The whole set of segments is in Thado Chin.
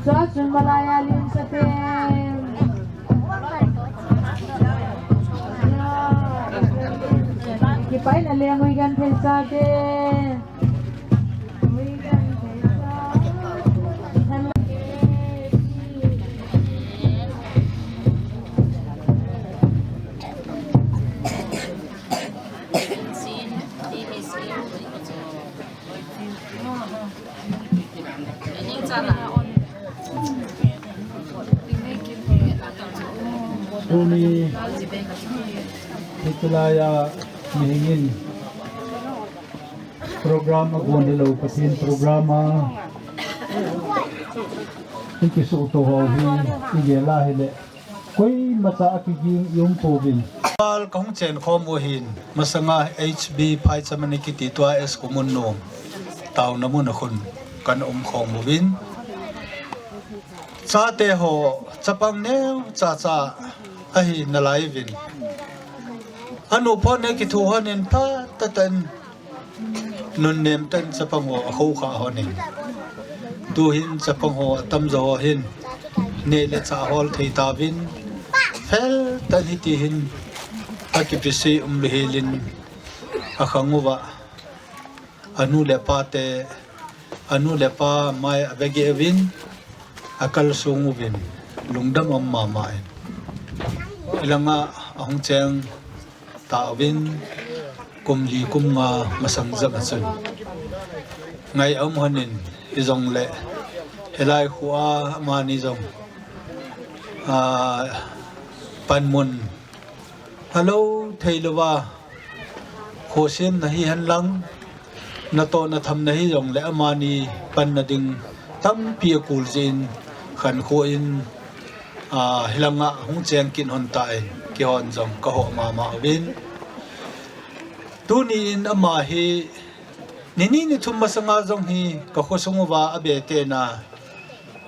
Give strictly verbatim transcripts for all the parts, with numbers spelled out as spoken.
Chua chun malai a lim sa te. Kipaina le ngui genthei sa te. Tuni, hitilaiya mihingin program agon hilou, Pathen program a ikisuhto ho hi igel a hile, koimacha akiging i-um pouvin. Pal kahung chen khom u ahin, masanga H B Phaicham ani kiti tua S Kumun nom taona mun a khun kana um khom uvin. Chate ho, chapang neocha cha ahi nalai uvin. Anu pho ne kithu honin phatah tah in, nunnem tah in chapang ho akhohkha honin. Tuhin chapang ho atamjo ho hin neh le chah hol thei tauvin, phatah tah in hiti hin akipise um lou helin akhang uva. Anu le apa te, anu le apa mai a vege uvin, akalsong uvin, lungdam um mama in. Hilanga ahung cheng tauvin, kum li kum nga masang jep a chun ngai a um honin, hijongle hilai khu a amani jong, ah, panmun alou thei louva, khosemna hihen lang, natoh nathamna hijongle amani panna ding tampi akul jin, khankho in, ah, hilanga hung cheng kit hon tan, keihon jong kaho mama uvin. Tuni in ama hi, nini nithum masanga jong hi kakhosung uva abetena,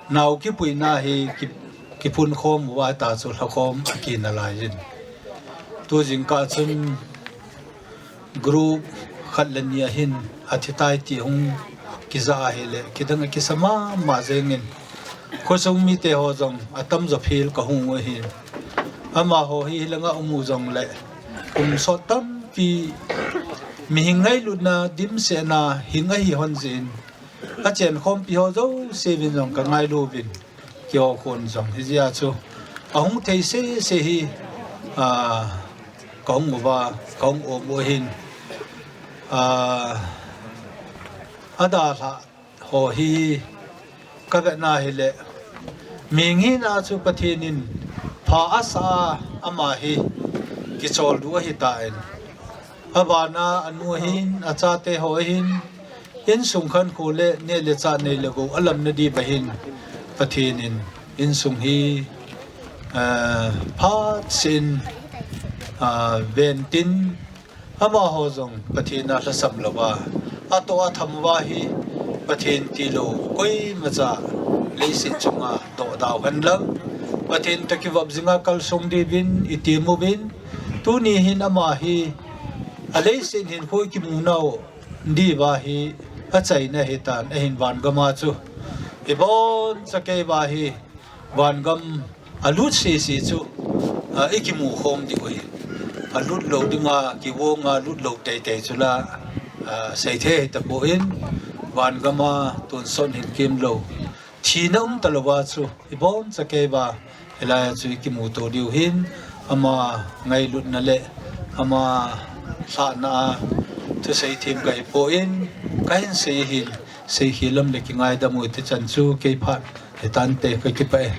nao kipuina hi ki, kiphun khom uva ta chu lhakhom akina laiyin. Tu jingkah chun group khat le ni ahin athi tai ti hung kija ahile, kidang akisa mama jengin. Khosung mite ho jong atamjo phil kahung u ahin. Amaho hi hilanga um u jongle, kum sot tampi mihing ngailutna dimsetna hing ahi hon jin. Achen khompi ho jouse uvin jong kangailu uvin. Keiho khun jong hijeh a chu ahung thei sese hi, ah, kahung uva, kahung um u ahin. Ah, adalhah ho hi kavetna hile, mi ngina chu Pathen in pha asa a, ama hi kicholdo ahitan. Abana anu ahin, achate ho ahin, insung khankho le neh le chah nei le gou alamna diuva hin, Pathen in insung hi, ah, phatseh in, ah, ventin, amaho jong Pathen a lhasam louva, atoh atham uva hi Pathen tilou koimacha leiset chunga dohda u henlang, Pathen toh kivop jinga kalsong diuvin itim uvin, tuni hin ama hi aleiset hinkho ikimu nau diuva hi achaina ahitan, ahin vangam a chu iboncha keiva hi vangam alut sese chu, ah, ikimu khom diu ahi. Alut lou dinga, kivonga lut lou teitei chula, ah, seithei tapon, vangam a tonsot hin kimlou, thina um talouva chu iboncha keiva hilai a chu ikimuto diu hin, ama ngailutna le ama lhahna a thusei them kahipon, kahin sei hin, seikhel lam le kingaidam u hichan chu kei phat hitante, kakipah e.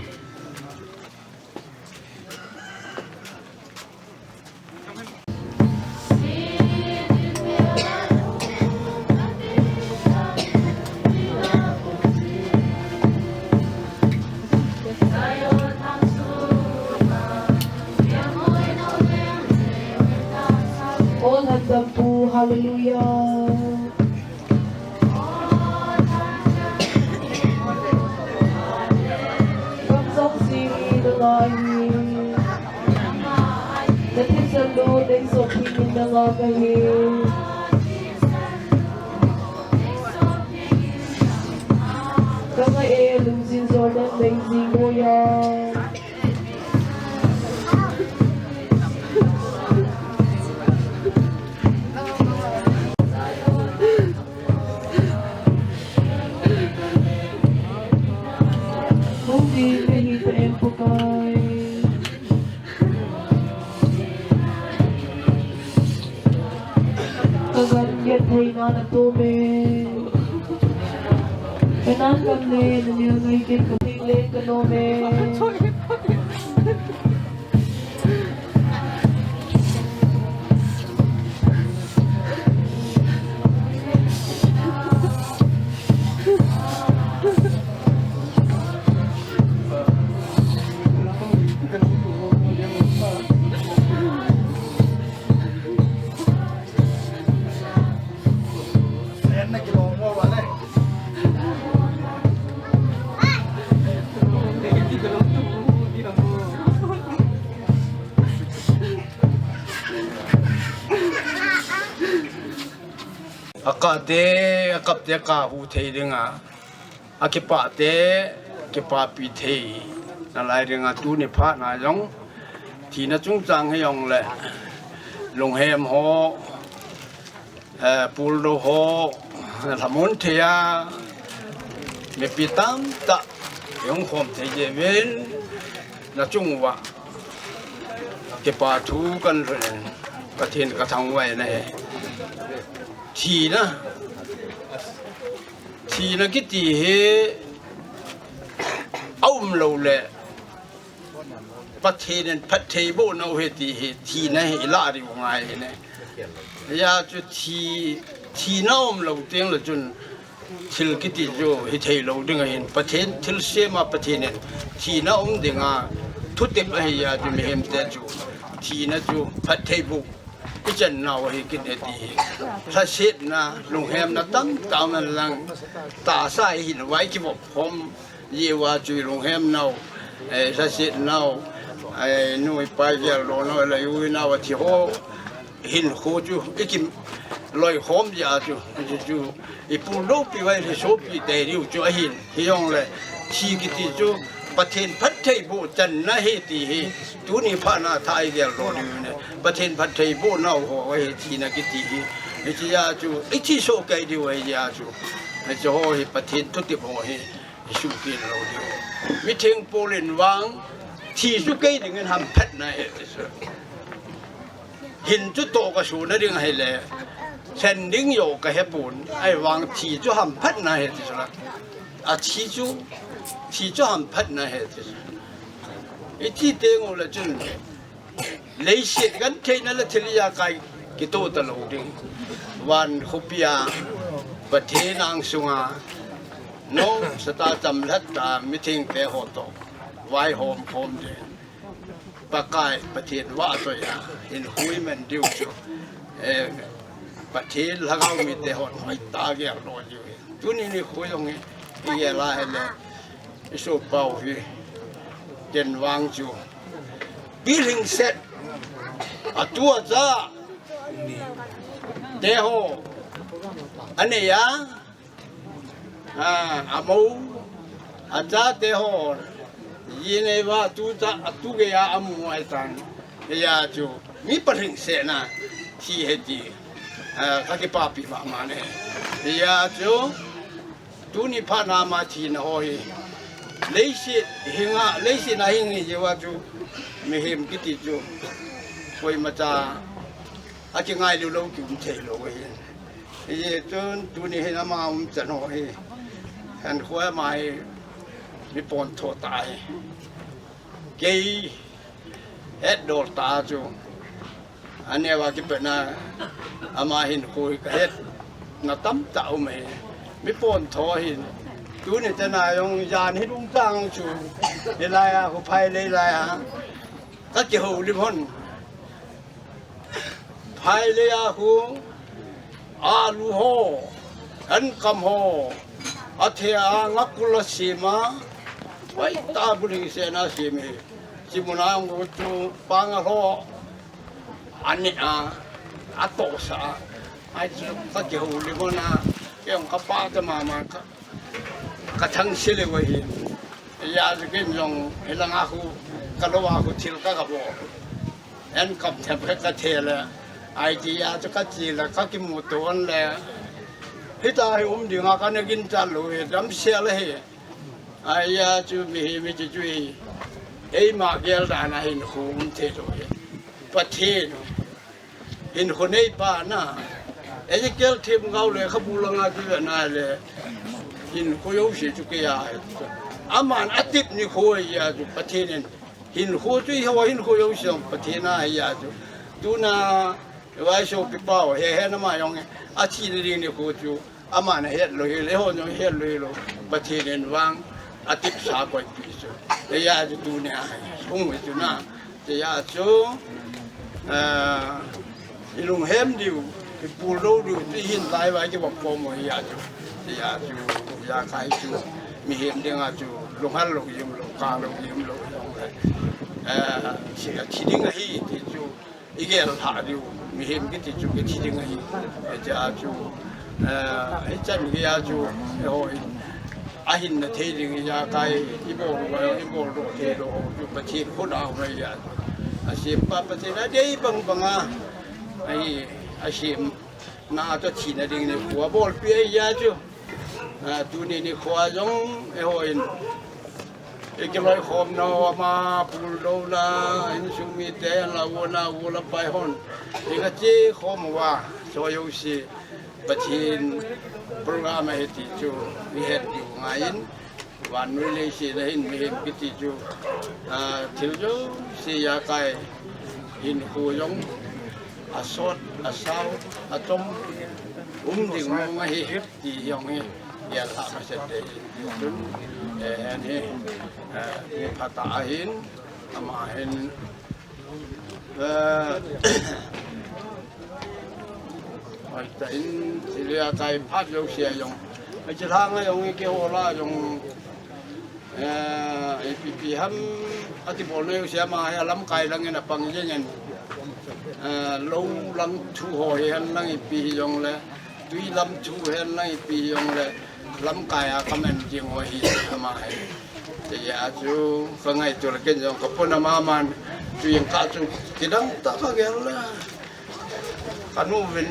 All hands up, hallelujah. Kamsang sing nanga hi. Nathisan lut nei sopin nanga kahi. Kanga e lungsin Jordan leng jing boya. Hung ding kahi ta em Pakai. Ka gan get thei na na to me. Ka nan kam le na nil ngai get ka thing le ka no me. Akah te, akap te kahu thei dinga, akipah te kipapi thei nalai dinga, tuni phat na jong thina chungchang hijongle, lunghem ho, eh, puldo ho, lhamon thei a, mipi tamtah ihung khom thei jeh uvin, nachung uva kipa thu kahin lhun in, Pathen kathangvah in ahi. Thina, thina kiti hi aumlou le, Pathen in phatthei bohnau ahi ti hi, thina hi ilah diu ngai ahi ne. Hijeh chun thi, thina umlou tengle chun thil kiti chu hithei lou ding ahin, Pathen thilsem a Pathen in thina um dinga thutep ahi jeh chun mihem te chu thina chu phatthei boh ichannau ahi kit e ti hi. Lhasetna, lunghemna tamtah um hen lang, tahsa ihin uva ikivop khom jeh uva chu ilunghem nau, eh, lhaset nau, eh, nu ipa igeldoh nau, iloi u inao athi ho hinkho chu ikiloikhom jeh a chu, chu, chu ipuldopi uva ilhisopi tei diu chu ahin, hijongle thi kiti chu Pathen phatthei boh channa ahi ti hi, tuni phat na thah igeldoh diu ne. Pathen phatthei bohnau ho ahi thina kiti hi. Hiche jeh a chu ithi sohkei diu ahi jeh a chu, hiche ho hi Pathen thutep ho hi isuhkeh lou diu. Mithengpol in vang thi chu kei dingin hamphatna ahi ti chu. Hin chu toh kasona ding ahile, lhen ding joh kahepon, ahivang thi chu hamphatna ahi ti chu la. Athi chu, thi chu hamphatna ahi ti chu. Ithi tengule chun, leiset gentheina le thil ijakai kitoh talou ding. Van khopia, Pathen angsunga, nomsatah chamlhattah mithengte ho toh vaihom khom ding. Pakai Pathen vahchoiya hinkho iman diu chu, eh, Pathen lhagao mite hon hoitah a geldoh diu ahi. Tuni nikho jong hi igel a ahile, isopiu hi, ken vang chu, pilhingset, atu acha teho anei a, a, amou, achate ho ji anei uva, atu cha, atu geiya amu ahitan. Hijeh chun mi pilhingsetna thi ahi ti, a, kakipapi mama e. Hijeh chun tuni phat na ama thina ho hi, leiset hinga, leiset a hing hi jeh uva chu, mihem kiti chu koimacha akingailu lou kium theilou ahi. Hijeh chun tuni hin ama umchan ho hi, hinkho ama hi mi pontho tah ahi. Kei hetdol tah chu, aneo a kipatna ama hinkho hi kahetna tamtah um ahi. Mi pontho ahin, tuni chana jong jan hi lungchang chu, hilai a khu Phailei lai a kakihoulim hon, Phailei a khu alu ho, ankam ho, athei a ngakul asem a, hoitah a bulhingsetna asem ahi. Hiche muna jong chu panga lhoh aneh a, atohsah a, hichu kakihoulim hon a, kei jong kapahcha mama, ka, kathangse leu ahi. Hijeh chun ken jong hilanga khu, kalou a khu thil kagabol, ankam them kha kathei le, ahi ti a chu kache le kakimuto hon le, hitia hi um dinga kana ginchat lou hi, damsel ahi. Hijeh chun mihem hiche chu hi, eima gel dan a hinkho um theilou hi, Pathen hinkho neipa na, Ezekiel themgao lekhabu langa chu vena le, hinkho jouse chu keiya ahi. Aman atep nikho ahijeh chun Pathen in hinkho chu eiho hinkho jouse jong Pathen a ahijeh chun, tuna vaisopipa ho, hehe, nama jong athina ding nikho chu aman ahetlou hel, eihon jong ihetlou hilou, Pathen in vang atepsa koipi chu. Hijeh chun tunia hi hung hi chu na, hijeh chun, ah, ilunghem diu, ipuldoh diu chu ihin lai uva ikivop khom u ahijeh chun, hijeh chun, ijakai chu mihem dinga chu lunghel lou jing lou, kah lou jing lou jongle, ah, thi, thi ding ahi ti chu igel lhah diu, mihem kiti chu kithi ding ahi. Hijeh chun Eh, hichan geiya chu, eh, ho, ahinna thei ding ijakai, ibol, ibol doh thei lou, chu Pathen khut a um ahi a. Asempa Pathen adei bang banga, ahi, asemna toh thina ding nikho abolpi ahi a chu. Ah, tuni nikho jong, eh, ho in, ikiloikhomna, ama puldouna, insung mite, la u na, u la pai hon. Ikache khom uva, so jouse. Pathen program ahi ti chu, ihet diu angaiyin, vannoi leiset a hin mihem kiti chu, ah, thil jouse ijakai hinkho jong, asot, asao, achom, um ding mong ahi, ti jong hi, igelha masat ding ahi. Chun, eh, hiche hi, eh, mi phatah ahin, ama hin, eh, Hoitah in, thil ijakai phat jouse a jong. Hiche lhang a jong, ikihol a jong, eh, ipi ipi ham, ati bol jouse a ama hi alamkai lang in apang jeng in. Eh, lou lang thu ho hihen lang ipi hijongle, tui lam thu hihen lang ipi hijongle, lamkai a comment jing ho hi ama hi. Hijeh a chu kangaito le ken jong kapona mama in, chu jeng kah chu kidang tah kagel le. Kanu vin,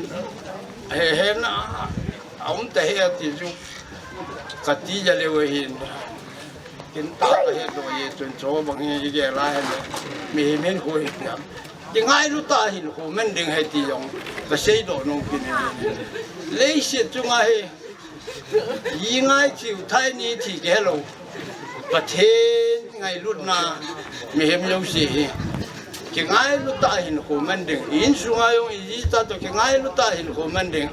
he, he na, aum tahih e ti chu, kati jeng leu ahin. Kin tah kahe doh e chun chu bang hi igel a hile. Mihem hinkho hi piam. Kingailu tah hinkho man ding ahi ti jong, kasei doh nom kit e. Leiset chunga hi, Ji ngai chiu thai ni thi kihe lou. Pathen ngailutna mihem jouse hi. Kingailu tah hinkho man ding. Insunga jong iji tah toh kingailu tah hinkho man ding.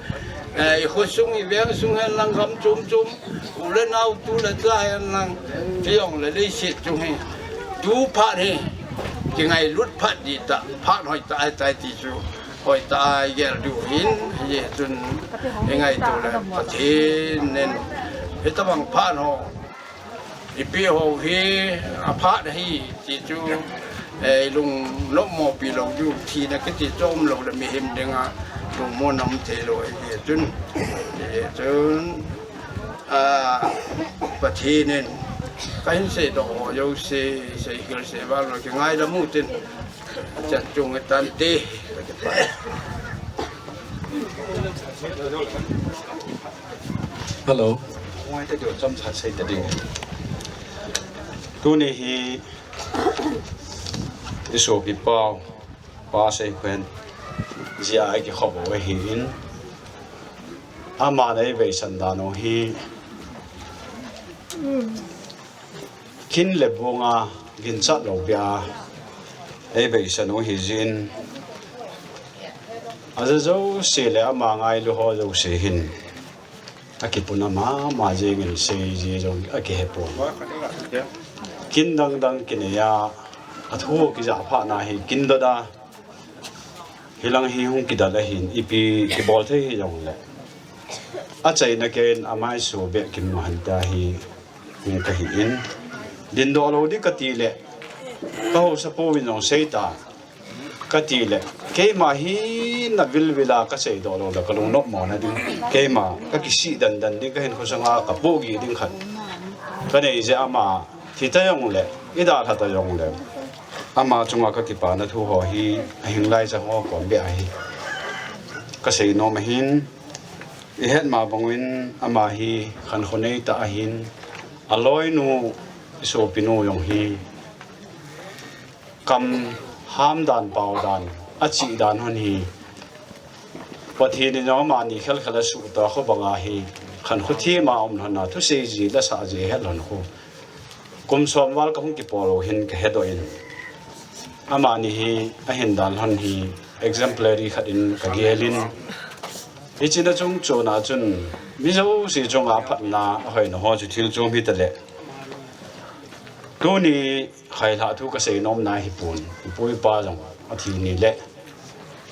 Eh, ikhosung iveng sung hen lang gam chom chom. U le nao tu le cha hen lang. Hijongle leiset chung hi. Tu phat hi. Kingailut phat ding tah. Phat hoitah ahitai ti chu. Hoitah a igel diu hin, hijeh chun ingaito le Pathen in, hitobang phat ho, ipi ho hi, aphat ahi, ti chu, eh, ilung nopmo pi lou diu, thina kiti chu umlou le mihem dinga, lungmonna um thei lou, hijeh chun, hijeh chun, ah, Pathen in, kahin seidoh ho jouse, seikhel seival lou, kingaidam utin, Chan chung tante. Hello. Ngai ta diu chomcha sei ta ding. Tuni hi isopi pau, Pa Seikhohen jia kikhop u ahin. Aman eiveisan dan u hi. Kin le bunga ginchat lou bia eiveisan u hijin. Aja jouse le ama ngailu ho jouse hin. Akipuna mama jengin seiji jong akihepon. Kin dang dang kinei a, athu kijah phat na hi kin dot a. Hilang hi hung kidal ahin, ipi kibol thei hijongle. Achaina keiin amaisu beh kimu hanta hi hung kahin. Dindoh lou ding kati le, kahaosa pu in jong seita, kati le, keima hi na vilvil a kaseidoh lou le, kalung nopmo na ding, keima kakisih dandan ding, kahinkho sanga kapohgih ding khat. Kanei jeh ama, thi ta jongle, idalha ta jongle. Ama chunga kakipana thu ho hi, ahinglai chang ho kom beh ahi. Kasei nom ahin, ihet ma bangin ama hi khankho nei tah ahin, aloinu, isopinu jong hi, kam ham dan, pau dan, achih dan hon hi, Pathen in jong amani khelkhel asuh ta kho banga hi, khankho thima um lhon a, thusei ji, lasah ji, het lhon kho. Kum som val kahung kipol u hin kahedoh in. Amani hi ahin dan lhon hi exemplary khat in kagelin. Hiche na chung chona chun mi jouse chunga phatna ahoina ho chu thil chom hitale. Tuni khailhah thu kasei nom na hipon. Ipu ipa jong athi ni le.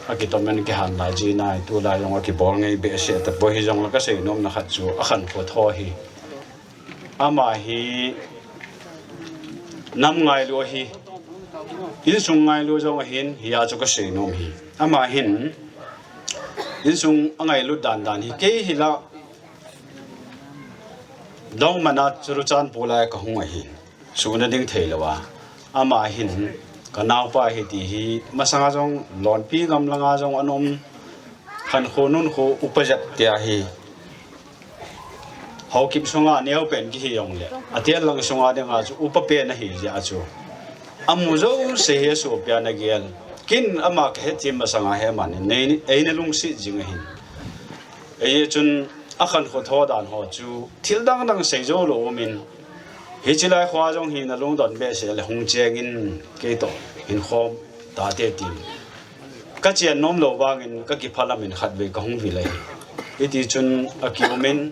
Akitomin kihan lai ji nai, tulai jong akibol ngei behseh tapoi hijongle kasei nom na khat chu akhankho tho hi. Ama hi nam ngailu ahi. Insung ngailu jong ahin, hia chu kasei nom hi. Ama hin, Insung angailut dan dan hi kei hi la. Dongmana Churachandpur lai kahung ahi. Suna ding thei lou a. Ama hin kanaopa hi ti hi masanga jong lonpi gamlanga jong anom. Khankho nunkho upa jat tia hi. Haokip sunga neopen kihi jongle. Atel lang sunga dinga chu upa pen ahi jeh a chu. Amu jouse hi asopia nagel. Kin ama kahet thim masanga hi aman in. Nei, eina lungset jing ahin. Eijeh chun akhankho tho dan ho chu thil dang dang seijou lou umin. Hiche lai khoa jong hi nalungdon behseh le hung chengin keitoh hin khom tate tin. Kachen nom lou vangin kakiphal amin khatvei kahung vil ahi. Hiti chun akiumin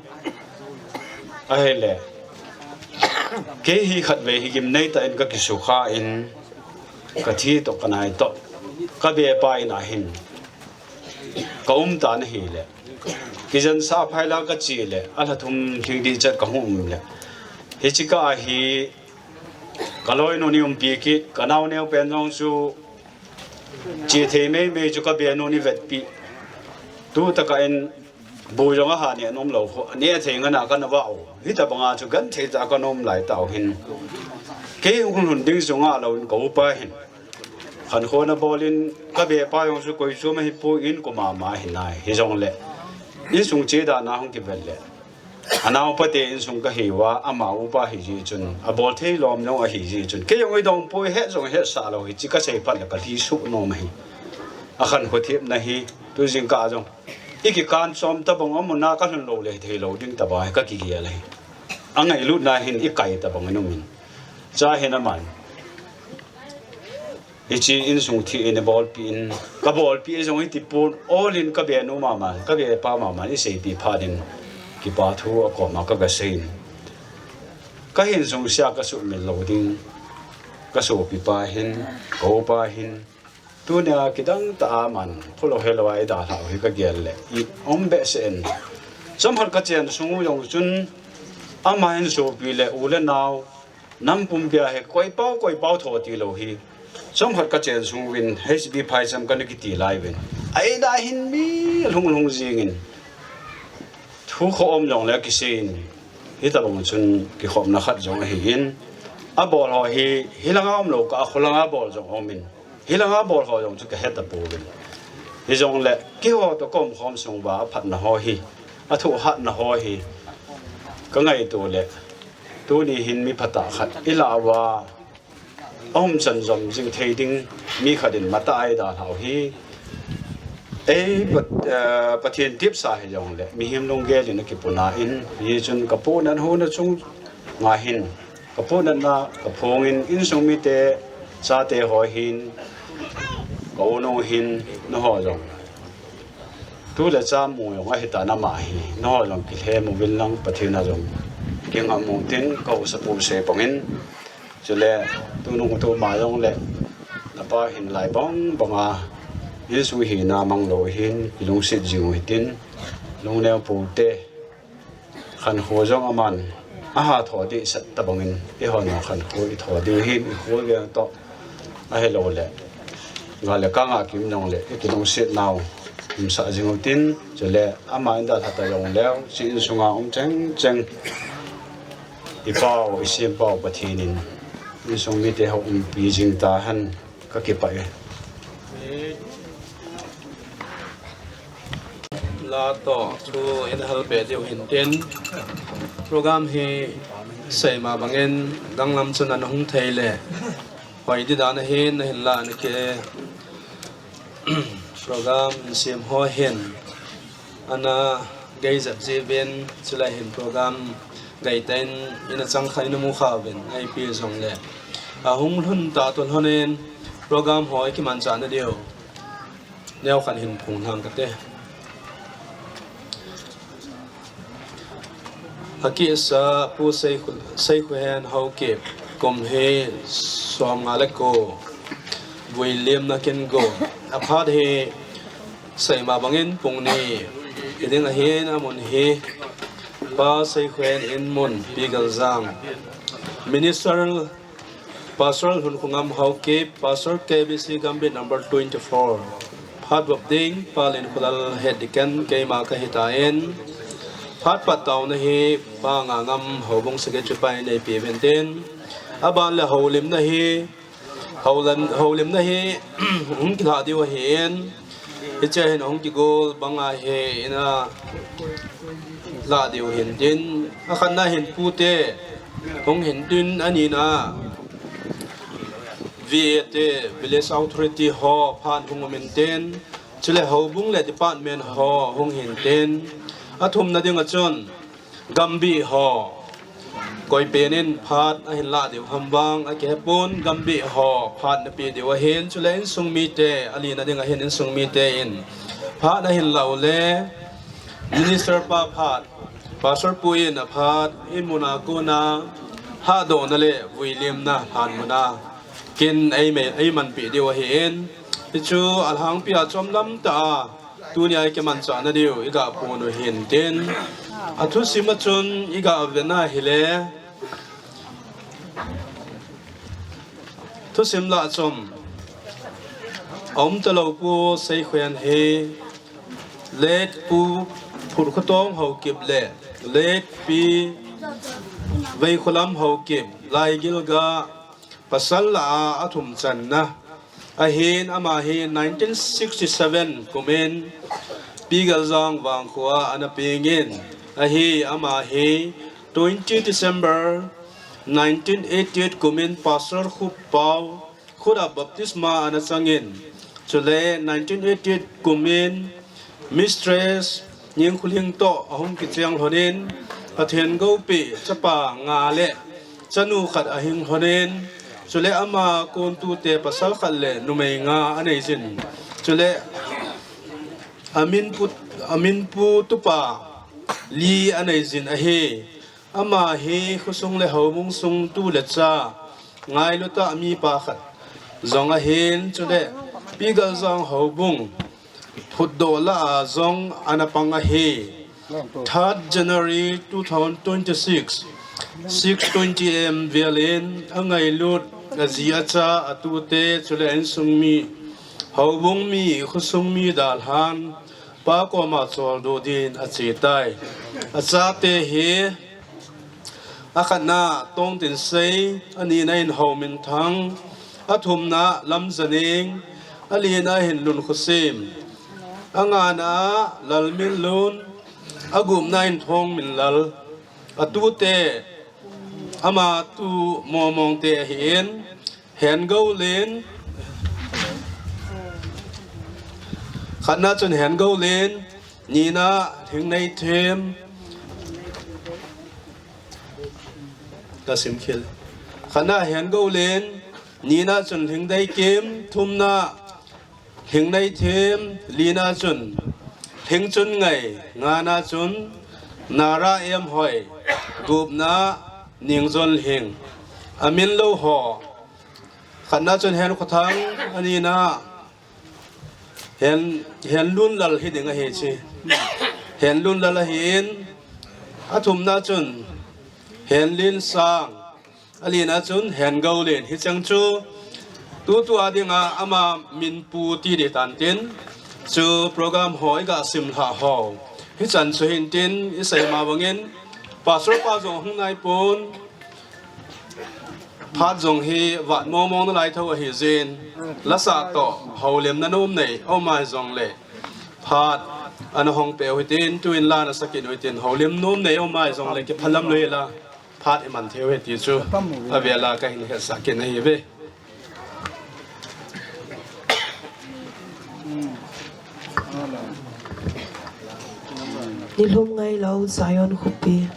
ahile. Kei hi khatvei hi gimnei tah in kakisukha in kathi toh kanai toh. Kabepa in ahin. Kaum tan ahile. Kijen sa phaila kache le. Alha thum lhing ding chet kahung um le. Hiche kah a hi kaloinu ni umpi kit, kanao neopen jong chu Che thei meimei chu kabenu ni vetpi. Tutaka in bu jong aha ne nom lou khu. Ne thei ngana kana vah u. Hitabanga chu genthei tah a kanom lai tau hin. Kei hung lhun ding chu ngah louvin kaupa hin. Khankho na bolin kabepa jong chu koi chu ma hi pu in kumama hinai. Hijongle. Insung che dan a hung kivel le. Anaopa te insung kahiuva, ama upa ahi jeh chun, abol thei lom jong ahi jeh chun. Kei jong eidong poi het jong hetsah lou hiche kasei phat le kalhi suh nom ahi. Akhankho themna hi, tu jingkah jong. Ikikan chom tabang amun a kalhun lou le thei lou ding tabang hi kakigel ahi. Angailutna hin ikai tabang in umin. Cha hin aman. Hiche insung thi in abolpi in, kabolpi jong hiti pon, olin kabenu mama, kabepa mama, iseipi phat in, kipa thu akoma kagasei in. Kahin sungsia kasumil lou ding, kasopipa hin, kaupa hin, tunia kidang tah a man, phulou helou a idalhau hi kagel le, i um behseh in. Chomkhat kachen sung u jong chun, ama hin sopi le, u le nao, Nam pumpia hi koipao, koipao tho tilou hi. Chomkhat kachen sung uvin, H B phaicham kana kiti lai uvin. Aida hin mi lhung lhung jingin. Thu khom jongle kiseiyin. Hitabang chun kikhopna khat jong ahin. Abol ho hi, hilanga umlou kah a, kholanga bol jong umin. Hilanga bol ho jong chu kahe tapouvin. Hijongle, keiho toh kaum khom sung uva aphatna ho hi. Athu hatna ho hi. Kangaito le. Tuni hin mi phatah khat ilah uva, aumchan jom jing thei ding mi khat in matah a eidalhau hi. Ei, Pat-, eh, Pathen tipsa hijongle, mihem lunggel in akipuna in, hichun kapohnat hon achunga hin, kapohnatna kaphongin, insung mite, chate ho hin, ka-u nu hin, nangho jong. Tu le cha mu jong ahitan ama hi, nangho jong kilhem uvin lang Pathen a jong kingam uvin tin ka-u sapu se bangin. Chule, tunung tuma jongle, napa hin lai bang banga, insung hina manglou hin, kilungset jing u hitin, lungneo poute, Khankho jong aman, aha tho ding sat tabangin, eihon khankho itho diu hin, ikhol veng toh, ahilou le. Gal le kang a kim jongle, ikilungset nau, umsah jing utin, chule, ama in dalha ta jongleu, hiche insunga um cheng cheng, ipau, isempau Pathen in, insung mite ho umpi jing tahen, kakipah e. La toh thu in halpe diu hintin, program hi seima bangin danglam chun ana hung thei le, hoi ding dan ahin, ahinla ana ke, program insem ho hin ana gei jep jiuvin, chulai hin program gei tah in, ina chang kha, ina mu kha uvin, ipi jongle. Ahung lhun ta toh lhonin, program ho ikimanchah na diu. Neo khat hin phung lhang kate. Akisa Pu Seikhu-, Seikhuhen Haokip, kum hi som nga le ko, Vuilimna kin go. Aphat hi seima bangin pung ni hiding ahin, amun hi Pa Seikhuhen in mun, Pi Galjang. Minister Pastor Lhunkhongam Haokip, Pastor K B C Gambih number twenty-four. Phat vop ding, Pa Linkholal Hetdiken keima kahi tan. Phat pat taona hi Pa Ngangam Houbung Secretary pa in eipe uvin tin. Aban le houlimna hi, houlim, houlimna hi hung kilha diu ahin. Hiche hin hung kigol banga hi ina la diu hin tin. Akhatna hin pute hung hin tin, anina V A te, Village Authority ho phat hung um in tin, chule houbung le department ho hung hin tin, athumna dinga chun gambi ho koi pen in phat ahin la diu ham vang akihepon, gambi ho phat nape diu ahin, chule insung mite, alina dinga hin insung mite in phat ahin la u le, minister pa phat, Pastor pu in aphat, in muna kona, hahdohna le vuilimna lhan muna kin ei me-, ei manpi diu ahin. Hichu alhangpi a chomlam tah a, tunia i kimanchahna diu i gah pon u hin tin. Athusim a chun i gah vena hile, thusim lah chom. Aum talou Pu Seikhoen hi, late Pu Phutkhotong Haokip le late Pi Veikholam Haokip, Laigilga, pasal lah a athum channa ahin, ama hi nineteen sixty-seven kumin Pi Galjang Vangkho a ana pengin ahi. Ama hi twenty December nineteen eighty-eight kumin Pastor Khuppao Khuda baptisma ana changin, chule nineteen eighty-eight kumin Mistress Ningkhuling toh ahung kicheng lhonin, Pathen goupi chapa nga le chanu khat ahing lhonin, chule ama kon tute pasal khat le numei nga anei jin, chule amin pu, amin pu tupa li anei jin ahi. Ama hi khosung le houbung sung tu le cha ngailu tah mipa khat jong ahin, chule Pi Galjang houbung phutdoh lah a jong ana pang ahi. Third January two thousand twenty-six, six twenty A M vel in angailut aji acha atute chule insung mi, houbung mi, khosung mi dalhan Pa koma choldo din ache tai. Achate hi, akhatna Tongtinsei, anina in Houminthang, athumna Lamjaning, alina hin Lunkhosim, angana Lalminlun, agupna in Thongminlal, atute, ama tu Momongte ahin, Hengoulen, khatna chun Hengoulen, nina Lhingneithem, kasim khel. Khatna Hengoulen, nina chun Lhingdeikim, thumna Lhingneithem, lina chun Lhingchunngai, ngana chun Nara Emhoi, gupna Ningjonlhing, amin lou ho. Khatna chun Henkhothang, anina Hen, Henlunlal hiding ahi chi. Henlunlal ahin, athumna chun Henlinsang, alina chun Hengoulen, hicheng chu tutua dinga ama minpu ti ding tan tin, chu program ho i gah simlhah ho hichan chu hin tin, i seima bangin Pastor pa jong hung naipon, phat jong hi vat mongmong nalai tho ahi jin, lasah toh houlimna nom nei aum ahi jongle, phat ana hong peh u hitin, tuin la nasa kit u hitin, houlim nom nei aum ahi jongle kiphalam lou hela, phat iman thei u ahi ti chu avela kahin hetsah kit ahiuve. Nilhum ngailou Zion khopi.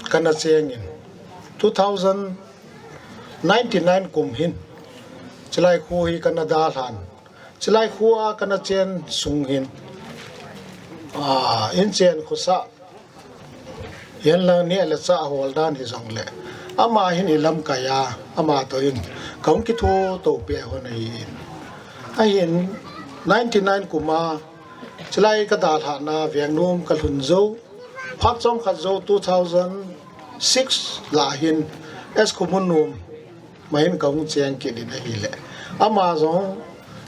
Kana chengin two thousand ninety-nine kum hin chilai kho hi kana dalhan, chilai kho a kana chen sung hin, ah, inchen khosah hihen lang neh le chah hol dan hijongle, ama hin i lamkai a, ama toh hin kahung kitho to peh hon ahi. Ahin, ninety nine kum a, chulai ka dalhahna Vengnom ka lhun jou, phat chomkhat jou two thousand six lah hin S. Khomunnom ma hin ka hung cheng kit in ahile, ama jong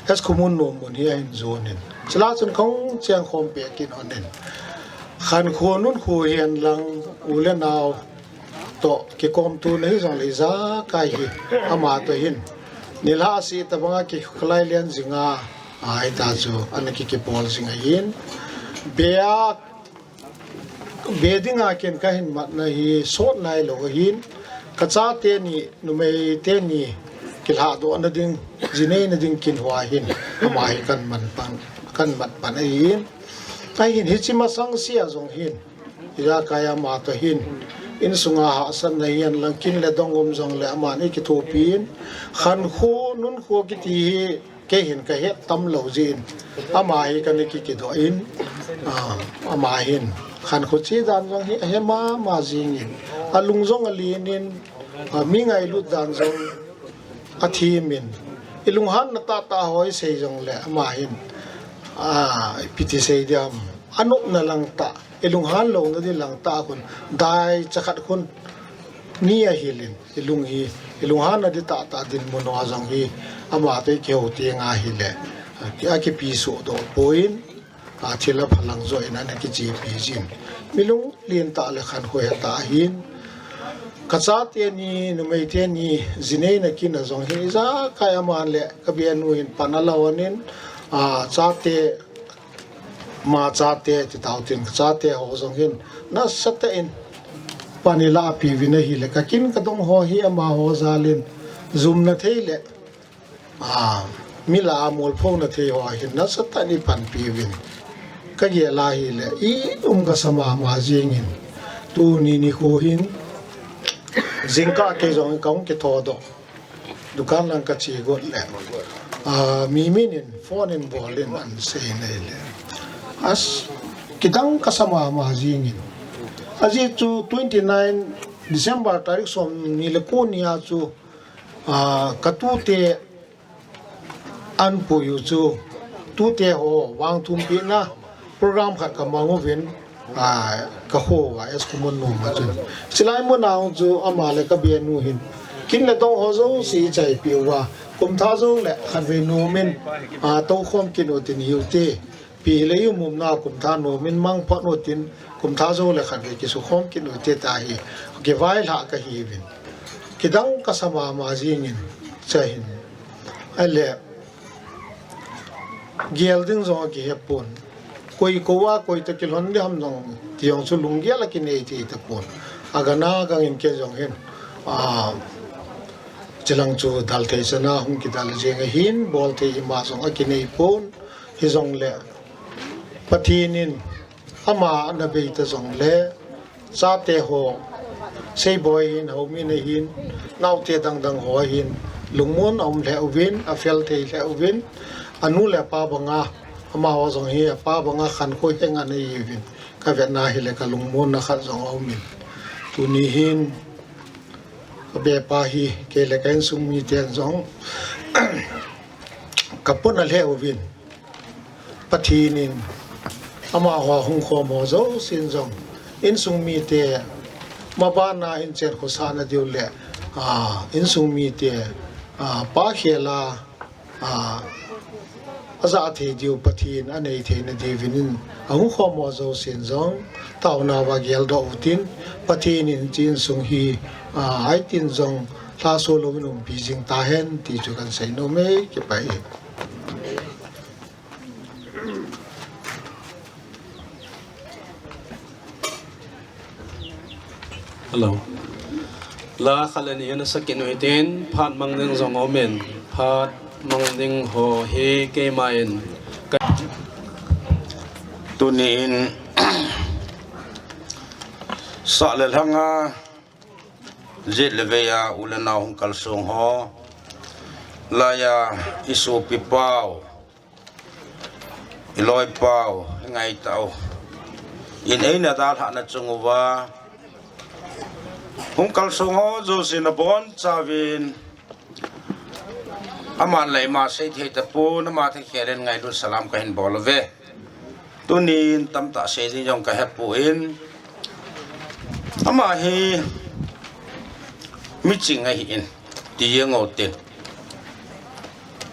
S. Khomunnom mun hi ahin jon in, chulai chun ka hung cheng khom peh kit un in, khankho nunkho hihen lang, u le nao toh kikomtona hijongle ijakai hi ama toh hin nilhah seh tabanga kikholai len jinga, a, hita chu ana ki, kibol jing ahin. Be a, be dinga ken ka hin matna hi sot nailou ahin, ka chate ni, numei teni kilhadohna ding, ji neina ding kin hoa hin ama hi kan man pan, kan mat pan ahin. Ahin hiche masang sea jong hin, ijakai ama toh hin insunga hahsatna hihen lang, kin le dong um jongle aman eikithopi in, khankho nunkho kiti hi kei hin ka het tam lou jeh in, ama hi kana ki, kidoh in, a, ama hin khankho che dan jong hi ahe mama jing in, alung jong alen in, a, mi ngailut dan jong athem in, ilunghanna tahtah ho isei jongle ama hin, a, ipi ti sei diham, anopna lang tah, ilunghan louna ding lang tah khun, daicha khat khun ni ahil in, ilung hi, ilunghanna ding tahtah dinmun hoa jong hi ama toh kihou teng ahile, a, kipi sohdoh poi in, a, thil aphalang joh in ana kichepi jin, mi lunglen tah le khankho he tah ahin. Ka chate ni, numei teni ji neina kin a jong hi ijakai aman le ka benu hin pan ala hon in, a, chate, ama chate ti tau tin, ka chate ho jong hin nasatah in pan eilapi uvin ahile, ka kin ka dong ho hi amaho jal in jumna thei le, a, mi lah a molphona thei hoa hin nasatah in eipanpi uvin ka gel ahile, i um kasa mama jing in, tuni nikho hin jingkah kei jong ka hung kithodoh, dukan lang ka che got le, a, mi min in phone in bol in ana sei in ahile, as, kidang kasa mama jing in. Ajeh chu twenty nine December tarik somni le ko ni a chu, a, ka tute an pui u chu, tute ho vangthumpina program khat ka mang uvin, a, ka kho uva S. Khomunnom a chun. Chulai mun a chu ama le ka benu hin kin le dong ho jouse ichaipi uva, kumthah jou le khatvei nom in, a, toukhom kit u tin, hiu te, ipi hile i um umna kumthah nom in mangphat u tin, kumthah jou le khatvei kisukhom kit u te, tia hi kivailhah kahi uvin, kidang kasa mama jing in, cha hin. Ahile, gel ding jong akihe pon. Koi koma, koi toh kilhon ding ham jong ti jong chu lunggel akinei thei tapon. Agang'a gang in kei jong hin, a, chulang chu dal thei chan a hung kidal jeng ahin, bol thei ima jong akinei pon. Hijongle Pathen in ama ana bei ta jongle, chate ho, Seiboi hin, Haomin ahin, naote dangdang ho ahin, lungmon a um lheh uvin, afel thei lheh uvin, anu le apa banga, amaho jong hi apa banga khankho henga ana hi uvin, ka vetna hile ka lungmonna khat jong aum in. Tuni hin, ka bepa hi, kei le ka insung miten jong, ka pona lheh uvin, Pathen in amaho hung khom ho jousen jong, insung mite mabana hin chen khosahna diu le, a, insung mite, a, pakhel a, a, ajah thei diu Pathen anei theina diuvin in, ahung khom ho jousen jong, taona uva geldoh utin, Pathen in hiche insung hi, a, hitin jong lhasuh louvin umpi jing tahen, ti chu kan seinom e, kipah e. Hello. La khat le ni ana sakit u hitin, phat mang ding jong aumin, phat mang ding ho hi keima in ka- Tuni in, sah le lhanga, jet le vei a, u le nao hung kalsong ho, laiya i sopi pau, i loi pau, i ngaitah u in eina dalhahna chung uva hung kalsong ho jouse nabonchauvin Ama lei ma sei thei tapon, ama thei khelin ngailut salam kahin bol uve. Tunin tamtah sei ding jong kahepon, ama hi miching ahin, ti jeng utin.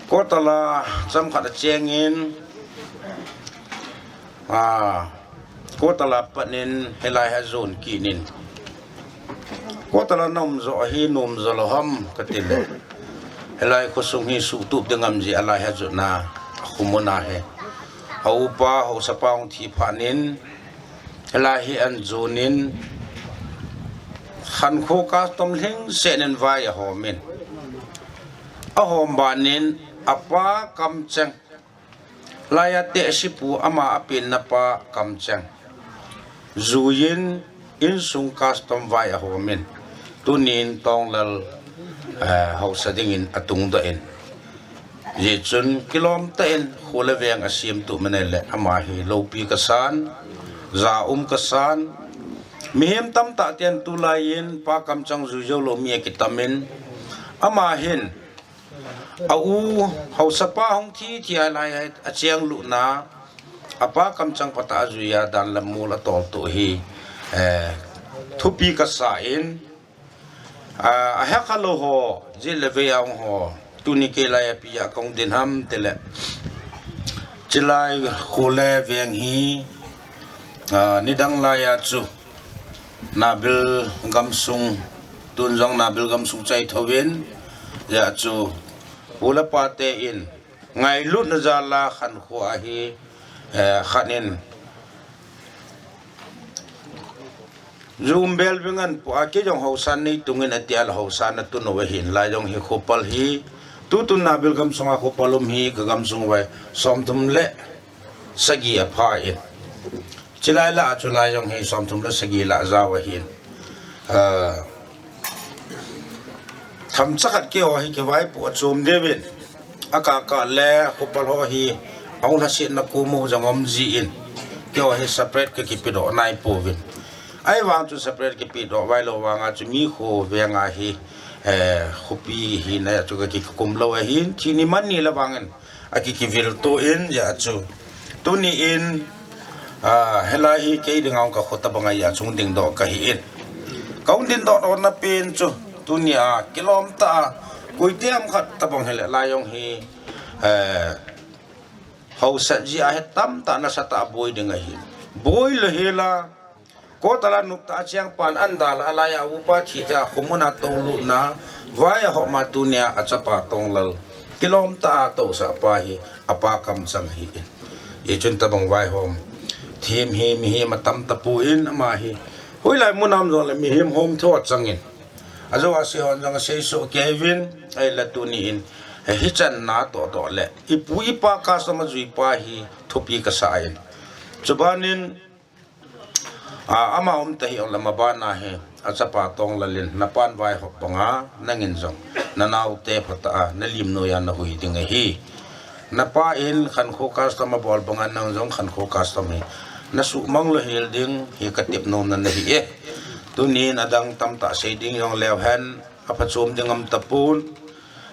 Kotala cham khat achengin, a, Kotala panin hilai hi ajon kinin. Kotala na um jo hi nom jo lou ham kati le, hilai khosung hi suhtup ding am ji a lai hi ajotna khomun ahi. A upa, haosapa hung thi phat in, hilai hi ajonin, Khankho custom lhingset in vai ahomin. Ahom banin, apa kamcheng, lai a tehsepu ama apenna pa kamcheng, juiyin, insung custom vai ahomin. Tunin Tonglal, eh, haosa dingin atungdoh in. Hijeh chun kilom tah in kho le veng asemtup man ahile, ama hi loupi kasan, ja um kasan. Mihem tamtah ten tulaiyin pa kamcheng jui jou lou mi akitamin, ama hin a u haosapa hung thi thi a lai a acheng lutna, apa kamcheng phatah a ajuiya dan le mol atoltoh hi, eh, thupi kasa in, a, ahekha lou ho, jit le vei a hung ho, tuni kei lai a ipi a kahung din ham tile, chilai kho le veng hi, a, nidang lai a chu Nabil gamsung, tun jong Nabil gamsung chai thouvin, hijeh chun pu le pa ten ngailutna jal a Khankho ahi, eh, khat in ju um bel vingan pu a, kei jong haosa nei tungin ati a le haosa na tun u ahin, lai jong hi khopal hi, tutun Nabil gamsung a khopal um hi ka gamsung vai somthum le sagi apha in. Chilai lah a chu lai jong hi somthum le sagi lah jao ahin. Ah, themcha khat keiho hi kivaipoh a chom deuvin. Akah kah le khopal ho hi ahung lhasetna kom u jong um jin. Keiho hi separate kakipedoh naipouvin. Ahivang chu separate kipedoh vailou vang a chu mi kho veng a hi, eh, khopi hina a chu kakikum lou ahin, thini manni le vangin akikivil to in, hijeh chun tuni in, ah, hilai hi kei dinga hung ka kho tabang a hijeh chun dingdoh kahi in. Kahung dingdoh dohna pen chu, tuni a kilom tah a, koiteham khat tabang hile, lai jong hi, eh, haosa jeh a hi tamtah nasatah a boi ding ahi. Boi lou hela, Kotala noptah a cheng pan anda la, alai a upa thi tah a khomun a toulutna, vai ahop ma tuni a achapa Tonglal kilom tah a tousah pa hi, apa kamcheng ahi in. Hijeh chun tabang vaihom them hi mihem atam tapon, ama hi hoilai mun a um jongle mihem hom tho achang in. Ajou a sei hon jong asei soh kei uvin, ahile tuni in, hichan natoh toh le, ipu ipa custom a jui pa hi thupi kasa in. Chubanin, a, ama um tahih ong le maban a hi, achapa Tonglal in, napan vaihop banga, nangin jong nanaote phatah a nalim noiya nahui ding ahi. Napa in Khankho custom abol banga nang jong Khankho custom hi nasuhmang lou hel ding hi katep nomna ahi e. Tunin adang tamtah sei ding jong leu hen, aphachom ding um tapon.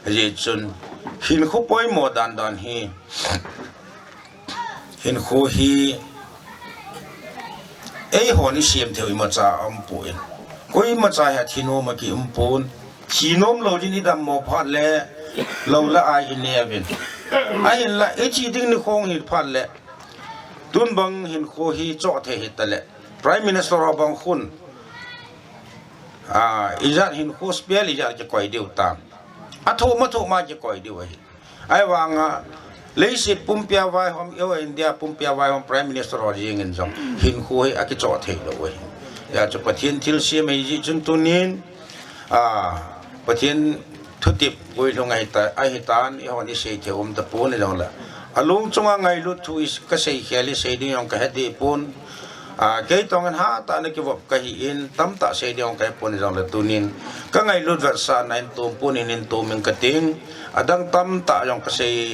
Hijeh chun hinkho poimo dan dan hi, hinkho hi eihon isem theiu imacha aumpoi. Koimacha hi athinom a kiumpon. Thinom lou din idammo phat le, lou le ai ineuvin. Ahinla ithi ding nikho hi phat le, tun bang hinkho hi choh thei hita le, Prime Minister ho bang khun, a, ijat hinkho spell ijat kikoi diu tam. Athoh ma thoh ma kikoi diu ahi. Ahivanga, leiset pumpia vaihom, eiho India pumpia vaihom Prime Minister ho jeng in jong hinkho hi akichoh thei lou ahi. Hijeh chun Pathen thilsem ahi jeh chun tunin, a, Pathen thutep guilhung ahita, ahitan, eihon isei thei um tapon jongle, alung chunga ngailut thu is-, kasei khel isei ding jong kahe deh pon. A, kei tongin hatah in akivop kahi in, tamtah sei ding jong kahe pon jongle tunin kangailut vetsahna in tom pon in, in tom in kating. Adang tamtah jong kasei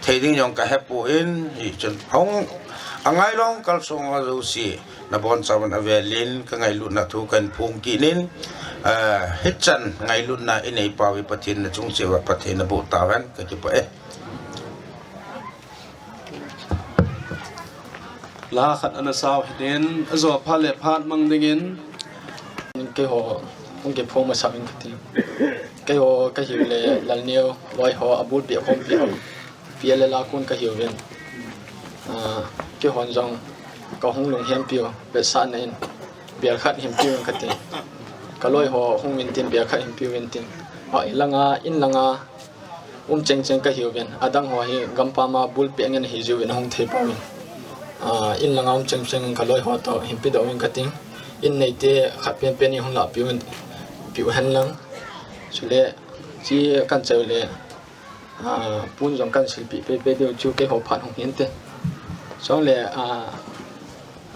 Thei ding jong ka hepon, hichun hung angailou kalsong ho jouse nabonchauvin avelin ka ngailutna thu kahin phong kit in, ah, hichan ngailutna inei pau hi Pathen nachung cheh uva phatthei naboh tahen, ka kipah e. La khat ana sao hitin, ajo phat le phat mang dingin. Keiho hung kiphong masat in kati. Keiho kahiu le Lalneo, loi ho, abul peh khompi ho. P L L a kon kahiuvin. Ah, keihon jong kahung lunghempiu, vetsahna in, bel khat hempiuvin kati. Ka loi ho hung uvin tin bel khat hempiuvin tin. Hoi langa, in langa, um chengcheng kahiuvin. Adang ho hi gampam a bul peh ngen hijiuvin ahung thei pouvin. Ah, in langa um chengcheng ka loi ho toh hempi doh uvin kati. In neite khat penpen in hung lahpiuvin, piu hen lang. Chule, chi kan cheu le, ah, pon jong kan silpeh peipei diu chu keiho phat hung hinte. Chule, ah,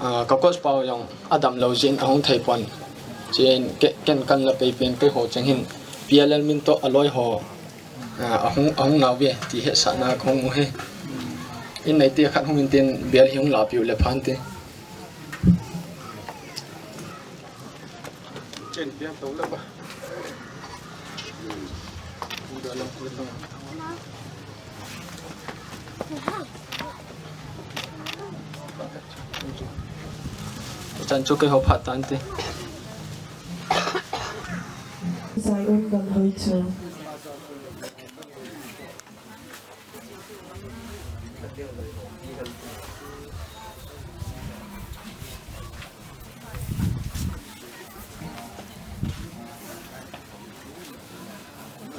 ah, ka coach pau jong adamlou jeh in ahung thei pon. Chun ke-, ken kan la peipen keiho cheng hin P L L min toh aloi ho, ah, ahung, ahung nauve ti hetsahna kahung u hi. In neite khat hung intin bel hi hung lahpiu le phante. Chan chu keiho phat tante. Zion gam hoi chu.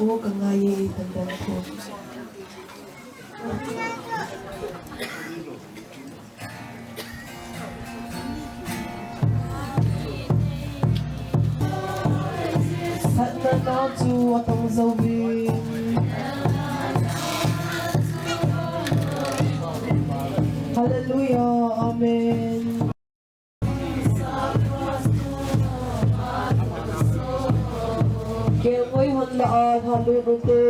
O ka ngai e, tan dan ko. Satna nau chu atong jouvin. Hallelujah, amen. Kelngoi hon lah a lhalut ute.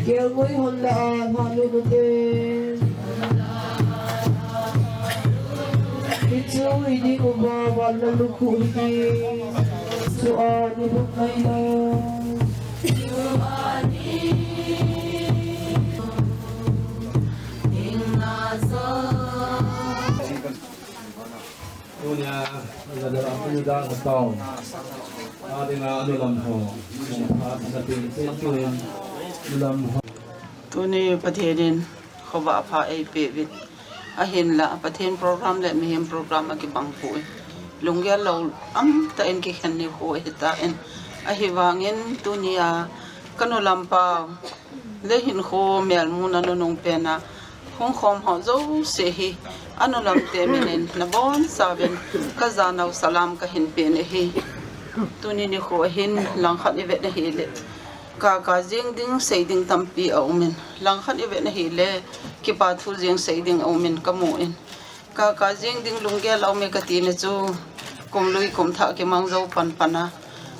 Kelngoi hon lah a lhalut ute. Hichu hi ding uva, van le lukhuh hi ding. Chua ni buk ngai lou. Tunia, Nazareth a Juda town. Adinga anulam ho. Atin, atin, anulam ho. Tuni Pathen in khovah pha eipeh uvin. Ahinla, Pathen program le mihem program akibang poi. Lunggel lou um tah in kikhen nikho ahitan. Ahivangin tunia, ka nulam pau le hinkho melmuna nunung pena hung khom ho jouse hi, anulam te minin nabonchauvin ka janau salam kahin pen ahi. Tuni nikho hin langkhat ivet na hile, kaka jeng ding sei ding tampi aumin, langkhat ivet na hile, kipa thu jeng sei ding aumin kamun. Kaka jeng ding lunggel aume kati na chu, kum lui kum thah kimang jou panpan a.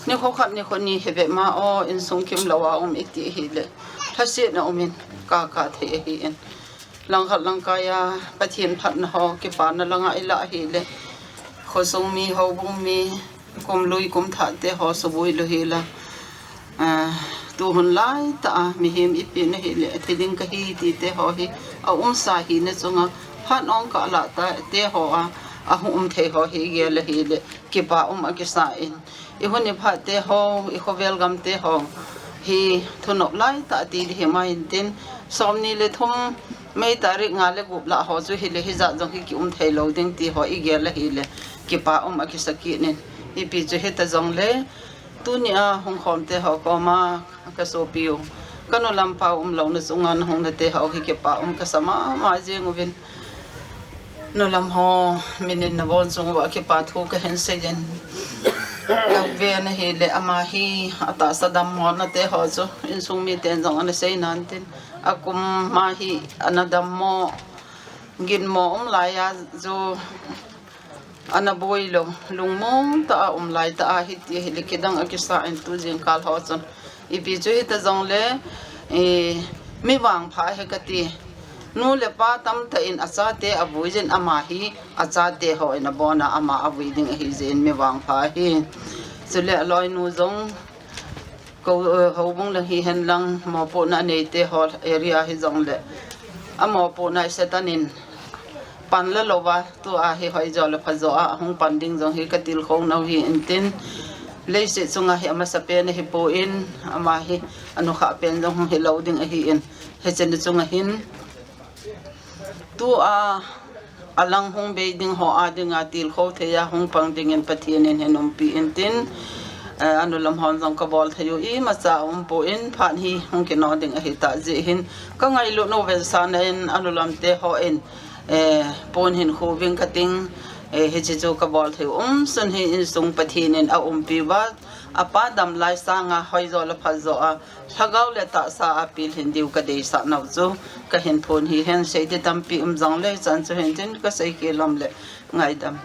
Nikho khat nikho ni hi ve ma o, insung kimlou a um iti hile, lhasetna aumin, kaka thei ahin. Langkhat langkai a, Pathen phatna ho, kipana langa ilah hile, khosung mi, houbung mi, kum lui kum thah te ho suboi lou hila. Ah, tu hun laitah a, mihem ipi na hile, athi ding kahi ti te ho hi, aumsa hina chunga, phat ong kalah ta te ho a, ahung um thei ho hi, gel ahile, kipa um akisa in. I hun i phat te ho, i khovel gam te ho hi, thunop laitah ti ding hi ma intin, som ni le thum, May tarik nga le gup lah ho chu hile, hijat jong hi kium thei lou ding ti ho, igel ahile, kipa um akisa kit in. Ipi chu hita jongle, Tunia hung khom te ho koma ka sopi u, ka nulam pau umlouna chunga nahung na te ho hi kipa um kasa mama jeng uvin. Nulam ho minin nabon chung uva kipa thu kahin seiyin. Ka ve na hile ama hi atahsa dammo na te ho chu insung miten jong ana sei nan tin. Akum ma hi ana dammo, ginmo um laiya chu ana boilou, lungmong tah a um lai tah a hiti ahile kidang akisa in tu jingkah ho chun. Ipi chu hita jongle, eh, mi vangpha ahi kati. Nu le pa tamtah in achate avui jin ama hi achate ho in abona ama avui ding ahi jin mi vangpha ahi. Chule aloinu jong ko, eh, houbung lang hihen lang mopohna neite ho area hijongle amopohna Satan in pan la louva tua hi hoijo le phajo a hung pan ding jong hi katilkhou nau hi intin. Leiset chunga hi amasapen ahipon ama hi anukha pen jong hung hilou ding ahin. Hichena chunga hin tua alang hung bei ding ho a dinga tilkhou thei a hung pang dingin Pathen in hin umpi intin, eh, anulam hon jong kabol thei u imacha umpon phat hi hung kino ding ahitah jeh hin kangailut u vetsahna in anulam te hon, eh, pon hin khu ving kating, eh, hiche chu kabol thei u umsun hi insung Pathen in aumpi uva apa damlai sanga hoijo le phajo a Lhagao le tahsa a pilhin diu kadeisah nau chu kahin phon hihen, seiding tampi um jongle chan chu hintin kasei kilom le ngaidam.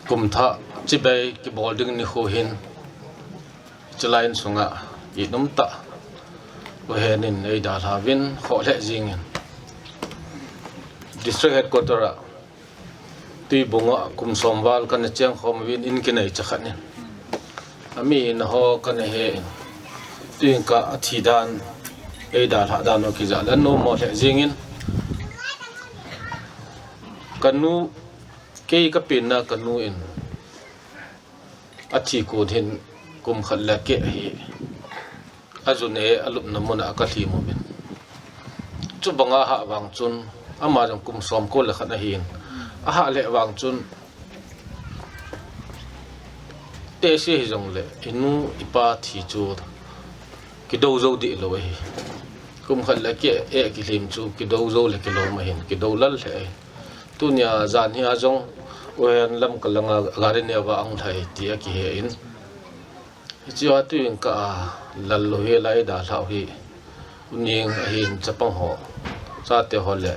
Kumthah chibai kibol ding nikho hin Chulai insunga inum tah uhen in eidalha uvin khoh lheh jingin District Headquarter a Tuibung a kum som val kana cheng khom uvin in kinei chakhat in ami in ho kana he in tuingkah a thi dan eidalha dan u kijah le nom mo lheh jingin kanu kei kapenna kanu in Athi kon hin kum khat le keh hi ajun e alupna mun a kalhim uvin. Chubanga ahah vang chun ama jong kum som ko le khat ahin. Ahah leh vang chun tehse hijongle inu ipa thi chu kidou jou dih lou ahi. Kum khat le keh e kilhim chu kidou jou le kilom ahin, kidou lal lheh ahi. Tunia jan hi a jong uhen lam kalanga gari neo va ahung lhai ti akihe in. Hichea tuingkah a lal lou hi lai dalhau hi. Uning ahin chapang ho, chate ho le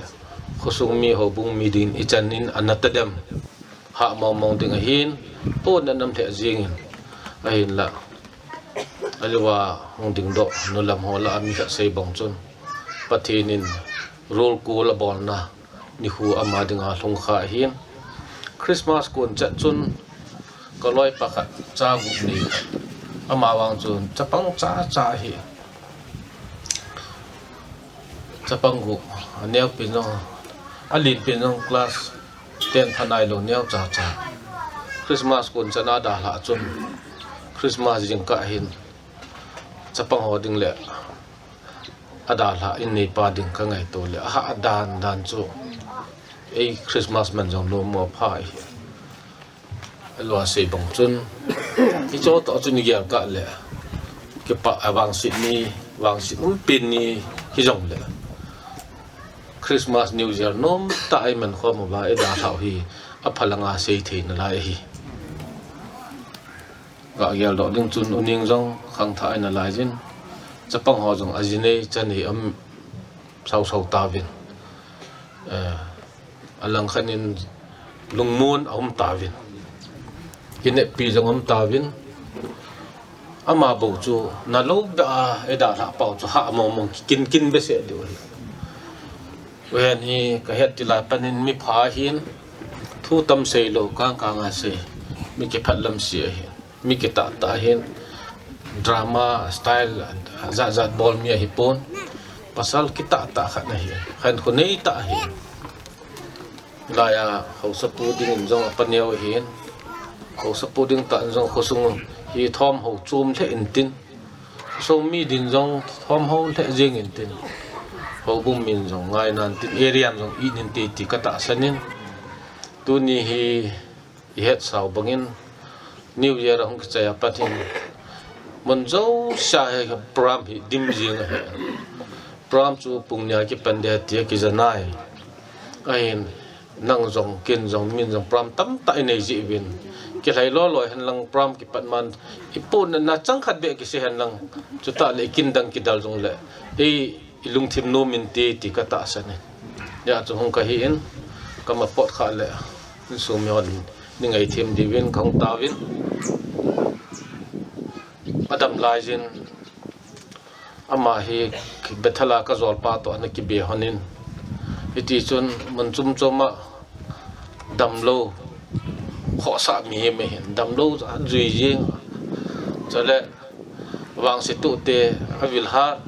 khosung mi houbung mi dingin ichan in ana tadem. Hah mong mong ding ahin, pon anam lheh jingin. Ahinla. Aliva hung dingdoh nulam ho lah a mi khat sei bang chun Pathen in rol kul abolna nikho ama dinga lhung kha ahin. Christmas kon chet chun kaloi pakhat cha gup nei khat. Ama vang chun chapang cha cha ahi. Chapang gup, aneo pen jong, alen pen jong class ten thanai lou neo cha cha. Christmas kon chan a dalha chun Christmas jingkah hin chapang ho ding le adalha in neipa ding kangaito le ahah dan dan chu ei Christmas man jong lou mo pha ahi. Alua sei bang chun hicho toh chun igel kah le kipah a vangset ni, vangset um pen ni hijongle Christmas New Year nom tah a iman khom uva idalhau hi aphalanga sei thei nalai ahi. Gah geldoh ding chun uning jong khangthah a inalai jin. Chapang ho jong ajinei chanei um sau sau tauvin. Eh, alang khat in lungmon aum tauvin. Kineppi jong um tauvin. Ama bou chu nalou beh a idalhah pau chu hah mong mong kin kin behseh diu ahi. Uhen hi kahet tilai panin mipha ahin thu tam sei lou kang kang a sei mi kiphat lam si ahin. Mi kitah tah hin drama style jat jat bol mi ahipon. Pasal kitah tah khat ahi. Khankho nei tah ahi. Laiya haosapu dingin jong apa neo ahin. Haosapu ding tah in jong khosung hi thom ho chom lheh intin, khosung mi din jong thom ho lheh jeng intin, houbung min jong ngai nan tin, area in jong it inte ti ka tahsan in, tuni hi i hetsau bangin New Year a hung kichai a pat hin mun jousea hi program hi dim jing ahi. Program chu pung nia kipan ding tia kija nai. Ahin nang jong, ken jong, min jong program tamtah i nei jeh uvin, kilhai loi loi hen lang program kipat man, i puna na chang khat beh kisei hen lang, chutah le i kin dang kidal jong le, i, i lungthim nom inte ti ka tahsan e. Hijeh chun hung kahi in, ka ma pot kha le, insung mi hon ni ngai them diuvin ka hung tauvin. Adam lai jin, ama hi Bethel a ka jolpa toh ana kibe hon in, hiti chun mun chom chom a damlou, khohsah mihem ahin, damlou jui jing, chule vangse toh te avil hat,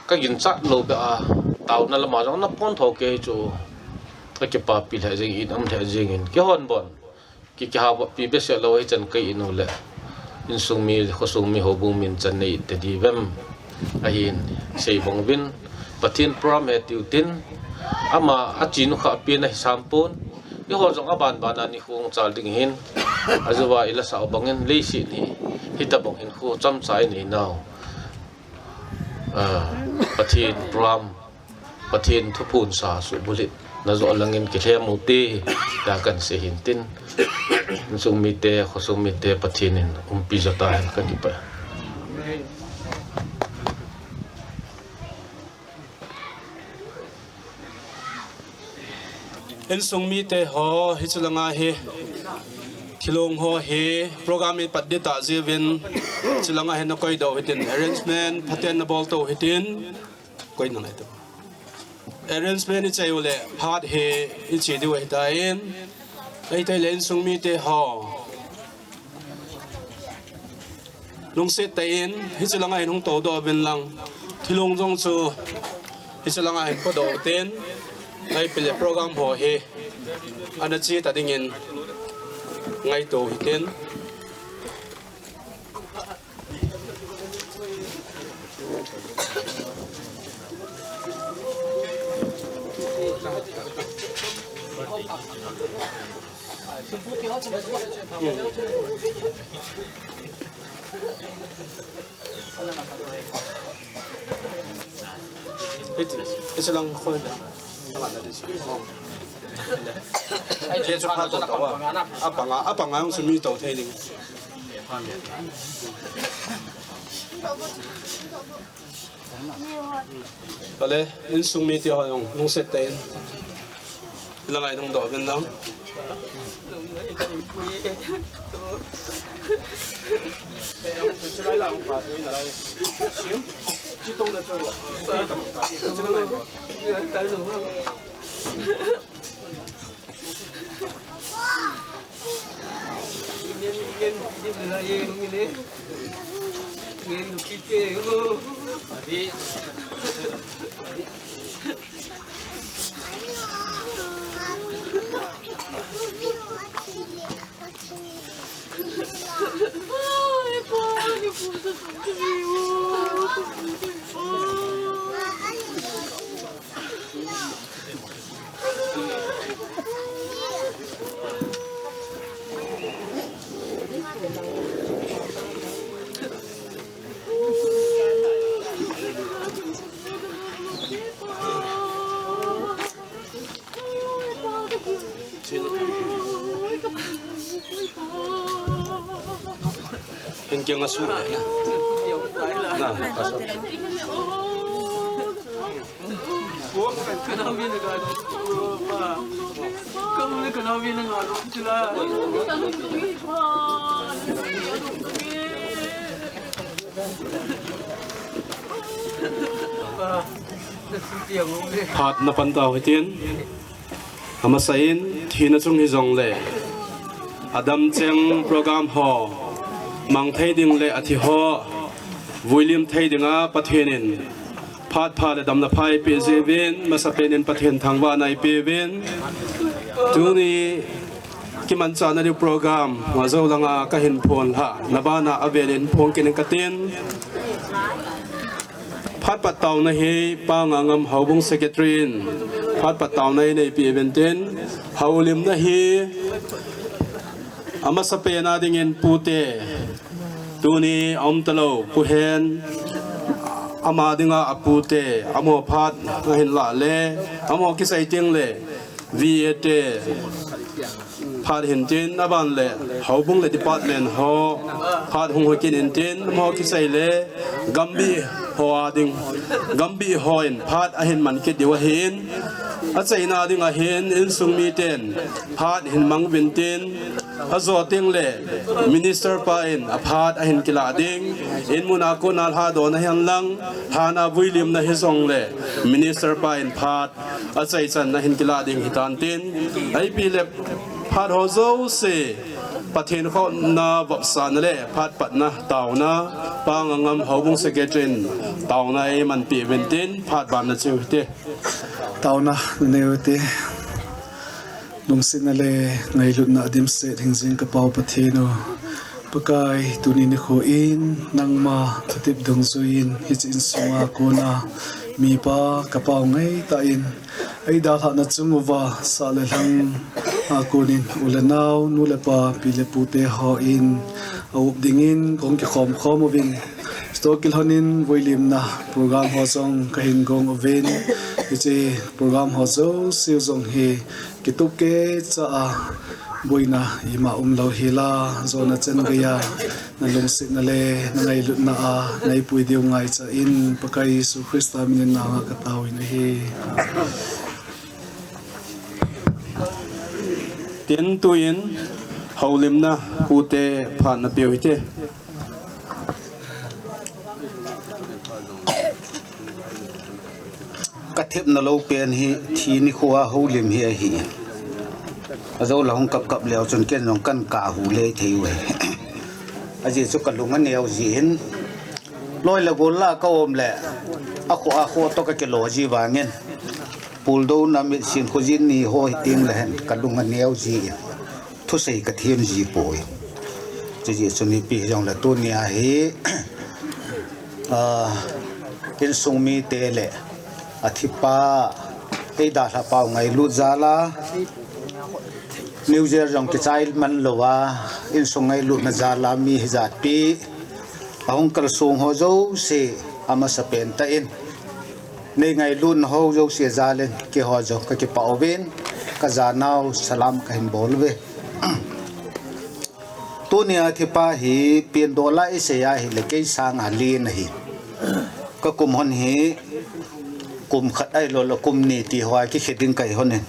ka ginchat lou beh a, taona lama jong ana pon tho kei chu, ka kipapi lheh jeng in, um lheh jeng in, kihon bon. Ki, kihoupi behseh lou hichan kei in u le, insung mi, khosung mi, houbung min chan nei te diuvem. Ahin, sei bang uvin, Pathen program he tiu tin, ama a chinu kha pen ahi sam pon, eiho jong aban ban a ni khong chal ding hin, ajeh a i la sau bangin leiset hi, hitabang hin kho chomcha i nei nau. Ah, Pathen program, Pathen thuphon sa suhbulhit na joh langin kilhem u te, tia kan sei hin tin. Insung mite, khosung mite, Pathen in umpi jo ta hen, ka kipah e. Insung mite ho, hiche langa hi, thilong ho hi, program i pat ding tah jeh uvin, hiche langa hi na koi doh hitin, arrangement phaten na bol to hitin, koi na ngai to. Arrangement i chai u le, phat hi, i che diu ahi tan, ahithei le insung mite ho. Lungset tah in, hiche langa hin hung to doh uvin lang. Thilong jong chu, hiche langa hin po doh uvin tin, ahipoi le program ho hi, ana che ta dingin, ngaito hitin. Hiche lang khoi da. Hiche chu pha to to a. Apanga, apanga jong chu mi to thei ding. Kale, insung mite ho jong, lungset tah in. Langa hin hung doh uvin lang. Hin kiang a su. Na, ka su. Phat na pan tau hitin. Amasa in, thina chung hijongle, adam cheng program ho mang thei ding le athi ho vuilim thei dinga Pathen in phat pha le damna pha eipeh jeh uvin, masapen in Pathen thangvahna eipe uvin. Tuni kimanchahna diu program, a jou langa kahin phonglhah na bana avelin phongkit inge katin. Phat pat taona hi Pa Ngangam Houbung Secretary in phat pat taona hi neipeh uvin tin, houlimna hi amasapen a dingin pute, tuni aum talou, Pu Hen, ama dinga apute, amaho phat ahin lah le, amaho kisei teng le, V A te phat hin tin, aban le houbung le department ho phat hung hoi kit in tin, amaho kisei le, gambih ho a ding, gambih hon phat ahin man kit diu ahin, achaina ding ahin, insung miten phat hin mang uvin tin, ajo teng le minister pa in aphat ahin kilah ding, in mun a kona lhadon ahi henlang, lhana vuilimna hijong le minister pa in phat achaichan ahin kilah ding hitan tin, ipi le phat ho jouse Pathen khohna vopsahna le phat patna taona, Pa Ngangam Houbung Secretary in taona eimanpeh uvin tin, phat banna cheu hite. Taona nei uvin te. Lungsetna le ngailutna dimset hingjing ka Pau Pathen u, Pakai, tuni nikho in nangma thutep dungjuiyin hiche insunga kona mipa ka Pau ngaitah in eidalhahna chung uva sah le lhang a konin u le nao, nu le pa, pi le pute hon aup dingin kahung kikhom khom uvin, chutoh kilhonin vuilimna program ho jong kahin gong uvin, hiche program ho jouse jong hi kitup keicha a boina ima umlou hela, jona chan geiya nalungsetna le nangailutna a neipui diu ngaicha in, Pakai Jesu Christa minin nangma kataovin ahi. Tin, tuin houlimna pute phat napeu hite. Kathepna lou pen hi thi nikho a houlim hi ahi. Ajou le hung kap kap leu chun ken jong kan kahu le thei uve. Ajeh chu kalung aneo jeh in, loi le gol la kaum le, akhoh akhoh toh kakilo ji vangin, puldouna mitsin khojin ni ho hiteng le hen kalung aneo jeh in thusei kathem ji poi. Chujeh chun ipi hijongle tunia hi, ah, insung mite le athipa, eidalhah pau ngailut jal a, New Year jong kichai man louva, insung ngailutna jal a mi hijat pi ahung kalsong ho jouse, amasapen tah in nei ngailutna ho jouse jal in keiho jong kakipah uvin, kajanau salam kahin bol uve. Tunia thipa hi pindol a isei ahile kei sanga len ahi. Kakum hon hi kum khat ahilou le kum ni ti hoa kikhe ding kahi hon in.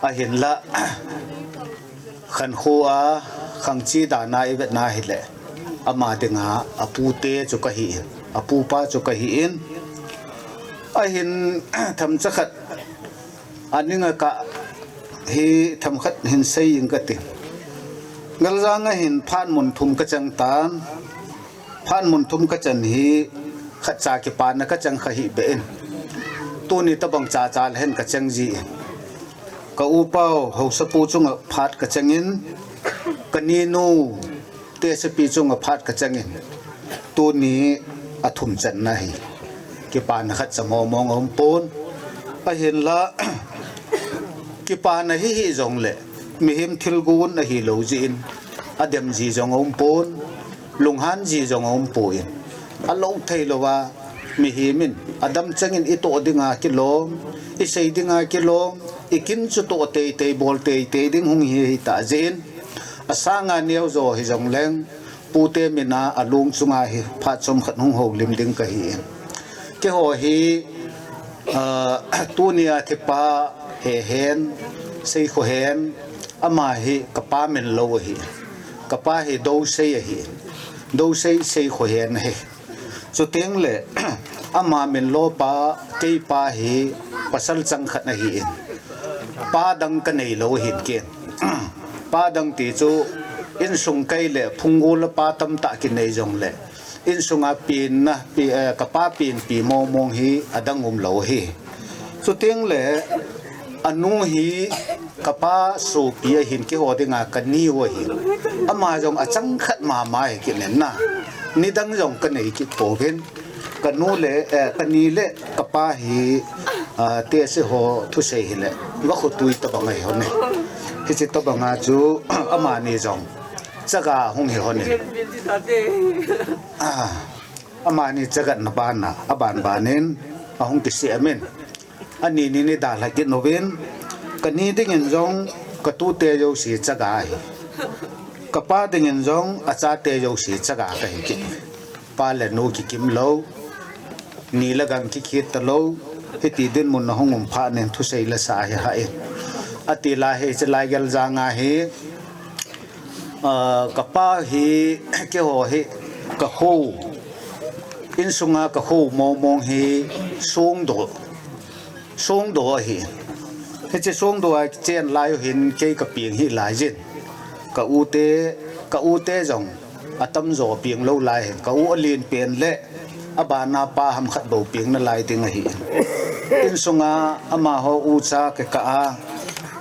Ahinla, khankho a, khangchi dan a ivetna hile, ama dinga apute chu kahi in, apupa chu kahi in. Ahin, themcha khat, aning a kah hi themkhat hin sei ing kati. Ngaljang a hin phat mun thum kachang tan, phat mun thum kachang hi khatcha kipana kachang kha hih beh in. Tuni tabang chacha le hin kachang ji in. Ka upa u Haosapu chunga phat kachang in, kaninu Tesapi chunga phat kachang in. Tuni athum channa hi kipana khatcha mong mong aumpon. Ahinla, kipana hi hijongle, mihem thilgon ahilou jeh in, adem ji jong aumpon, lunghan ji jong aumpon, alou theilouva, mihem in adam chang in itoh dinga kilom, isei dinga kilom, ikin chu toh teitei, bol teitei ding hung hi, hitah jeh in, asanga neojo hijongleng, pute mina alung chunga hi phat chomkhat hung houlim ding kahi in. Keiho hi, ah, tunia thipa hehen, seikho hen, ama hi kapa min lou ahi. Kapa hi Dousei ahi. Dousei seikho hen ahi. Chuteng le, ama min lopa, keipa hi pasal chang khat ahi in. Pa dang kanei lou ahin ken. Pa dang ti chu insung kai le phunggol a pa tamtah kinei jongle, insunga penna, pe-, eh, kapa penpi mong mong hi adang umlou ahi. Chuteng le, anu hi Kapa sopi ahin, keiho dinga kani u ahin. Ama jong achang khat mama hi kit nen na. Nidang jong kanei kit pouvin. Kanu le, eh, kani le kapa hi, ah, tese ho thusei hile, va khotui tabang ahi hon e. Hiche tabanga chu, amani jong chaga hung hi hon e. Ah, amani chaga na bana, aban banin, ahung kisei amin. Ani ni ni dalha kit uvin, kani dingin jong katute jouse chaga ahi. Kapa dingin jong achate jouse chaga kahi kit. Pa le nu kikim lou, ni le gang kikhet talou, hiti dinmun a hung um phat nin thusei la sa hi ha in. Ati la hiche lai Geljang a hi, ah, kapa hi, keiho hi, ka kho, insunga ka kho mong mong hi, Songdo, Songdo ahi. Hiche Songdo a chen lai u hin kei ka peng hi lai jin. Ka u te, ka u te jong atamjo peng lou lai hin. Ka u alen pen le abana pa ham khat bou peng nalai ding ahi. Insunga amaho ucha kikah a,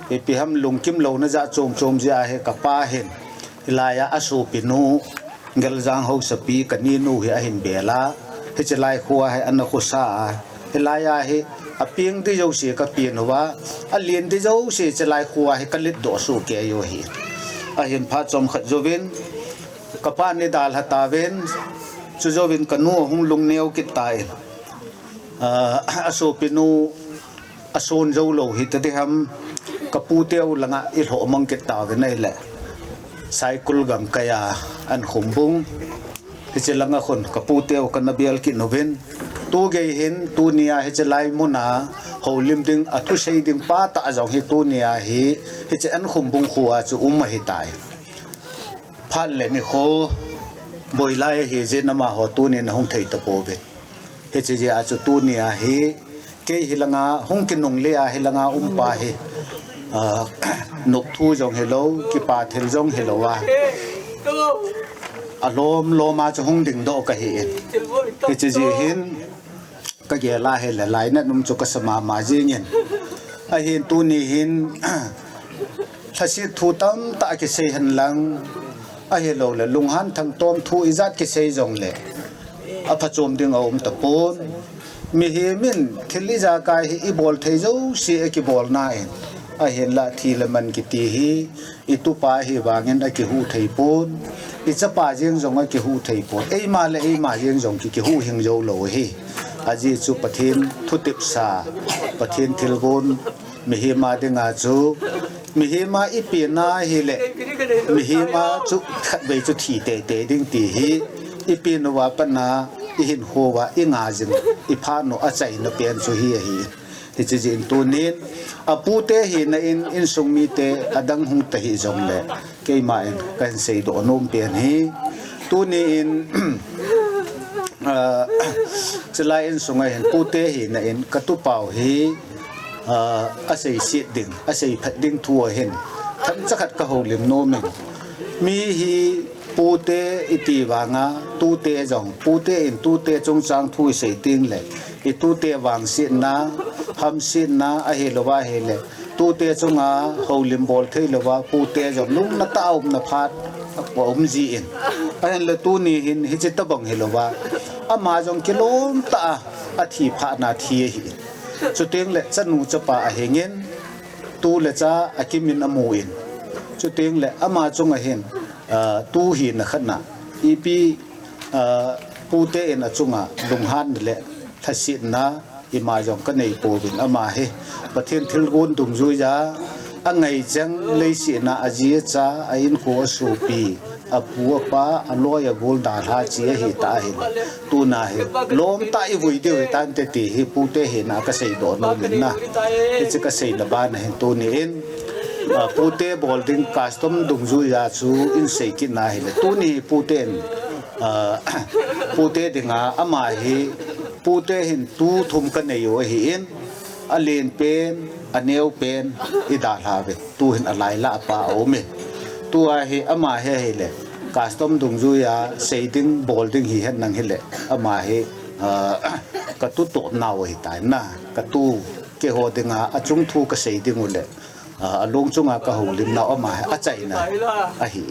ipi ham lungkim louna jat chom chom jeh a hi kapa hin. Hilai a asopinu, Geljang Haosapi, kaninu hi ahin bel a. Hiche lai kho a hi ana khosa a. Hilai a hi, apeng di jouse ka peng uva. Alen di jouse hiche lai kho a hi ka let doh soh kei u ahi. Ahin phat chomkhat jouvin, kapa ni dalha tauvin, chujouvin kanu ahung lungneo kit tan. Ah, asopinu, ason jou lou hita ding ham, ka pute u langa i lhoh mang kit tauvin ahile. Saikul gamkai a Ankhum bung. Hiche langa khun ka pute u kana bel kit uvin. Tu gei hin, tuni a hiche lai mun a, houlim ding, athusei ding pa tah jong hi tuni a hi, hiche Ankhum bung kho a chu um ahi tai. Phat le nikho, boi lai ahi jeh in amaho tuni in ahung thei tapouvin. Hiche jeh a chu tuni a hi, kei hilanga, hung kinungle a hilanga um pa hi, ah, nop thu jong hilou, kipa thil jong hilou a. Alom lom a chu hung dingdoh kahi in. Hiche jeh hin, ka gel a hile lainat um chu kasa mama jing in. Ahin tuni hin, lhaset thu tamtah kisei hen lang, ahilou le lunghan thangtom thu ijat kisei jong le, aphachom ding aum tapon. Mihem in thil ijakai hi ibol thei jouse akibol nan, ahinla thi le man kiti hi, i tupa ahi vangin akihuh thei pon, i chapa jeng jong akihuh thei pon, eima le eima jeng jong ki, kihuhhing jou lou ahi. Ajeh chu Pathen thutepsa, Pathen thilgon, mihem a dinga chu, mihem a i penna ahile, mihem a chu khatvei chu thi teitei ding ti hi, i pen uva pat a, i hinkho uva, i nga jing, i phat u achaina pen chu hi ahi. Hiche jeh in tunin, apute hina in, insung mite adang hung tahih jongle, keima in kahin seidoh nom pen hi. Tuni in, ah, chulai insunga hin pute hina in katupa u hi, ah, aseiset ding, aseiphat ding thu ahin, themcha khat kahoulim nom in. Mi hi pute iti vanga, tute jong, pute in tute chungchang thu isei tengle, i tute vangsetna, hamsetna, ahilouva ahile, tute chunga houlim bol theilouva, pute jong lungna tah a umna phat aum jin. Ahinla tuni hin hiche tobang hilouva, ama jong kilom tah a athi phat a thi ahi. Chutengle chanu chapa ahingin, tu le cha akimin amun. Chutengle ama chunga hin, ah, tu hina khat a, ipi, ah, pute in achunga lunghanna le lhasetna ima jong kanei pouvin, ama hi Pathen thilgon dungjuiya, angaichang leiset a aji acha, a inkho asopi, apu apa, aloi agol dalha chi ahitah in, tuna hi lom tah a ivui diu hitante ti hi pute hina kaseidoh nom in na. Hiche kaseina bana hin tuni in, ah, pute bol ding custom dungjuiya chu insei kit na hile. Tuni pute in, ah, pute dinga ama hi, pute hin tu thum kanei u ahin, alen pen, aneo pen, idalha uve. Tu hin alailah pa aumin. Tua hi ama hi ahile, custom dungjuiya sei ding, bol ding hihen lang hile, ama hi, ah, katu topnau ahitai na. Katu, keiho dinga achung thu kasei ding u le, a, alung chunga kahoulimna um a, achaina ahi.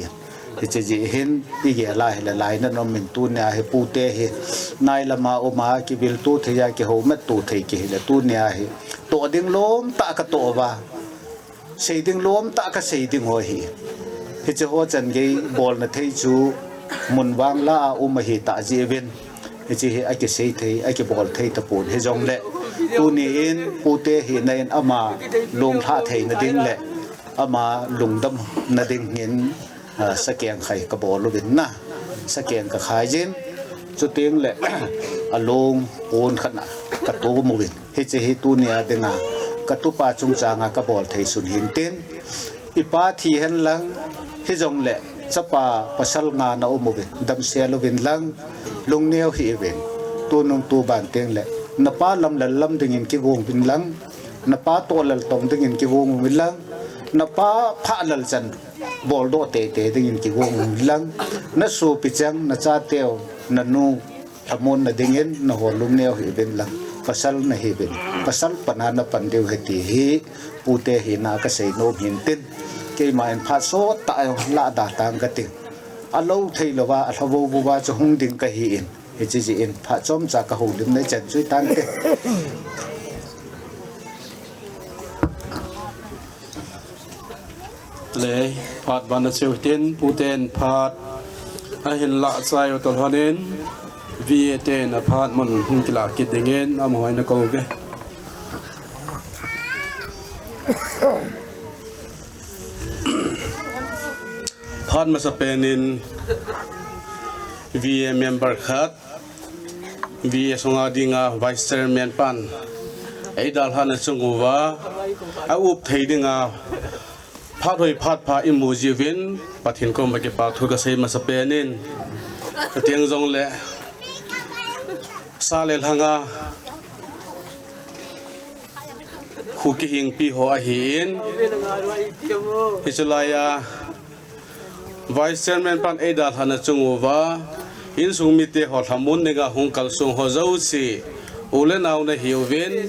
Hiche jeh hin igel a hile lainat um in tunia hi pute hi nailama um a kivilto thei a kihoumatto thei kihile tunia hi toh ding lom tah katoh uva, sei ding lom tah kasei ding ho hi. Hiche ho chan gei bolna thei chu mun vang la a um ahi tah jeh uvin, hiche hi akisei thei, akibol thei tapon hijongle, tuni in pute hina in ama lunglhah theina ding le ama lungdamna ding hin, a, sakeng khai kabol uvin na, sakeng kakhai jin, chuteng le alung pon khat na katom uvin. Hiche hi tunia dinga katupa chungchanga kabol thei sun hintin, ipa thi henlang, hijongle chapa pasal nga na um uvin, damsel uvin lang, lungneo hih uvin, tunung tuban teng le napa lamlal lam dingin kigong uvin lang, napa toh laltong dingin kigong uvin lang, napa phah lal chan boldoh teitei dingin kigong uvin lang, nasopi cheng, nachateu, nanu lhamonna dingin nahou lungneo hih uvin lang, pasal nahi uvin, pasal pana napan diu ahi ti hi pute hina kasei nom hintin, keima in phat sottah a jong lahda tang kating, alou theilouva, alhavou vouva chu hung ding kahi in, hiche jeh in phat chomcha kahoulimna ichan chu itante. Le, phat ban acheu hitin, puten phat ahin lah chai u toh lhonin, V A ten aphat mun hung kilah kit dingin, amaho in akou uve. Phat masapen in V A member khat, V A sunga dinga Vice Chairman pan eidalhahna chung uva, aup thei dinga phat hoi phat pha imu jiuvin, Pathen koma kipa thu kasei masapen in, chuteng jongle sa le lhanga khu kihingpi ho ahin, hiche laiya Vice Chairman pan eidalhahna chung uva, insung mite ho lhamon dinga hung kalsong ho jouse, u le nao nahiuvin,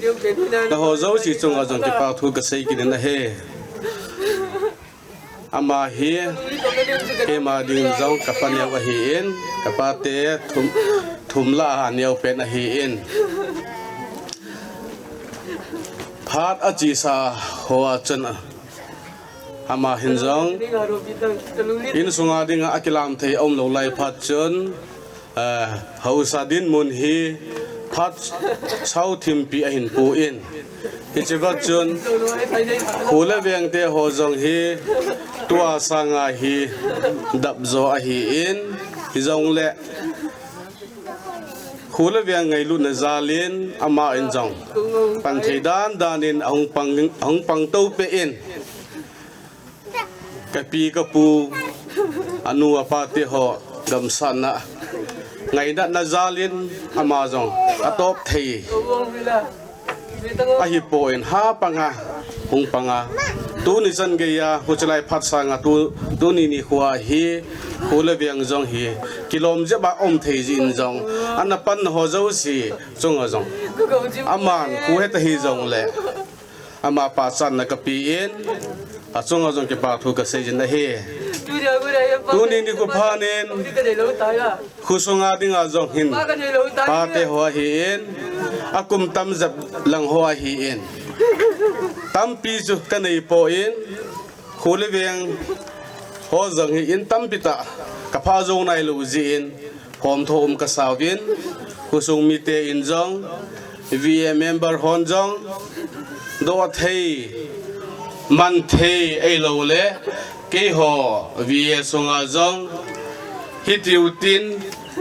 naho jouse chunga jong kipa thu kasei kit in ahi. Ama hi keima ding jong kapa neo ahin, kapate thum, thum lah a neo pen ahin. Phat achesa hoa chun ama hin jong insunga dinga akilam thei aum lou lai phat chun, eh, haosa dinmun hi phat sao thimpi ahin pon, hiche phat chun khu le vengte ho jong hi tua sanga hi dapjo ahin, hijongle khu le veng ngailutna jalin ama in jong pan thei dan dan in ahung pang, ahung pang toupeh in, kapi kapu, anu apa te ho gamsatna, ngainatna jalin ama jong atop thei ahipon, ha panga, hung panga, tuni chan geiya, huchelai phat sanga tu, tuni nikhoa hi khu le veng jong hi kilom jep a um thei jeh in jong, ana panna ho jouse chunga jong, aman khu heta hijongle ama pachatna kapen, achunga jong kipa thu kasei jin ahi. Tuni nikho phat in khu sunga dinga jong hin pate ho ahin, akum tam jep lang ho ahin, tampi chu kanei pon, khu le veng ho jong hi in tampi tah kapha jou nailou jeh in, homtho um kasauvin, khosung mite in jong, V A member hon jong, doh thei, man thei eilou le, keiho V A sunga jong, hitiu tin,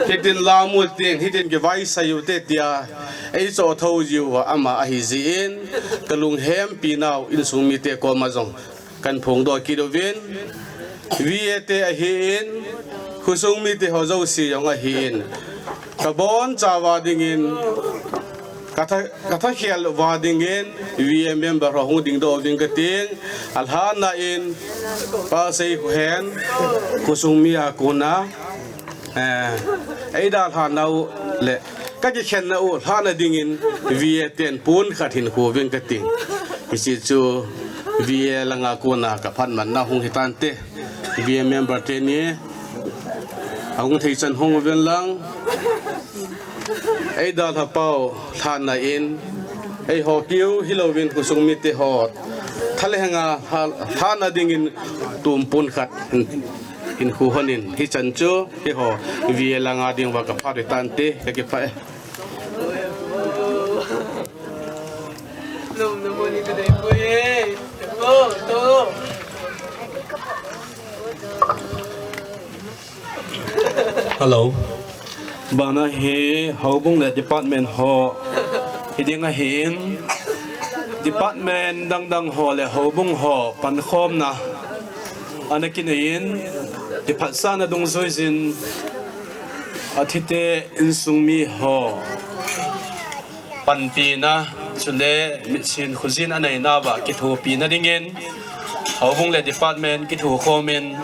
hitin lam utin, hitin kivaisai ute tia eichoh thou jiuva ama ahi jeh in, kalunghempi nau insung mite koma jong kahin phongdoh kit uvin, V A te ahin, khosung mite ho jouse jong ahin, kabonchauva dingin, katha, kathakhel uva dingin, V A member ho hung dingdoh uving kating, alhana in, Pa Seikhohen, khosung mi a kona, eh, eidalhah nau le, kakikhen nau lhahna dingin, V A ten pon khat hin khu uving kating. Hiche chu, V A langa kona kaphat manna hung hitante, V A member teni ahung thei chan hung uvin lang, ei dalha pau lhanna in, eiho keu hilouvin khosung mite ho thalhenga lha-, lhanna dingin tumpun khat hin, hin khu honin, hichan chu eiho V A langa dinguva kaphat hitante, kakipah e. Hello. Bana hi houbung le department ho hiding ahin, department dangdang ho le houbung ho pankhomna ana kineiyin, kiphatsahna dungjuiyin, athite insung mi ho panpina, chule mitsin khojin aneina uva kithopina dingin, houbung le department kithokhomin,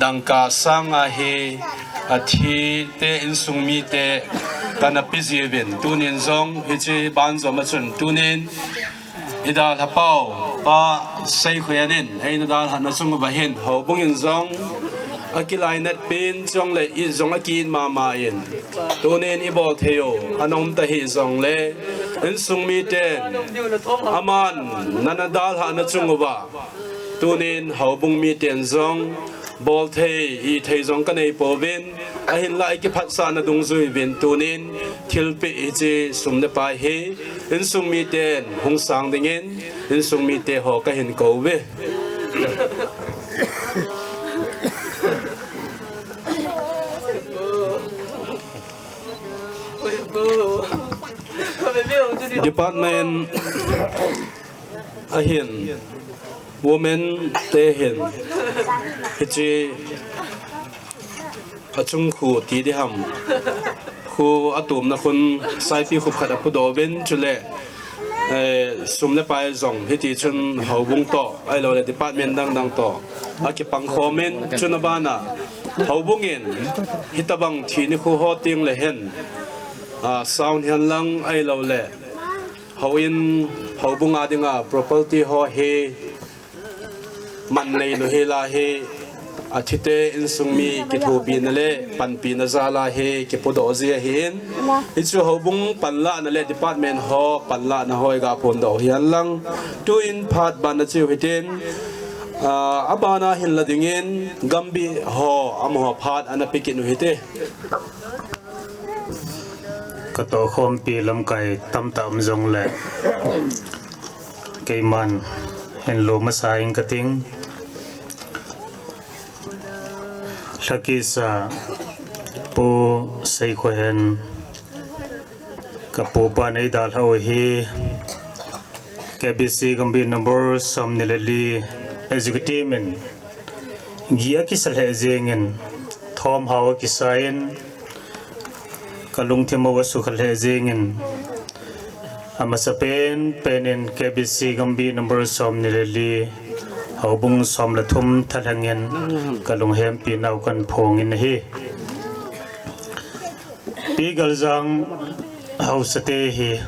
dangka sanga hi athite insung mite kana pe jiuvin, tunin jong hiche banjom a chun tunin idalha pau Pa Seikhohen in eina dalhahna chung uva hin houbung in jong akilainat pen chule ijong akiit mama in, tunin ibol thei u ana um tahih jongle, insung miten aman nana dalhahna chung uva tunin houbung miten jong bol thei, it thei jong kanei pouvin, ahinlah ikiphatsahna dungjuiyin tunin thilpeh hiche sum le pai hi insung miten hung sang dingin insung mite ho kahin kou uve. Department ahin, women te hin, hiche achung khu ti diham, khu atumna khun saipi khup khat apudoh uvin, chule, eh, sum le pai jong hiti chun houbung toh, ahilouleh department dangdang toh akipangkhom in, chuna bana houbung in hitobang thi nikho ho tengle hin, ah, sound hihen lang ahilouleh houin, houbung a dinga property ho hi man neilou hela hi, athite insung mi kithopina le panpina jal a hi kipudoh ji ahin. Hichu houbung panlahna le department ho panlahna ho iga phondoh hihen lang. Tuin phat bana cheu hitin, ah, abana hinla dingin Gambih ho amaho phat ana pe kit u hite. Katohkhompi lamkai tamtah um jongle, keiman hin lou masa ing kating. Lhakisa Pu Seikhohen, kapupan eidalhah u hi K B C Gambih number somni le li executive in gih akisa lheh jengin, thomhao akisa in, kalungthim u asukha lheh jengin, amasapen penin K B C Gambih number somni le li, houbung som le thum thalhengin kalunghempi nau kahin phongin ahi. Pi Galjang Haosate hi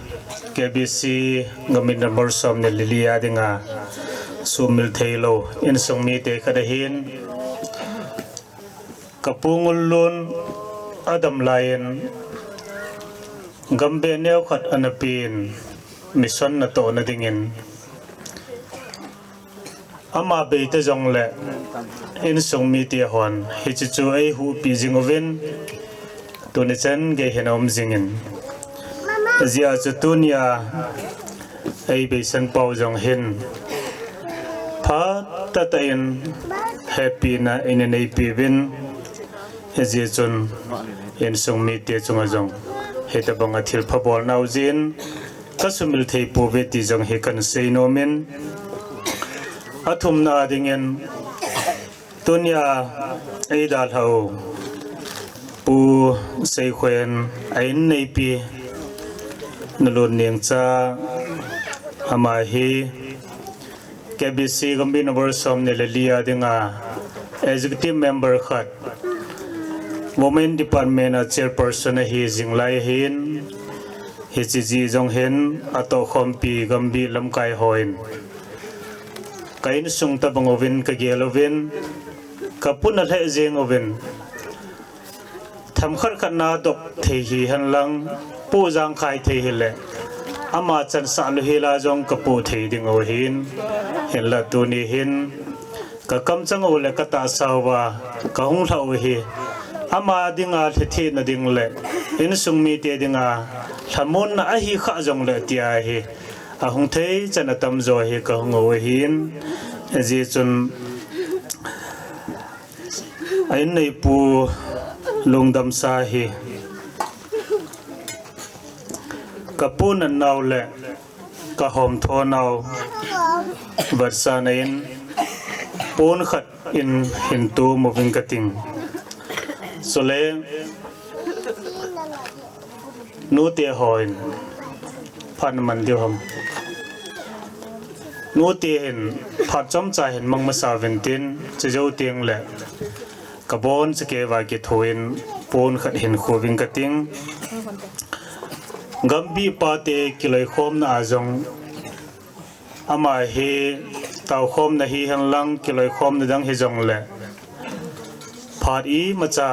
K B C Gambih number somni le li a dinga sumil theilou insung mite khat ahin, kapu Ngullun adam laiyin gambeh neokhat ana pen, mission natohna dingin, ama beita jongle insung mite hon hiche chu eihuhpi jing uvin, tuni chan gei hin aum jingin, ajeh chu tunia eibeisan pau jong hin phatah tah in hepina ina neipeuvin, hijeh chun insung mite chunga jong hitobanga thilpha bolnau jeh in kasumil thei pouve ti jong hi kahin seinomin, athumna a dingin tunia eidalhah u Pu Seikhohen a inneipi Nalun Nengcha, ama hi K B C Gambih number somni le li a dinga executive member khat, women department a chairperson ahi jing lai ahin, hiche jeh jong hin atohkhompi Gambih lamkai hon ka insung tabang uvin ka gel uvin, ka pun a lheh jeng uvin, themkhat khat na dop thei hihen lang, pu jang khai thei hile, ama chansah lou hila jong ka pu thei ding u ahin, hinla tuni hin, ka kamchang u le ka tahsa uva ka hung lha u hi, ama dinga lhithehna ding le insung mite dinga lhamonna ahi kha jongle tia hi, ahung thei chan atamjo hi ka hung u ahin, ajeh chun a inneipu lungdamsa hi ka pu natnau le ka homthonau vetsahna in pon khat in hin tum uving kating. Chule nute hon phat man diu ham. Nute hin phat chomcha hin mang masa uvin tin, chujou teng le ka boncha keiva kithoin pon khat hin khu uving kating. Gambih pate kiloikhomna a jong ama hi taokhomna hihen lang kiloikhomna dang hijongle phat imacha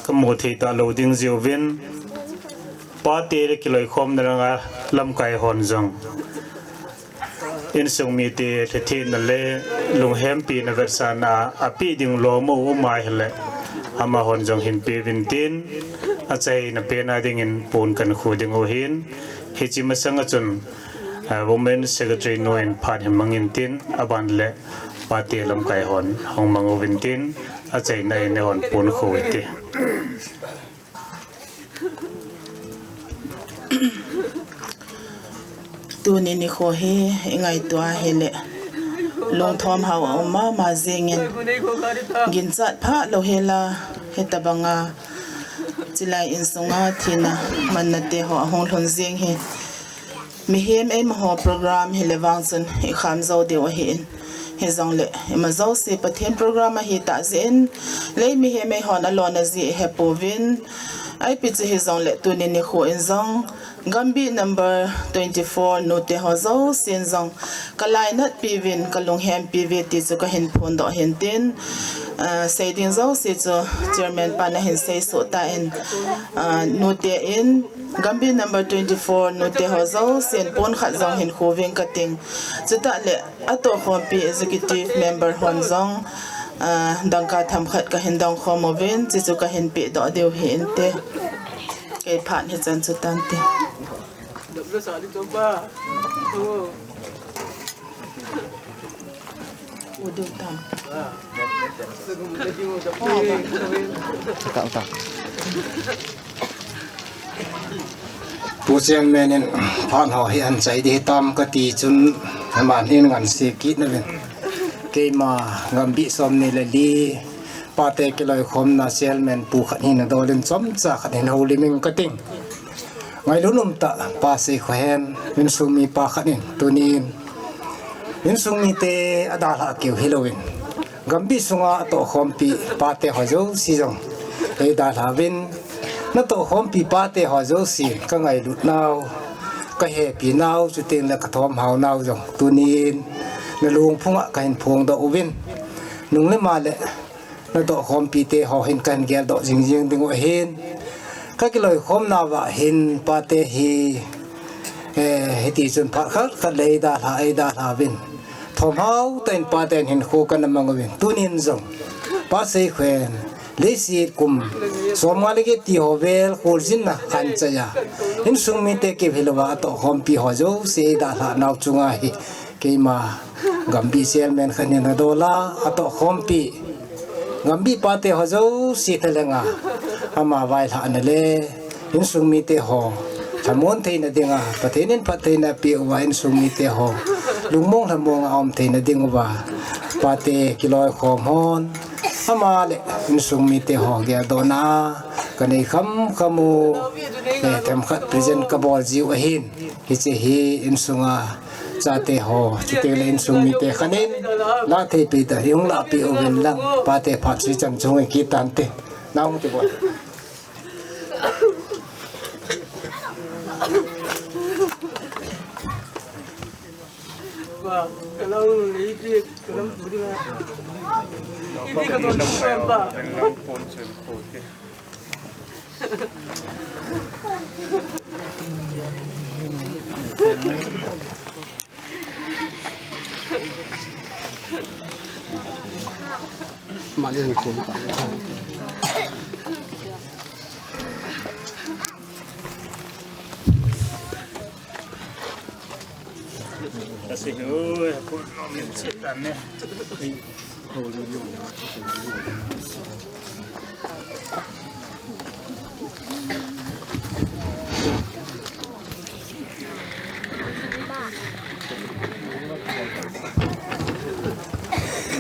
ka mu thei talou ding jeh uvin, pate le kiloikhomna dang a lamkai hon jong insung mite lhithehna le lunghempina vetsahna a peh ding lom u um ahile, amahon jong hin pe uvin tin, achaina pen a dingin pon kan khu ding u ahin, hiche masanga chun, a, Women Secretary nu in phat hin mangin tin, aban le pate lamkai hon hung mang uvin tin, achaina in eihon pon khu ute. Tuni nikho hi i ngaito a hile, lungthom hao a um mama jengin, ginchat pha lou hela, hitabanga chilai insunga thina manna te ho ahung lhun jeng hi, mihem eimaho program hile vang chun i kham jou diu ahin, hijongle ima jouse Pathen program ahi tah jeh in, lei mihem eihon alona jeh i hepouvin, ipi chu hijongle tuni nikho in jong, Gambih number twenty-four nute ho jousen jong ka lainatpi uvin, ka lunghempi uve ti chu ka hin phondoh ahin tin, ah, sei ding jouse chu chairman pan ahin seisoh tan, ah, nute in Gambih number twenty-four nute ho jousen pon khat jong hin khu uving kating. Chutah le atohkhompi executive member hon jong, ah, dangka themkhat ka hin dong khom uvin, chuchu ka hin pehdoh diu ahi inte. Kei phat hichan chu tante. U diu tam. Pu Chairman in phat ho hi ahin chai ding hitam kati chun, aman hin ngansi kit nauvin. Keima Gambih somni le li pate kiloikhomna Chairman pu khat hin adol in chomcha khat hin houlim ing kating. Ngailut umtah pa Seikhohen, insung mipa khat in tunin insung mite adalhah keu hilouvin, Gambih sunga atohkhompi pate ho jouse jong eidalhah uvin, natohkhompi pate ho jousen ka ngailut nau, ka hepi nau, chuteng le ka thomhao nau jong tunin nalungphunga ka hin phongdoh uvin, nung le ma le natohkhompi te ho hin ka hin geldoh jingjing ding u ahin. Ka kiloikhomna uva hin pate hi, eh, hiti chun phat khat khat le eidalhah, eidalhah uvin, thomhao tah in pate hin hinkho kana mang uvin, tunin jong pa Seikhohen leiset kum somnga le get ti ho vel kholjinna ahin chai a, insung mite keu hilouva atohkhompi ho jouse eidalhah nau chunga hi keima Gambih Chairman khat hin adol a, atohkhompi Gambih pate ho jouse thalenga ama vailhahna le insung mite ho lhamon theina dinga, Pathen in phattheina apeh uva insung mite ho lungmong lhamonga aum theina ding uva, pate kiloikhom hon ama le insung mite ho geldohna a kanei khamkham u, eh, themkhat present kabol jiu ahin. Hiche hi insunga chate ho, chuteng le insung mite khat in lah thei pi ta, hung lahpeh uvin lang, pate phat sui chan chung i kit tante. Nang ti bol.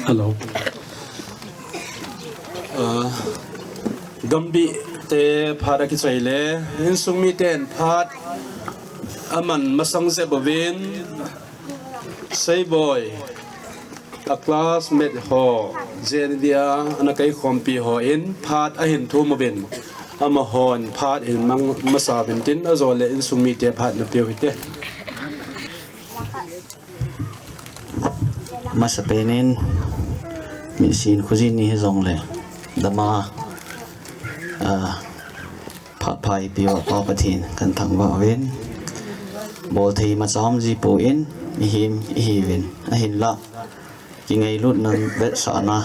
Hello. Ah, Gambih te phat akichoi le, insung miten phat aman masang jep uvin, Seiboi a classmate ho, J N V a ana kaikhompi hon phat ahin thum uvin, amahon phat hin mang masa uvin tin, ajole insung mite phat napeu hite. Masapen in, misin khojin ni hijongle, dama, ah, phat pha eipeuva Pa Pathen kahin thangvah uvin. Bolthei imacha umji poi, ihim ihiuvin. Ahinla, kingailutna vetsahna,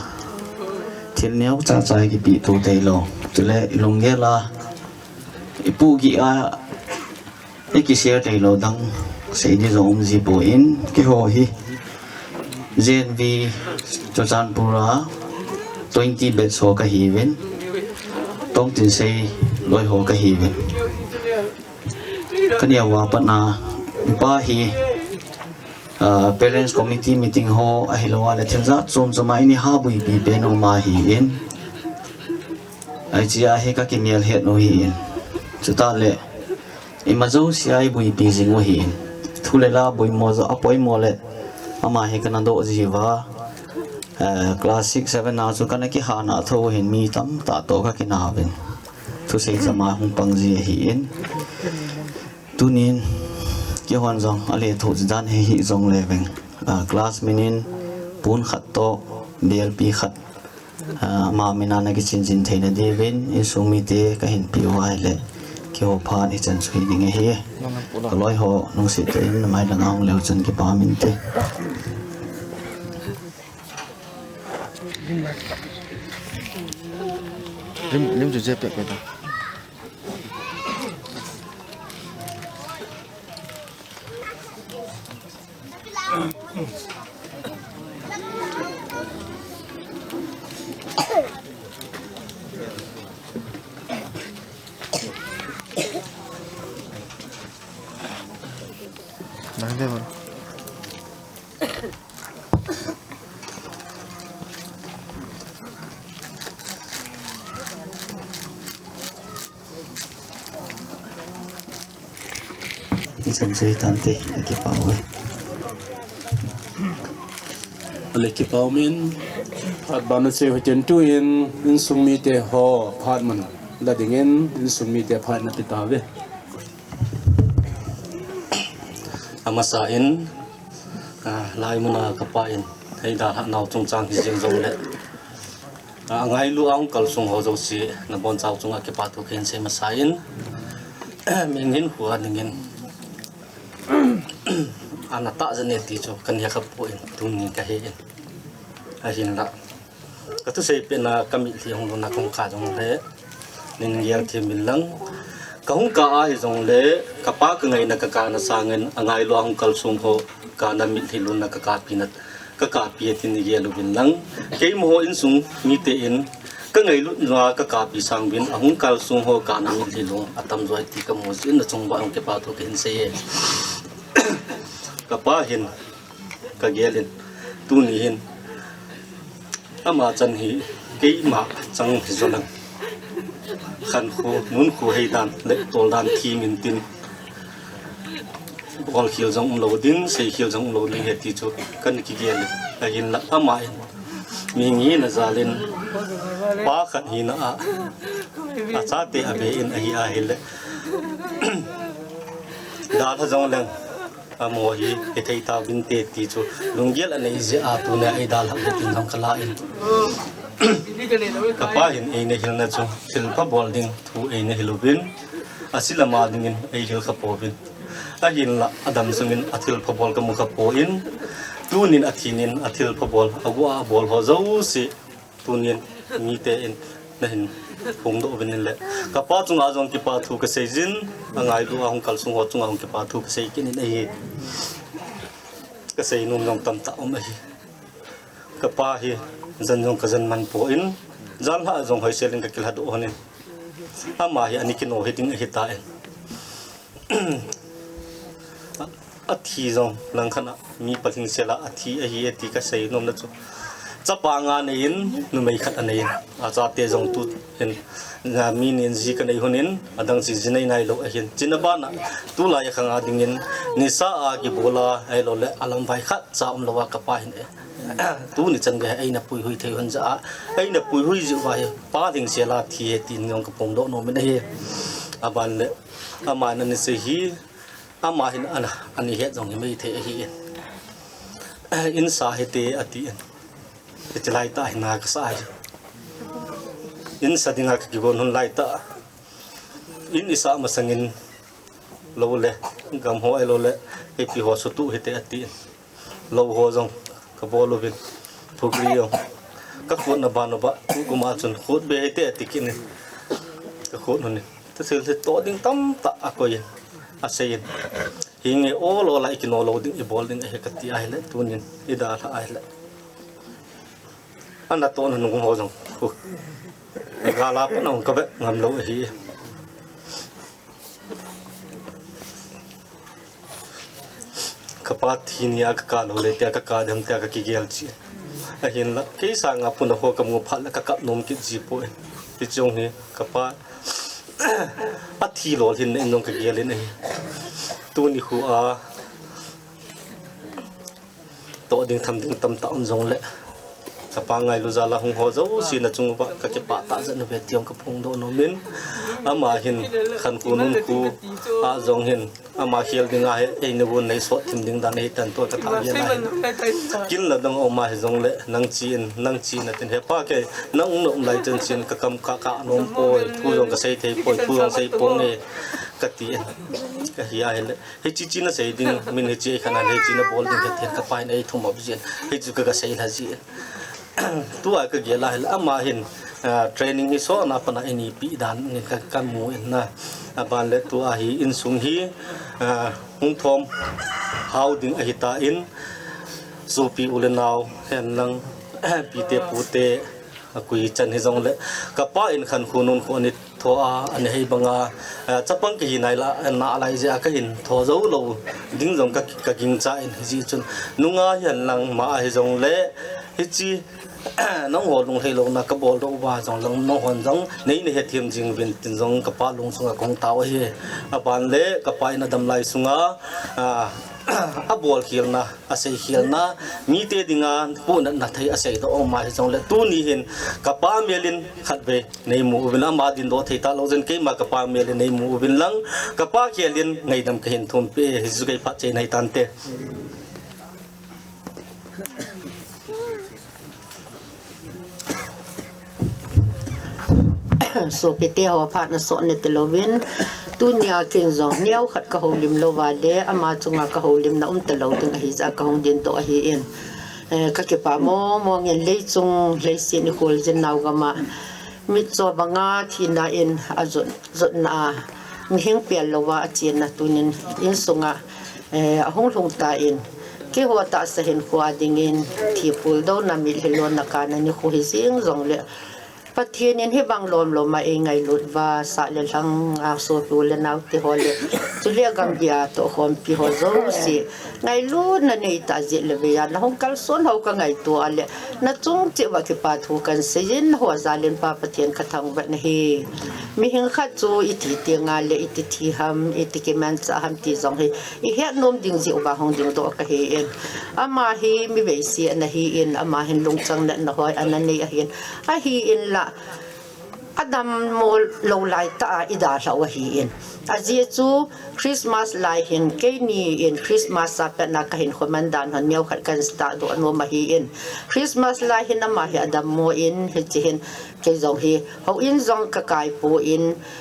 thil neocha cha ikipehto tailou, chule ilunggel a ipohgih a iki share tailou dang seidi jong umji poi, keiho hi J N V Churachandpur a twenty batch ho kahiuvin, Tongtinsei loi ho kahiuvin. Kaneo a pat na, ipa hi, ah, parents committee meeting ho ahilouleh thil jat chom chom a ini ha buipi pen um ahin, hiche a hi kakimel het u ahin. Chutah le, imajouse a ibuipi jing u ahin. Thu le la poimo jo, apoimo le, ama hi kana doh jiuva, eh, class six, seven a chu kana kihana thou ahin, mi tamtah toh kakina uvin. Thusei chama hung pang ji ahin. Tunin, keihon jong alethuh dan hi hijongleveng, ah, class min in pon khat toh, belpi khat, ah, ama min a nakichin chin theina diuvin, insung mite kahin peuva ahile, keiho phat hichan chu hiding ahi. Kaloi ho, lungset tah in namai langa hung leu chun kipa minte. Lim, lim chu je peh peh ta. Nang de bol. Ichan sei tante, akipah uve. Ale kipah umin, phat ban nasei u hitin tuin, insung mite ho phat mun la dingin, insung mite phat napeh tauve. Amasa in, ah, laimuna kapa in, hei dalhah nau chungchang hijing jongle, ah, angailu a hung kalsong ho jouse, nabonchau chunga kipathu kahin sei masa in, mihing hinkho a dingin, ana tah jeng e ti chu kaneh kha poi, tuni kahe in. Ahinla, kathusei pehna kamitlhi hung lutna kahung kah jongle, neina gel them uvin lang. Kahung kah ahi jongle, kapa kangaina kakahna sangin, angailu a hung kalsong ho, kana mitlhi lutna kakahpi na, kakahpi e tin neigel uvin lang. Keima ho insung mite in, kangailutna kakahpi sang uvin, ahung kalsong ho kana mitlhi lung atamjo ahi ti kamu jeh in, nachung uva hung kipathu kahin sei e. Kapa hin, kagel in, tuni hin, ama chan hi keima chang hijo lang, khankho, nunkho heidan, le toldan them in tin, bolkhel jong umlou ding, seikhel jong umlou ding ahi ti chu kana kigel in, ahinla ama in, mihing hina jal in, pa khat hina a, achate abe in ahi ahile, dalha jong leng, Amaho hi hethei tauvinte ti chu lunggel anei jeh a tunia eidalhah le tin jong kala in. Kapa hin eina hilna chu thilpha bol ding thu eina hil uvin, ase le ama dingin eihil kha pouvin. Ahinlah adam sungin athilpha bol kamu kha poi. Tunin athinin athilpha bol, agu a abol ho jouse tunin mite in nahin phongdoh uvin le, kapa chunga jong kipa thu kasei jin, angailu a hung kalsung ho chunga hung kipa thu kasei kit in ahi. Kasei nom jong tamtah um ahi. Kapa hi jan jong kajan man poi, janlhah jong hoisel in kakilhadoh lhonin, ama hi ana kino hiding ahitan. Athi jong langkhat a mi palhing sela athi ahi e ti kasei nomna chu, chapa nga aneiyin, numei khat aneiyin, achate jong tuhin mi ni in ji kanei lhonin, adang ji ji nei nailou ahin. Chuna bana tulai a khanga dingin nisa a kibol a ahiloule alamvai khatcha umlou a kapa hin e, tuni chan geiya eina puihui thei lhon jeh a, eina puihui jeh uva hi palhing sela thi e tin jong kaphongdoh nomin ahi. Aban le, aman ana sei hi, ama hin ana, ana het jong himai thei ahin, insa hite atin, hiche laitah hi na kasah ahi. Insa dinga kakigon lhon laitah, in isah masangin lou le, gam ho ahiloule ipi ho sutuh hite atin, lou ho jong kabol uvin, phukri jong kakhutna ban uva, tukum a chun khut be hite ati kit in, kakhut lhonin, thilse toh ding tamtah akoiyin, aseiyin, hinge ol ol a ikino lou ding, ibol ding ahi kati ahile, tunin idalhah ahile, anatohna nung ho jong khu, gal a pat a hung kavet ngamlou ahi. Kapa thi nia kakap lou le tia kakap dem tia kakigel ji. Ahinla kei sanga puna ho kamu phat le kakap nom kit ji poi. Hiche jong hi kapa athi lolhinna in jong kagel in ahi. Tuni khu a toh ding tham ding tamtah um jongle, kapa ngailu jal a hung ho jouse nachung uva kakipah tah jeh uve ti jong kaphongdoh nomin, ama hin khankho nunkho a jong hin ama khel dinga hi eina vun nei sot thim ding dan ahitan tua kathah gel ahi. Kin la dang um ahi jongle nang che in, nang che in atin, hepa kei nang umna um lai chan chen kakam ka ka nom poi, thu jong kasei thei poi, thu jong sei ponge katin, kahi ahile. Hiche che nasei ding, min hiche khat a hiche nabol ding, hitin kapa hin eithum up jin, hichu kaga sei lha jin. Tua kagel a hile, ama hin, ah, training hi sotna a pat a eina peh dan in ka, kamu in na. Aban le tua hi insung hi, ah, hung thom hao ding ahitan, sopi u le nao, henlang, pite pute, akoi chan hijongle, kapa in khankho nunkho ani tho a, ana hei banga, eh, chapang kahi nai la, nalai jeh a kahin tho jou lou ding jong ka, kagingchan, hijeh chun nunga hihen lang ma a hijongle, hiche, nangho lunglhai louna kabol doh uva jong lang nanghon jong neina hethem jing uvin tin jong kapa lungsunga kahung tao ahi. Aban le kapa in adam lai sunga, ah, abol khelna, asei khelna, mite dinga puhnatna thei asei doh um ahi jongle, tuni hin kapa mel in khatvei neimu uvin, ama dingdoh thei talou jeh in keima kapa mel in neimu uvin lang, kapa khel in ngaidam kahin thumpi e, hichu kei phatchomna ahi tante. Sopite ho, phat nasot nati louvin, tunia ken jong neokhat kahoulim louva le ama chunga kahoulimna um talou ding ahi jeh a kahung dingdoh ahin. Eh, kakipah mong mong in, leichung leiset in kholjin nau gam a mitcho banga thina in ajot jotna a, mihing pel louva achenna tunin insunga, eh, ahung lhung tan, keiho tahsa hinkho a dingin thi puldouna, mitlhi lonna kana nikho hi jeng jongle, Pathen in hibang lomlom a eingailut uva, sah le lhang a sopi u le nao teho le, chule gambih a tohkhompi ho jouse, ngailutna neitah jeh le veiya nahung kalson ho kangaito a le, nachung cheh uva kipa thu kahin seijin, naho jal in Pa Pathen kathangvah nahi. Mihing khat chu iti tenga le iti thi ham, iti kimanchah ham ti jong hi ihet nom ding jeh uva hung dingdoh kahin. Ama hi mi veise ana hin, ama hin lungchang natna hoi ana nei ahin. Ahinla, Dammo lou lai tah a i dalhah u ahi in. Ajeh chu Christmas lai hin keini in Christmas a patna ka hinkho man dan hon neokhat kan start doh anom ahi in. Christmas lai hin ama hi adammo in hiche hin kei jong hi houin jong ka kai poi,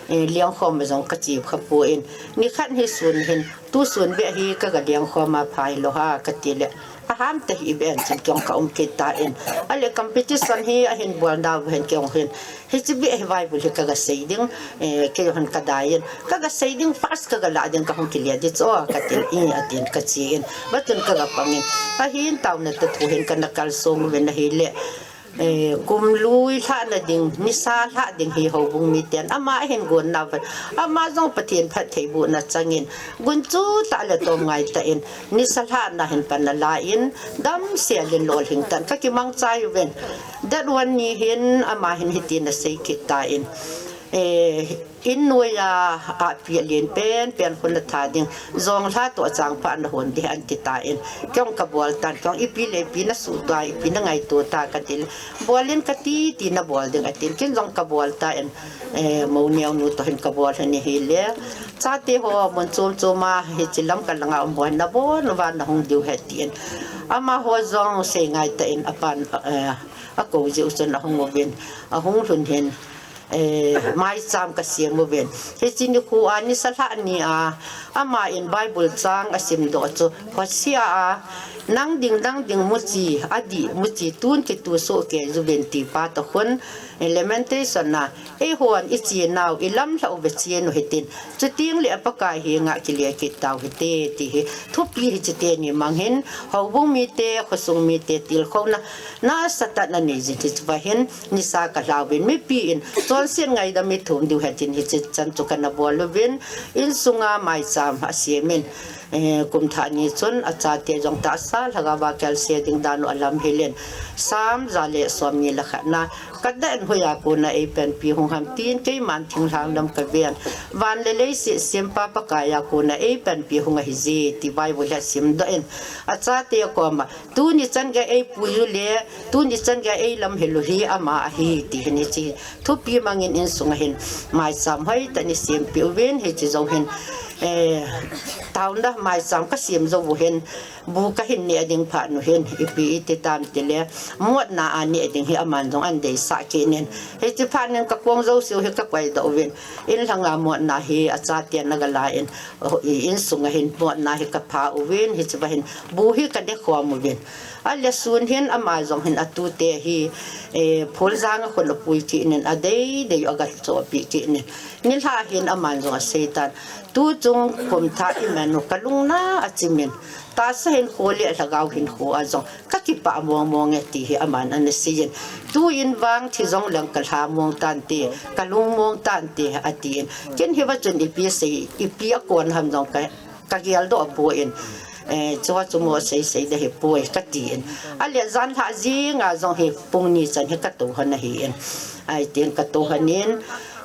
eh, lengkhom a jong ka che kha poi. Nikhat hi sun hin, tu sun beh hi ka ga lengkhom a phai lou ha ka ti le. Aham te hi ben chin kei jong ka um kit tan. Ale competition hi ahin bol nau hin kei jong hin. Hiche beh hi Bible hi ka ga sei ding, eh, kei jong hin ka dai in. Ka ga sei ding first ka ga la ding ka hung kile di chu ka tin, i, a tin ka che in. Batun ka ga pang in. Ahin taona te thu hin ka na kalsong uvin ahile. Eh, kum lui lhahna ding, nisa lhah ding hi houbung miten. Ama ahin gon nau vet. Ama jong Pathen phattheibohna chang in. Gunchu tah le tom ngai tah in. Nisa lhahna hin pan ala in. Damsel in lolhing tan. Ka kimang chai uvin. That one ni hin ama hin hitin asei kit tan. Eh, in noiya, a pi alen pen, pen khun atha ding. Jong lha toh achang pha na hon ding ahin ti tan. Kei jong ka bol tan, kei jong ipi le ipi na suh ta, ipi na ngaito ta ka ti le. Bol in ka ti, ti na bol ding atin. Kei jong ka bol tan, eh, mo neo nu toh hin ka bol lhon in ahile. Chate ho mun chom chom a, hiche Lamka langa um ho na bol, na van na hung diu ahi tin. Amaho jong sei ngai tan, apan, eh, akou jeh u chun ahung uvin, ahung lhun hin. Eh, maicham ka sem uvin. Hiche nikho a nisa lhah ni a, ama in Bible chang asim doh chu, Hosea a, nang ding, nang ding muchi, adih muchi, tun kitu soh kei uvin ti pa toh khun, eh, Lamentation a, eihon i chenau, i lamlhah uva chen u hitin. Chuteng le a Pakai henga kile kit tau hite, ti hi. Thupi hiche teni mang hin, houbung mite, khosung mite, tilkhouna, nasatah in anei jin hiche va hin, nisa ka lha uvin mipi in, chonset ngaidam i thum diu ahi tin hiche chan chu ka na bol uvin, insunga maicham asem in, eh, kum thah ni chun achate jong tahsa lhagao va kelse ding dan u alam hel in, Psalm ja le som ni le khat na, ka deh in hoiya kona ei panpi hung ham tin, keiman thinglhang lam ka ven, van le leiset sempa Pakai a kona ei panpi hung ahi je, ti Bible hi asim doh in, achate koma, Tuni chan gei ei pui u le, tuni chan gei ei lamhel u hi ama ahi, ti hin hiche thupi mang in insunga hin maicham hoitah in i sempeh uvin, hiche jong hin, eh, taona maicham ka sem jou u hin, bu ka hin neh ding phat nu hin, ipi i ti tam ti le, motna a neh ding hi aman jong ahin deisah kit in. Hiche phat in ka kong jouse u hi ka koi doh uvin, in lhanga motna hi achaten aga la in, i insunga hin motna hi ka pha uvin, hiche va hin bu hi ka ne khom uvin. Ale sun hin ama jong hin atute hi, eh, Pholjang a khun apui kit in adei dei u aga chohpeh kit in. Nilhah hin aman jong asei tan. Tuchung kum thah i man u ka lung na achim in. Tahsa hinkho le lhagao hinkho a jong ka kipah mong mong e ti hi aman ana sei in. Tuin vang thi jong leng ka lha mong tante, ka lung mong tante atin. Ken hiva chun ipi sei, ipi a kon ham jong ka ka geldoh poi, eh, chua chu mo sei sei ding ahi poi ka tin. Ale jan lhah jing a jong hi pung ni chan hi ka tou lhon ahi in. Ahi tin ka tou lhon in,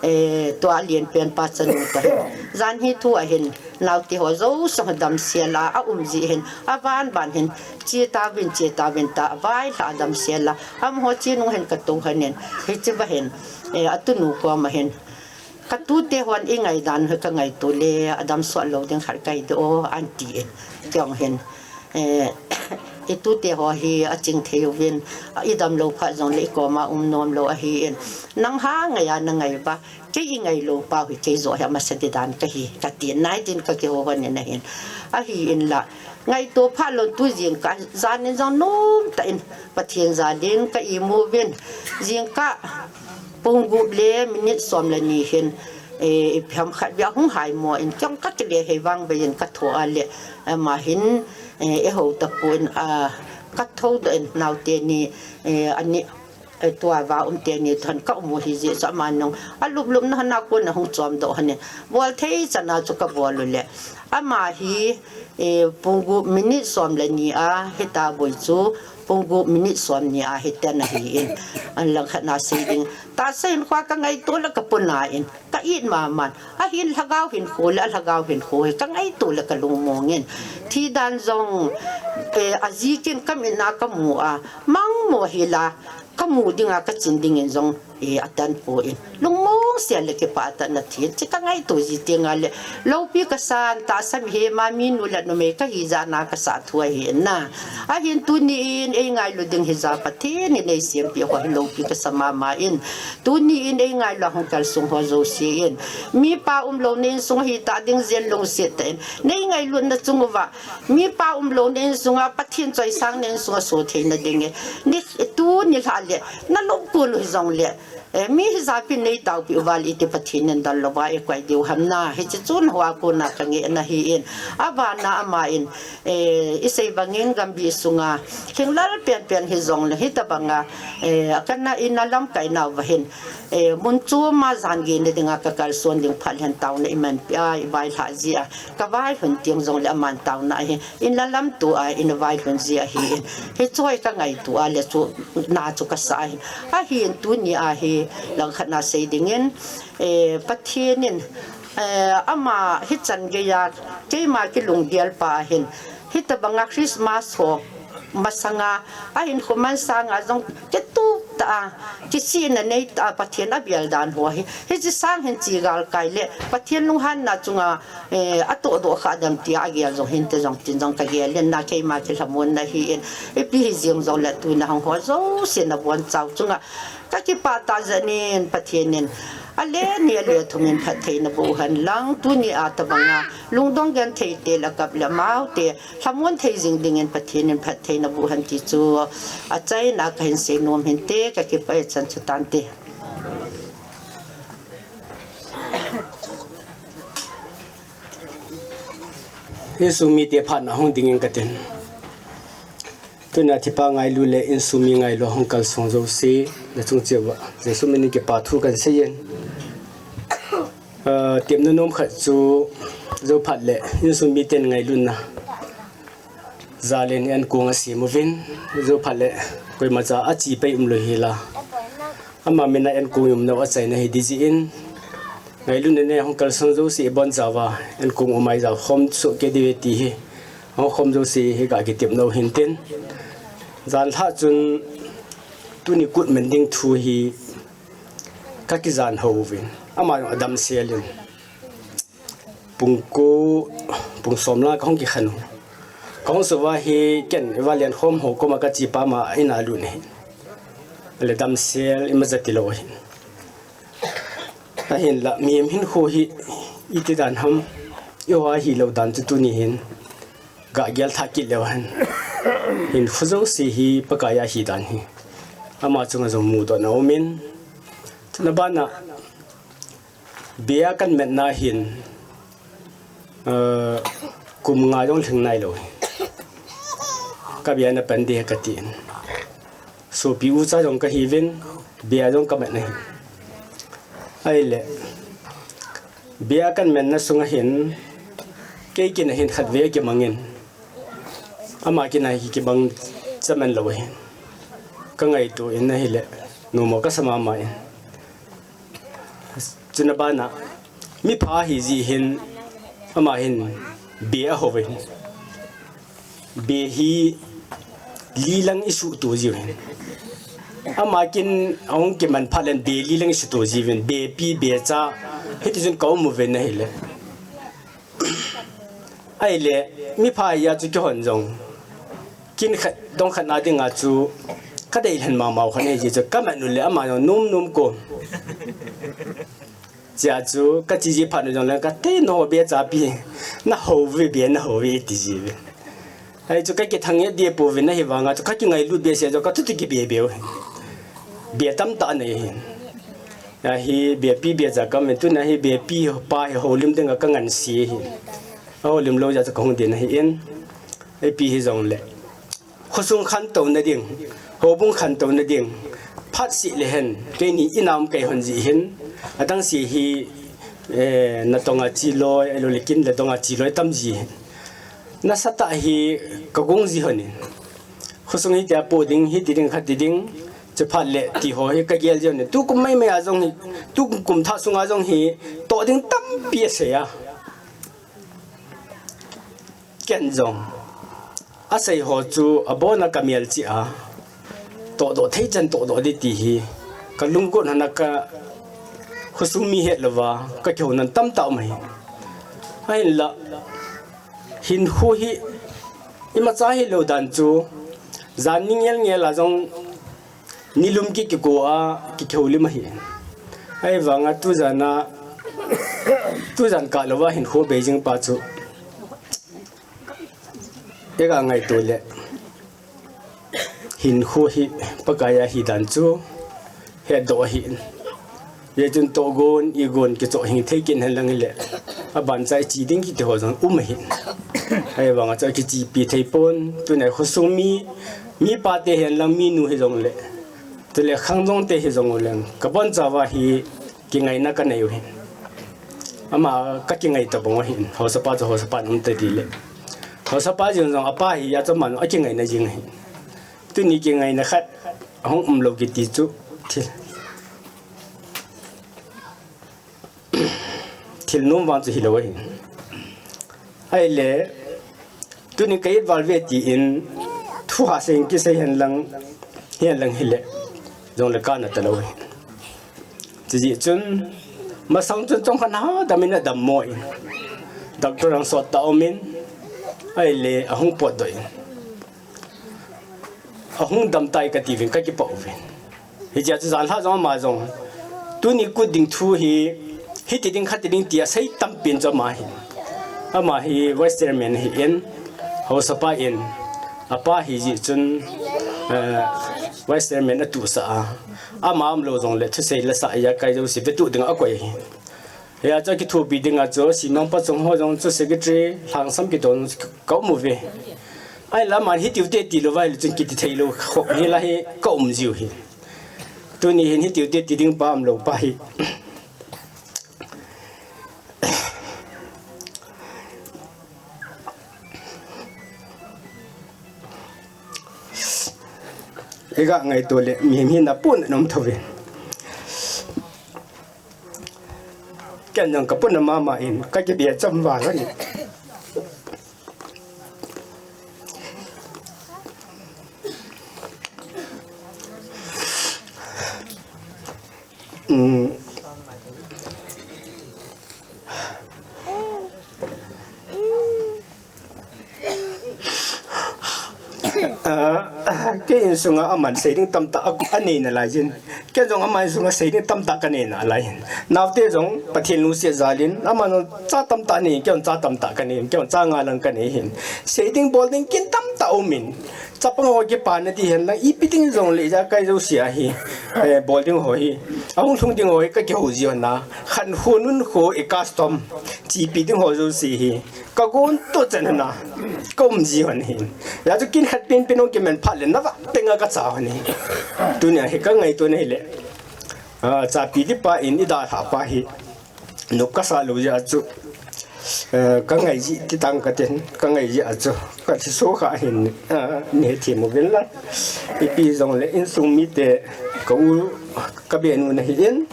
eh, tua alen pen pa chanu ka hin. Jan hi thu ahin, naote ho jouse damsel a, aum jeh hin, aban ban hin, che tauvin, che tauvin tia, availhah a damsel a, amaho che nung hin ka tou lhon in, hiche va hin, eh, atunu koma hin, Ka tute hon i ngaidan hi ka ngaito le, adam soh lou ding khat kahi ding o, ahin tin. Kei jong hin, eh, i tute ho hi aching thei uvin, i dam lou phat jong le i koma um nom lou ahi in. Nang ha ngai a na ngai uva, kei i ngai lou pau hi kei joh hi amasa ding dan kahi, ka tin. Nai tin ka kihou lhon in ahin. Ahi in la, ngaito phat lou tu jingkah, jan in jong nomtah in, Pathen jal in ka imu uvin. Jingkah, Pung gup le minute som le ni hin, eh, ipi ham khat beh hung hai mo in kei jong ka kile hei vang vei in ka tho a le, eh, ama hin, eh, eiho tapon, ah, ka tho doh in naote ni, eh, ani, eh, tua va um teni thon ka um u hi jeh chun aman jong alup lup na hana kon ahung chom doh lhon in bol thei chan a chu ka bol u le ama hi, eh, pung gup minute som le ni a hita boi chu pung gup minute som ni a hiten ahi in. An lang khat na sei ding. Tahsa hinkho ka ngaito le ka puna in. Ka it maman. Ahin lhagao hinkho le, alhagao hinkho hi ka ngaito le ka lungmong in. Thi dan jong, eh, aji kin ka mit na ka mu a. Mang mo hi la, ka mu ding a ka chin ding in jong, eh, atan poi. Lungmong jouse le kipah tah in athi. Hiche ka ngaito ji teng le, loupi kasan, tahsa mihem a minu le numei kahi jeh a kasah thu ahi na. Ahin tuni in eingailu ding hija Pathen in eisempeh ho hi loupi kasa mama in. Tuni in eingailu a hung kalsong ho jouse in, mipa umlouna insung ahi tah ding jeh in lungset tah in neingailutna chung uva, mipa umlouna insung a Pathen choisangna insung a so theina ding e. Ni, tuni lhah le, nalungkol u hijongle, eh, mi hijat pi neitaopi uva le iti Pathen in dal louva eikoi diu ham na. Hiche chun hoa kona kangehna ahi in. Abana ama in, eh, isei bangin gambih sunga, lhinglel penpen hijongle, hitobanga, eh, kana ina lamkaina uva hin, eh, mun chom a jan gei na dinga kakalson ding phat le hin taona imanpeh a, ivailhah ji a, kavailhun teng jongle aman taona ahi, in la lam tua, in vailhun ji ahi in. Hiche hi kangaito a le chu, na chu kasa ahi. Ahin tuni a hi langkhat na sei dingin, eh, Pathen in, eh, ama hichan geiya, keima kilunggel pa ahin, hitobanga Christmas ho masanga, ahinkho man sanga jong kitup tah a, kisihna nei tah a, Pathen abel dan ho hi, hiche sang hin chi galkai le, Pathen lunghanna chunga, eh, atohdoh kha dem tia agel jong hinte jong tin jong kagel in na, keima kilhamonna ahi in, ipi hijeng jongle tuna hung ho jouse nabonchau chunga kakipah tah jeh in Pathen in ale ni ale thum in phatthei naboh hen lang, tuni a tobanga lungdong genthei te le kap le amau te lhamon thei jing dingin Pathen in phatthei naboh hen ti chu achaina kahin seinom hinte, kakipah e, chan chu tante. Insung mite phatna hung dingin katin. Tuna thipa ngailu le insung mi ngailu hung kalsong jouse, nachung cheh uva Jesu minin kipa thu kahin seiyin. Ah, tepna nom khat chu, jou phat le insung miten ngailutna jal in ankong asem uvin, jou phat le koimacha ache pai umlou hel a, ama mina ankong umna u achaina hi ding jeh in, ngailutna nei a hung kalsong jouse ibonchauva ankong um a ijao khom soh kei diu ve ti hi, hung khom jouse hi kakitepna u hintin. Jan lhah chun tuni kut man ding thu hi kakijan hou uvin, ama jong adamsel in, pung ko, pung som lang kahung kikhen u. Kahung suh uva hi ken Valiankhom ho koma kache pa, ama in a lut ahi. Ale damsel imacha tilou ahi. Ahinla mihem hinkho hi iti dan ham, eiho a hilou dan chu tuni hin gagel thah kit leu hen. Hinkho jouse hi Pakai a ahi dan hi ama chunga jong mudohna aumin, chuna bana beh a kahin matna hin, ah, kum nga jong lhing nailou hi. Kabeh a napan ding ahi katin. Sopi ucha jong kahiuvin, beh a jong kamat ahi. Ahile, beh a kahin matna sunga hin, kei kin a hin khatvei akimangin, ama kin a hi kibang cha man lou ahi. Kangaito in ahile, nomo kasa mama in. Chuna bana, mipha ahi jeh hin, ama hin beh ahou ve. Beh hi li lang isuhto jiuvin. Ama kin ahung kiman phat le beh li lang isuhto jiuvin. Behpi, behcha, hiti chun kaum uvin ahile. Ahile, mipha ahi a chu keihon jong kin khat, dong khat na dinga chu kadeilhen mama u khat ahi jeh chu kamat u le ama jong nom nom ko. Chea chu kache ji phat u jongle kati, nangho behcha pi, nahou ve, beh nahou ve iti jiuve. Ahi chu kakithang e deh pouvin ahivanga chu kakingailut behseh jong kathu toh kibeh beh u hi. Beh tamtah anei ahi. Ahi behpi behcha kaum in, tuna hi behpi pa hi houlim dinga kanganse ahi. Ahoulim lou jeh a chu kahung den ahin. Ipi hijongle khosung khantouna ding, houbung khantouna ding, phatseh le hen, keini in a um kei hon jeh hin, adang se hi, eh, natong a cheloi, ahiloule kin le dong a cheloi tam ji hin. Nasatah hi kagong ji hon in. Khosung hitia po ding, hiti ding, khati ding, chuphat le ti ho hi kagel ji hon in. Tukum maimai a jong hi, tukum thah sunga jong hi, toh ding tampi asei a. Ken jong asei ho chu abona kamelchih a, tohdoh thei chan tohdoh ding ti hi kalunggot hon a ka, khosung mi het louva kakihou nan tamtah um ahi. Ahinla, hinkho hi imacha hilou dan chu, jan ni ngel ngel a jong nilum kikiko a kikihoulim ahi. Ahivanga tujan a, tujan kah louva hinkho bei jing pa chu iga ngaito le, hinkho hi Pakai a hidan chu hetdoh ahi. Hijeh chun tohgon, igon kichoh hing thei kit henlang hile, abancha iche ding kiti ho jong um ahi. Ahivanga chu akichepi thei pon, tunia khosung mi, mipa te hihenlang minu hijongle, chule khangdong te hijongle, kabonchauva hi kingaina kanei u ahi. Ama kakingai tabang u ahi. Haosapa chu haosapa in um tading le, haosapa jeng jong apa hi a chu aman akingaina jeng ahi. Tuni kingaina khat ahung umlou kiti chu thil, thil nom vang chu hilou ahi. Ahile, tuni ka it val ve tin, thu hahsa in kisei henlang, hihenlang hile, jongle kana talou ahi. Chujeh chun, masang chun chomkhat hadam in adammo in, doctor jong sottah um in, ahile ahung potdoh in, ahung damtai katiuvin kakipah uvin. Hichea chu janhi jong ama jong, tuni kut ding thu hi, hiti ding khati ding tia sei tampin chu ama hi, ama hi vice chairman ahin, haosapa in, apa hijeh chun, eh, vice chairman atuhsah a, ama umlou jongle thusei lasah a ijakai jouse vetuh dinga akoi ahi. Hia chu akithopi dinga chu Simang Pachong ho jong chu secretary, Lhangsam Kitol jong chu kaum uve. Ahinla aman hitiu te tilouva ahile chun kiti theilou khop hila hi kaum jiu ahi. Tuni hin hitiu te ti ding pa umlou pa hi. Iga ngaito le mihem hi napuna nom thouve. Ken jong kapuna mama in, kakibia cham val ahi. Um, Ah, kei insunga aman sei ding tamtah a, anei nalai jin. Ken jong ama insunga sei ding tamtah kanei nalai hin. Naote jong Pathen lungset jal in, aman jong cha tamtah anei, ken jong cha tamtah kanei, ken jong cha nga lang kanei hin. Sei ding bol ding kin tamtah um in. Chapang ho kipana ti henlang, ipi ding jongle ijakai jouse ahi, eh, bol ding ho hi, ahung lhung ding ho hi kakihou ji hon a, khankho nunkho i custom, chepi ding ho jouse hi, kagon toh chan hon a, kaum ji hon ahi. Hijeh chun kin khat penpen hung kiman phat le nava penga kacha hon ahi. Tunia hi kangaito na hile, ah, chapi ding pa in idalhah pa hi, nop kasah lou jeh a chu, eh, kangai ji ti tang katin, kangai ji a chu, kathi so kha hin, eh, nei hethem uvin lang. Ipi jongle insung mite ka u, kabenu nahin,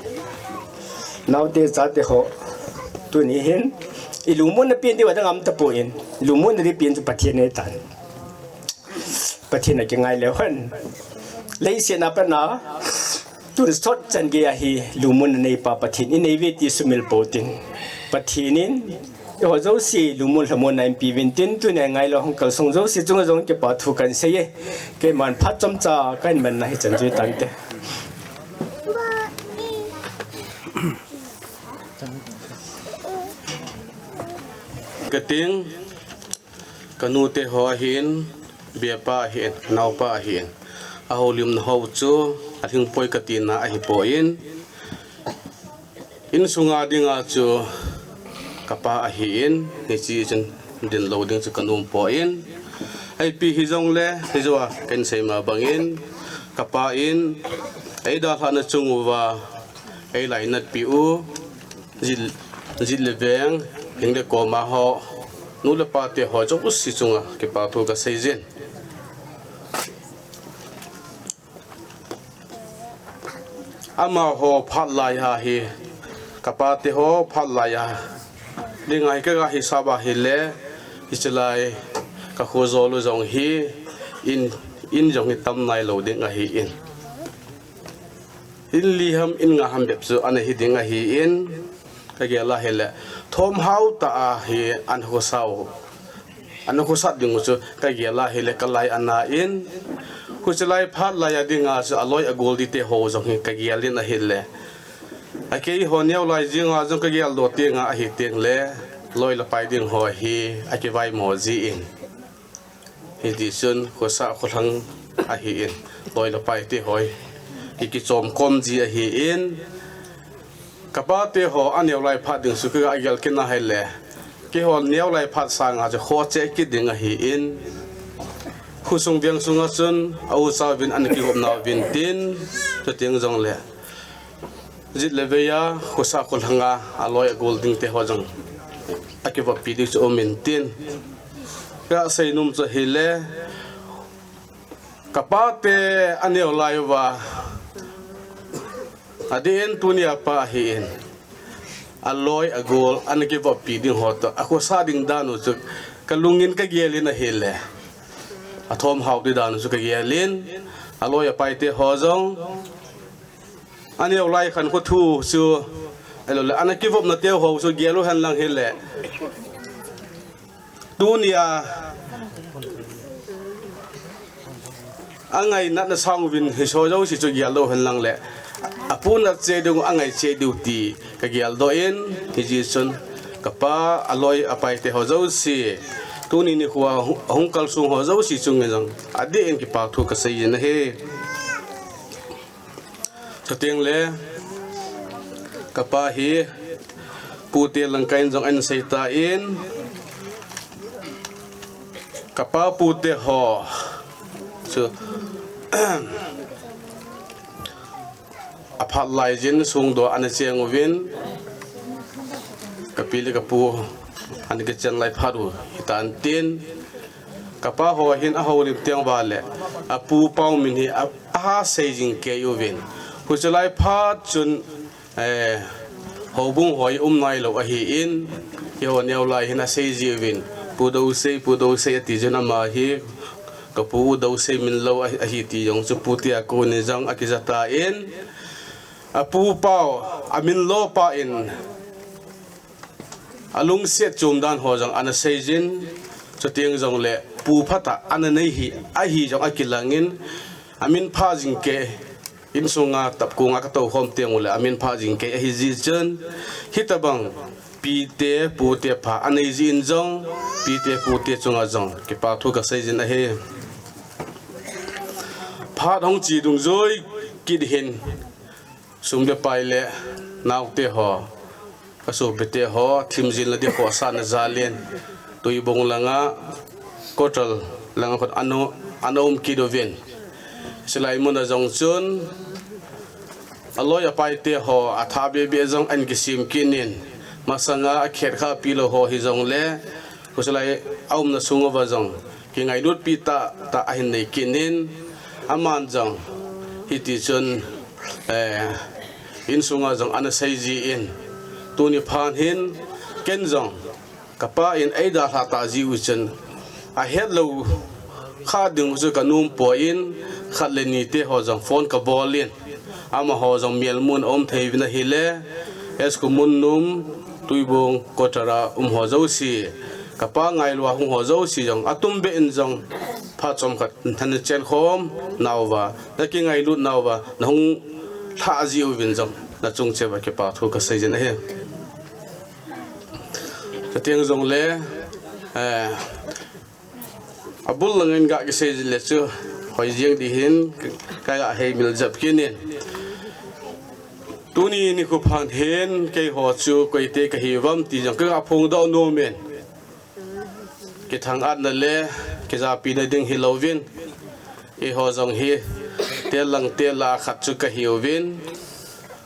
naote chate ho, tuni hin, ilungmonna pen diu adang um tapon, lungmonna ding pen chu Pathen ahitan. Pathen a kingai leu hen. Leiset a pat a, tun sot chan geiya hi lungmonna neipa Pathen inei uve ti sumil pou tin, Pathen in eiho jouse lungmon lhamonna eipeuvin tin, tunia ngailou hung kalsong jouse chunga jong kipa thu kahin sei e. Keiman phat chomcha kahin manna hichan chu hitante. Kating, kanute ho ahin, biapa ahin, naopa ahin, ahoulimna ho chu alhingpoi katina ahipoi, insunga dinga chu kapa ahin, hiche chun dinlou ding chu kanompoi, ipi hijongle, hijoa kahin seima bangin, kapa in eidalhahna chung uva eilainatpi u, jit, jit le veng, hing le koma ho, nu le pate ho jouse chunga kipa thu kaseijin. Amaho phat laiya hi, kapate ho phat laiya dinga hi kaga hisap a hile, hiche lai kakhojol u jong hi, in, in jong hi tam nailou ding ahin. in li ham, in nga ham bep chu ana hi ding ahin, ka gel a hile, thom hao tah a hi ana khosah u, ana khosah ding u chu ka gel a hile, ka lai ana in, huchi lai phat lai a dinga chu a loi a gol ding te ho jong hi ka gel in ahile, a keiho neo lai jing a jong ka gel doh teng a ahi teng le, loi le pai ding ho hi a kivaimo ji in. Hiti chun khosah kholhang ahin, loi le pai te ho hi ki, kichom khom ji ahin, ka pa te ho a neo lai phat ding chu ka gel kit a hile, keiho neo lai phat sanga chu kho che kit ding ahin, khosung veng sunga chun a u cha uvin ana kigop nauvin tin, chuteng jong le, jit le vei a, khosah kholhang a, a loi a gol ding te ho jong a kivoppi ding chu um in tin. Ka sei nom chu hile, ka pa te a neo lai uva, a ding in tuni a pa ahin, a loi a gol ana kivoppi ding ho toh a khosah ding dan u chu ka lung in ka gel in ahile, a thom hao ding dan u chu ka gel in, a loi a pai te ho jong, a neo lai khankho thu chu, ahilou le, ana kivopna te ho chu gel u hen lang hile, tuni a, a ngainatna sang uvin hiche ho jouse chu gel doh hen lang le, a puna che ding, a ngai che ding ti ka gel doh in, hiti chun ka pa a loi a pai te ho jouse, tuni nikho a hung, hung kalsong ho jouse chunga jong a ding in kipa thu ka sei in ahi. Chuteng le, ka pa hi, pu te lang kahin jong ana sei tan, ka pa pu te ho chu, a phat lai jin sung doh ana cheng uvin, ka pi le ka pu ana kichen lai phat u hitan tin, ka pa ho hin a houlim teng uva le, a pu pau min hi a, a ha sei jing kei uvin. Huchi lai phat chun, eh, houbung ho hi um nailou ahin, keiho neo lai hin a sei ji uvin, Pu Dousei, Pu Dousei ati jin ama hi, ka pu U Dousei min lou ahi, ahi ti jong chu pu te a kon in jong a kija tan, a pu pau, a min lo pa in, a lungset chom dan ho jong ana sei jin, chuteng jong le pu phatah ana nei hi, ahi jong a kilang in, a min pha jing kei, insunga tapkong a ka tou khom teng u le a min pha jing kei ahi ji chun, hitabang pi te pu te pha a nei ji in jong, pi te pu te chunga jong kipa thu ka sei jin ahi. Phat hung che dungjui kit hin, sum le pai le nao te ho, ka sopi te ho, thim jin la di khohsahna jal in, Tuibong langa, Kotal langa khut ana, ana um kit uvin. Chulai mun a jong chun, a loi a pai te ho, a tha be be jong ana kisem kit in, masanga a khet kha pi lou ho hi jong le, Khusilai a umna sung uva jong kingailut pi tah tah ahin nei kit in, aman jong hiti chun, eh, insunga jong ana sei ji in, tuni phat hin ken jong ka pa in ei dalha ta ji u chun, a het lou kha ding u chu ka nom poi in, khat le ni te ho jong phone ka bol in, amaho jong mel mun a um thei uvin ahile, S Khumun num, Tuibong quarter a um ho jouse, ka pa ngailu a hung ho jouse jong, a tum be in jong, phat chom khat, na chen khom nauva, na kingailut nauva, na hung lhah ji uvin jong, na chung cheh uva kipa thu ka sei jin ahi. Chuteng jong le, eh, a bul langin ga kisei jin le chu, hoi jeng di hin, ka ga hei mil jep kit in. Tuni nikho phat hin, keiho chu koite ka hi uvam ti jong ka ga phongdoh nom in. Kithang-atna le, kijapina ding hi louvin. Eiho jong hi, tel lang tel a khat chu ka hi uvin.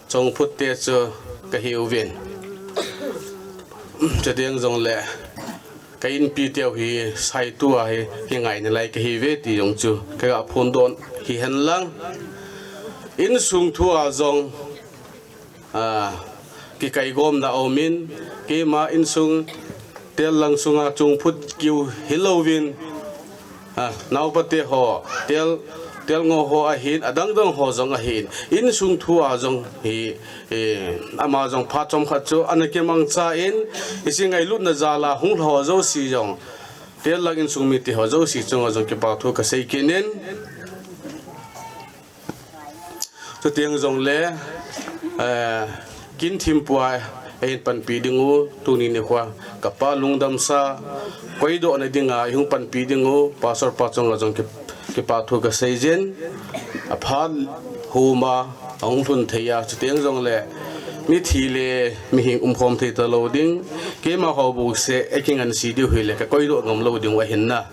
Chungphut te chu ka hi uvin. Chuteng jong le, ka inpi teu hi, saitu a hi, hi ngai nalai ka hi uve ti jong chu, ka ga phongdoh hi hen lang. Insung thu a jong, a, kikaigomna a um in, keima insung tel lang sunga chungphut kiu hi louvin, a, naopa te ho, tel Telngou ho ahin, adang dang ho jong ahin, insung thu a jong hi, eh, ama jong phat chomkhat chu ana kimangcha in, hiche ngailutna jal a hung lha ho jouse jong, Tel lang insung mite ho jouse chunga jong kipa thu kasei kit in. Chuteng jongle, eh, kin thim pua, eh, eihin panpi ding u, tuni nikho a, kapa lungdamsa, koidoh na dinga, ihung panpi ding u, Pastor pa chunga jong ki, kipa thu kasei jin, aphat huma, ahung lhun thei a, chuteng jongle, mithi le, mihing umkhom thei talou ding, keima ho bu se, eikingan si diu hile, kakoidoh ngam lou ding u ahin na.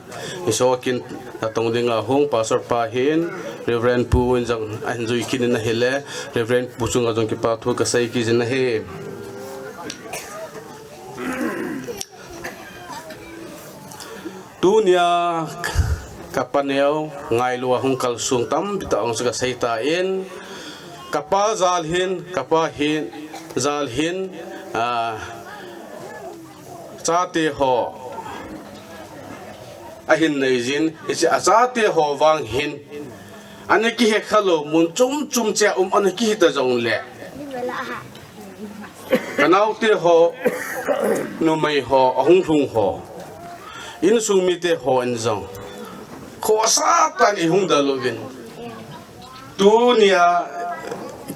Hiche kin natong dinga hung Pastor pa hin, Reverend Pu in jong ahin jui kit in ahile, Reverend Pu chunga jong kipa thu kasei kit jin ahi. Tunia kapa neo ngailu a hung kalsung tampi tah ahung chu kasei tan, kapa jal hin, kapa hin, jal hin, ah, chate ho ahin nei jin, hiche achate ho vang hin, ana kihe khalou mun chom chom cheh a um ana kihi ta jongle, kanaote ho, numei ho, ahung lhung ho, insung mite hon jong, khosa tah in ihung dal uvin. Tunia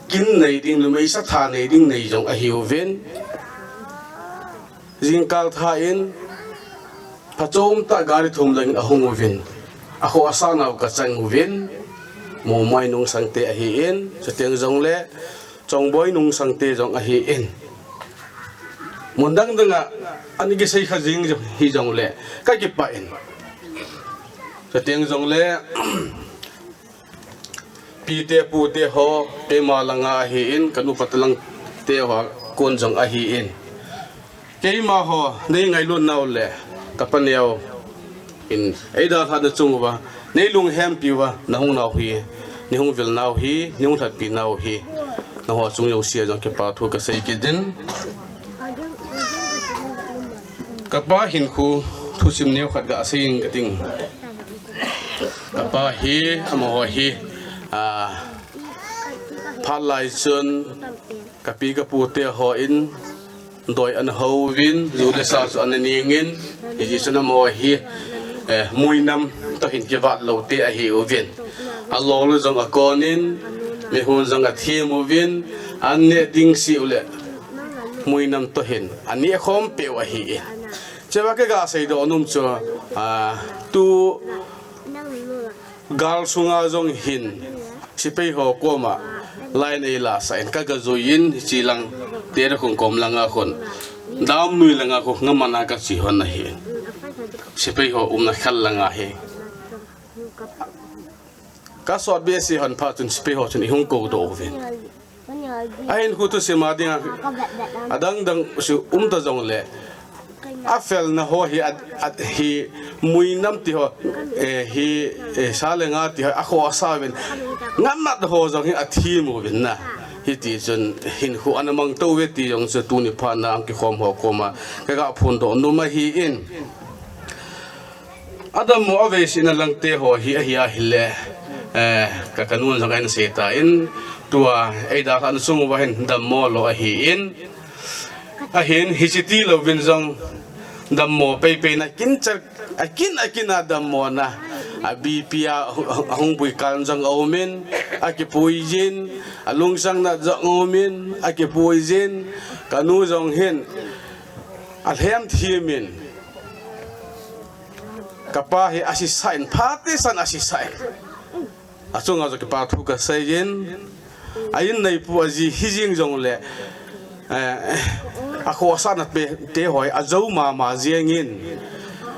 kin nei ding, numei sa tha nei ding nei jong ahiuvin. Jingkal tha in, phachom tah gari thum lang in ahung uvin. Akhosa nau kachang uvin. Momoi nungsangte ahin, chuteng jongle, Chongboi nungsangte jong ahin. Mun dang dang a, ana kisei kha jing jong, hi jongle, kakipah in. Chuteng jongle, pite pute ho, keima langa ahin, kanu pate langte ho, kon jong ahin. Keima ho, nei ngailut nau le, kapa neo in, eidalhah na chung uva, nei lunghempi uva, nahung nau hi, neihung vil nau hi, neihung lhatpi nau hi, nangho chung jouse a jong kipa thu kasei kit in. Kapa hinkho thusim neo khat gasei inge kating. Kapa hi, amaho hi, ah, phat lai chun, kapi kapu te hon, doi ana houvin, ju le sa chu ana ningin, hijeh chun amaho hi, eh, muinam toh hin kivat lou te ahiuvin. Alol u jong akonin, mihon jong athem uvin, an neh ding seh u le, muinam toh hin, aneh khom peh u ahin. Chua kaga seidoh nom chu, ah, tu, gal sunga jong hin, sepai ho koma, line eila sah in kaga jui in, hiche lang, Terekong kom langa khun, Damnui langa khu, ngaman a kache hon ahi. Sepai ho umna khal langa hi. Kasot behseh hon phat chun sepai ho chun eihung koudoh uvin. Ahinkho thusim a dinga, adang dang chu um ta jongle, afelna ho hi, a, a, hi, muinam ti ho, eh, hi, eh, sa le nga ti ho, akhosa uvin. Ngamat ho jong hi athem uvin na. Hiti chun hinkho ana mang tou ve ti jong chu tuni phat na hung kikhom ho koma, kaga phondoh nom ahin. Adammo aveisena langte ho hi ahi ahile, eh, ka, kanun jong ahin sei tan, tua eidalhah na chung uva hin dammo lou ahin, ahin hiche tilouvin jong dammo peipei na kin cha, akin, akin a dammo na, a BP a, a hung bui kal jong aumin, akipui jin, alungsang na jong aumin, akipui jin, kanu jong hin, alhem thimin, kapa hi asisa in, phat tah san asisa in. Achunga jong kipa thu kasei in, a in neipu aji hijing jongle, eh, akhosahna pe, te ho ajou mama jengin.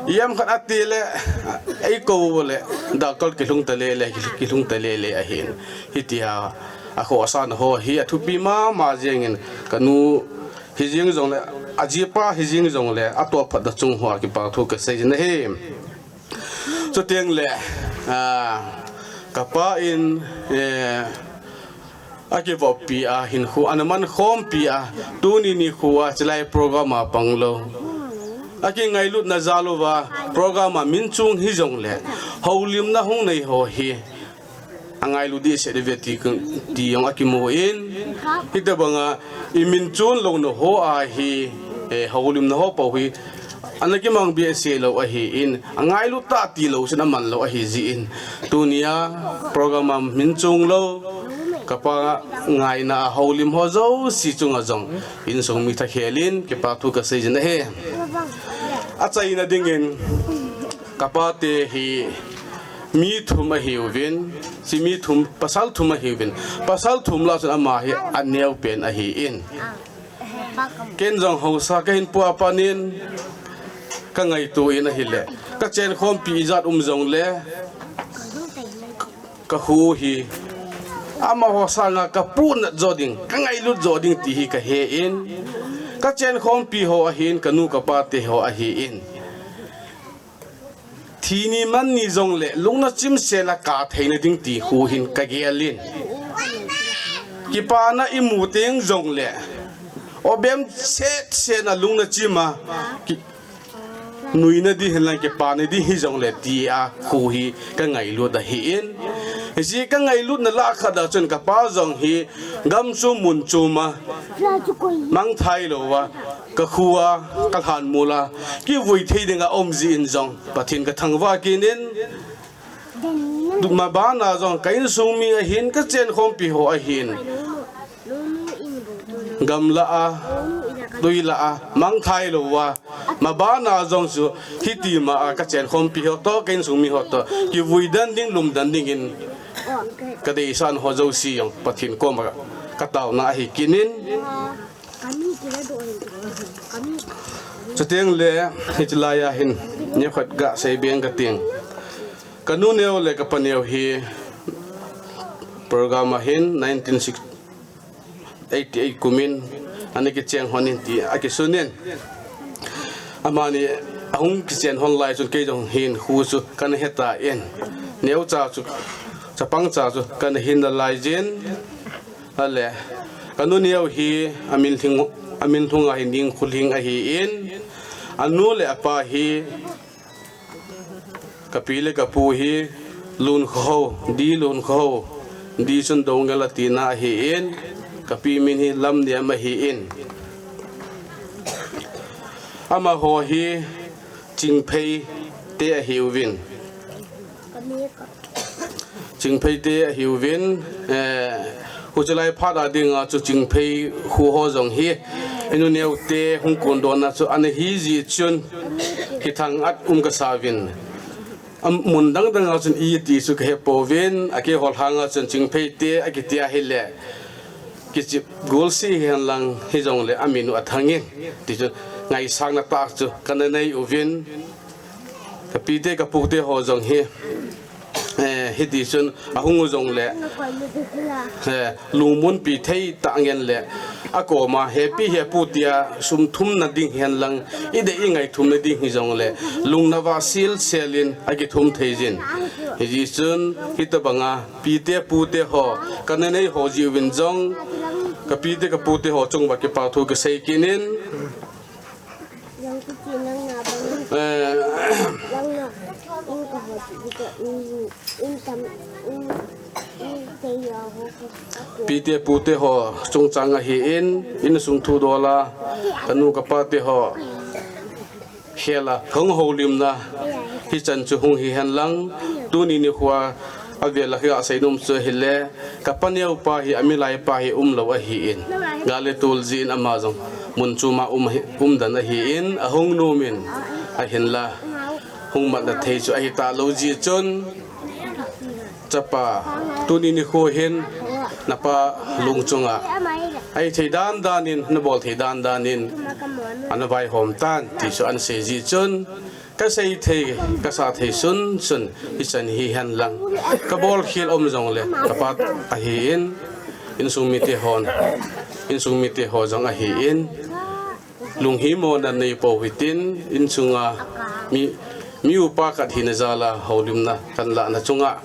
Ijem khat ati le, eikou le, doctor kilhung ta lele, kilhung ta lele ahin. Hitia, akhosahna ho hi athupi mama jengin, kanu hijing jongle, ajipa hijing jongle, atoh phat na chung hoa kipa thu kasei jin ahi. Chuteng le, ah, kapa in, eh, akivoppi a, hinkho ana mankhompi a, tuni nikho a, chulai program a pang lou. Akingailutna jal uva, program a min chung hijongle, houlimna hung nei ho hi, angailu dehset uve ti, ti jong akimun, hitobanga imin chon louna ho ahi, eh, houlimna ho pou hi ana kimang behseh lou ahin, angailu tah tilou chun aman lou ahi jeh in, tunia program a min chon lou, kapa ngaina a houlim ho jouse chunga jong insung mi thakhel in kipa thu kasei jin ahi. Achaina dingin, kapa te hi mi thum ahiuvin, hiche mi thum, pasal thum ahiuvin, pasal thum lah chun ama hi aneo pen ahin. Ken jong haosa kahin pua panin, kangaito in ahile, kachenkhompi ijat um jongle, kakhu hi amaho sanga kapuhnat jo ding, kangailut jo ding ti hi kahen, kachenkhompi ho ahin, kanu kapa te ho ahin. Thi ni man ni jongle lungna chimsel a kap theina ding ti khu hin kagel in. Kipana imu teng jongle, obem set set na lungna chim a, ki, nuina ding hinlang kipana ding hijongle tia khu hi kangailut ahin. Hiche kangailutna lah khat a chun kapa jong hi gamchom munchom a mangthai louva, kakhu a, kalhanmol a kivui thei dinga um jeh in jong Pathen kathangvah kit in, mabana jong ka insung mi ahin, kachenkhompi ho ahin, gamlah a, tuilah a mangthai louva, mabana jong chu hitima a kachenkhompi ho toh, ka insung mi ho toh kivui den ding, lum den dingin kadeisah ho jouse jong Pathen koma kataona ahi kit in. Chuteng le, hiche laiya hin neokhat gasei beng kating. Kanu neo le kapa neo hi program a hin nineteen eighty-eight kumin ana kicheng lhon in ti akisun in, amani ahung kichen lhon lai chun kei jong hinkho chu kana hetan, neocha chu, chapangcha chu kana hin nalai jin. Ale, kanu neo hi amin lhing, amin lhung a hi Ningkhulhing ahin, anu le apa hi, kapi le kapu hi Lunkhohao, D. Lunkhohao, D. chun Doungel atina ahin, kapi min hi Lamniam ahin. Amaho hi Chingphei te ahiuvin. Chingphei te ahiuvin, eh, huchilai phat a dinga chu Chingphei kho ho jong hi, inu neo te hung kondon a chu ana hi jeh chun, kithang at um kasauvin. Am, mun dang dang a chun iti chu kahepouvin, akihol hang a chun Chingphei te akiti ahile, kichep gol si hihen lang hijongle amin u athang in, ti chu ngaisang na tah chu kana nei uvin. Kapi te kapu te ho jong hi, eh, hiti chun ahung u jongle, eh, lungmonpi thei tah ngen le, akoma hepi hepu tia sum thumna ding hihen lang, idei ingai thumna ding hijongle, lungna vah sel sel in akithum thei jin. Hijeh chun hitobanga pi te pu te ho kana nei ho jeh uvin jong, kapi te kapu te ho chung uva kipa thu kasei kit in. Eh, pi te pu te ho chungchang ahin, insung thudol a, kanu kapa te ho khel a hung houlimna hichan chu hung hihen lang, tuni nikho a avel a kasei nom chu ahile, kapa neo pa hi, amilai pa hi umlou ahin, gal le tol jeh in ama jong mun chom a um hi, um den ahin, ahung nom in, ahinla hung matna thei chu ahi talou jeh chun, chapa, tuni nikho hin napa lung chunga ahithei dan dan in, nabol thei dan dan in ana vaihom tan ti chu ana sei jeh chun, kasei thei, kasa thei sun sun hichan hihen lang, kabol khel um jongle kapa ahin, insung mite hon, insung mite ho jong ahin, lunghimona nei pou hitin, insunga mi, mi upa khat hina jal a houlimna kana lahna chunga,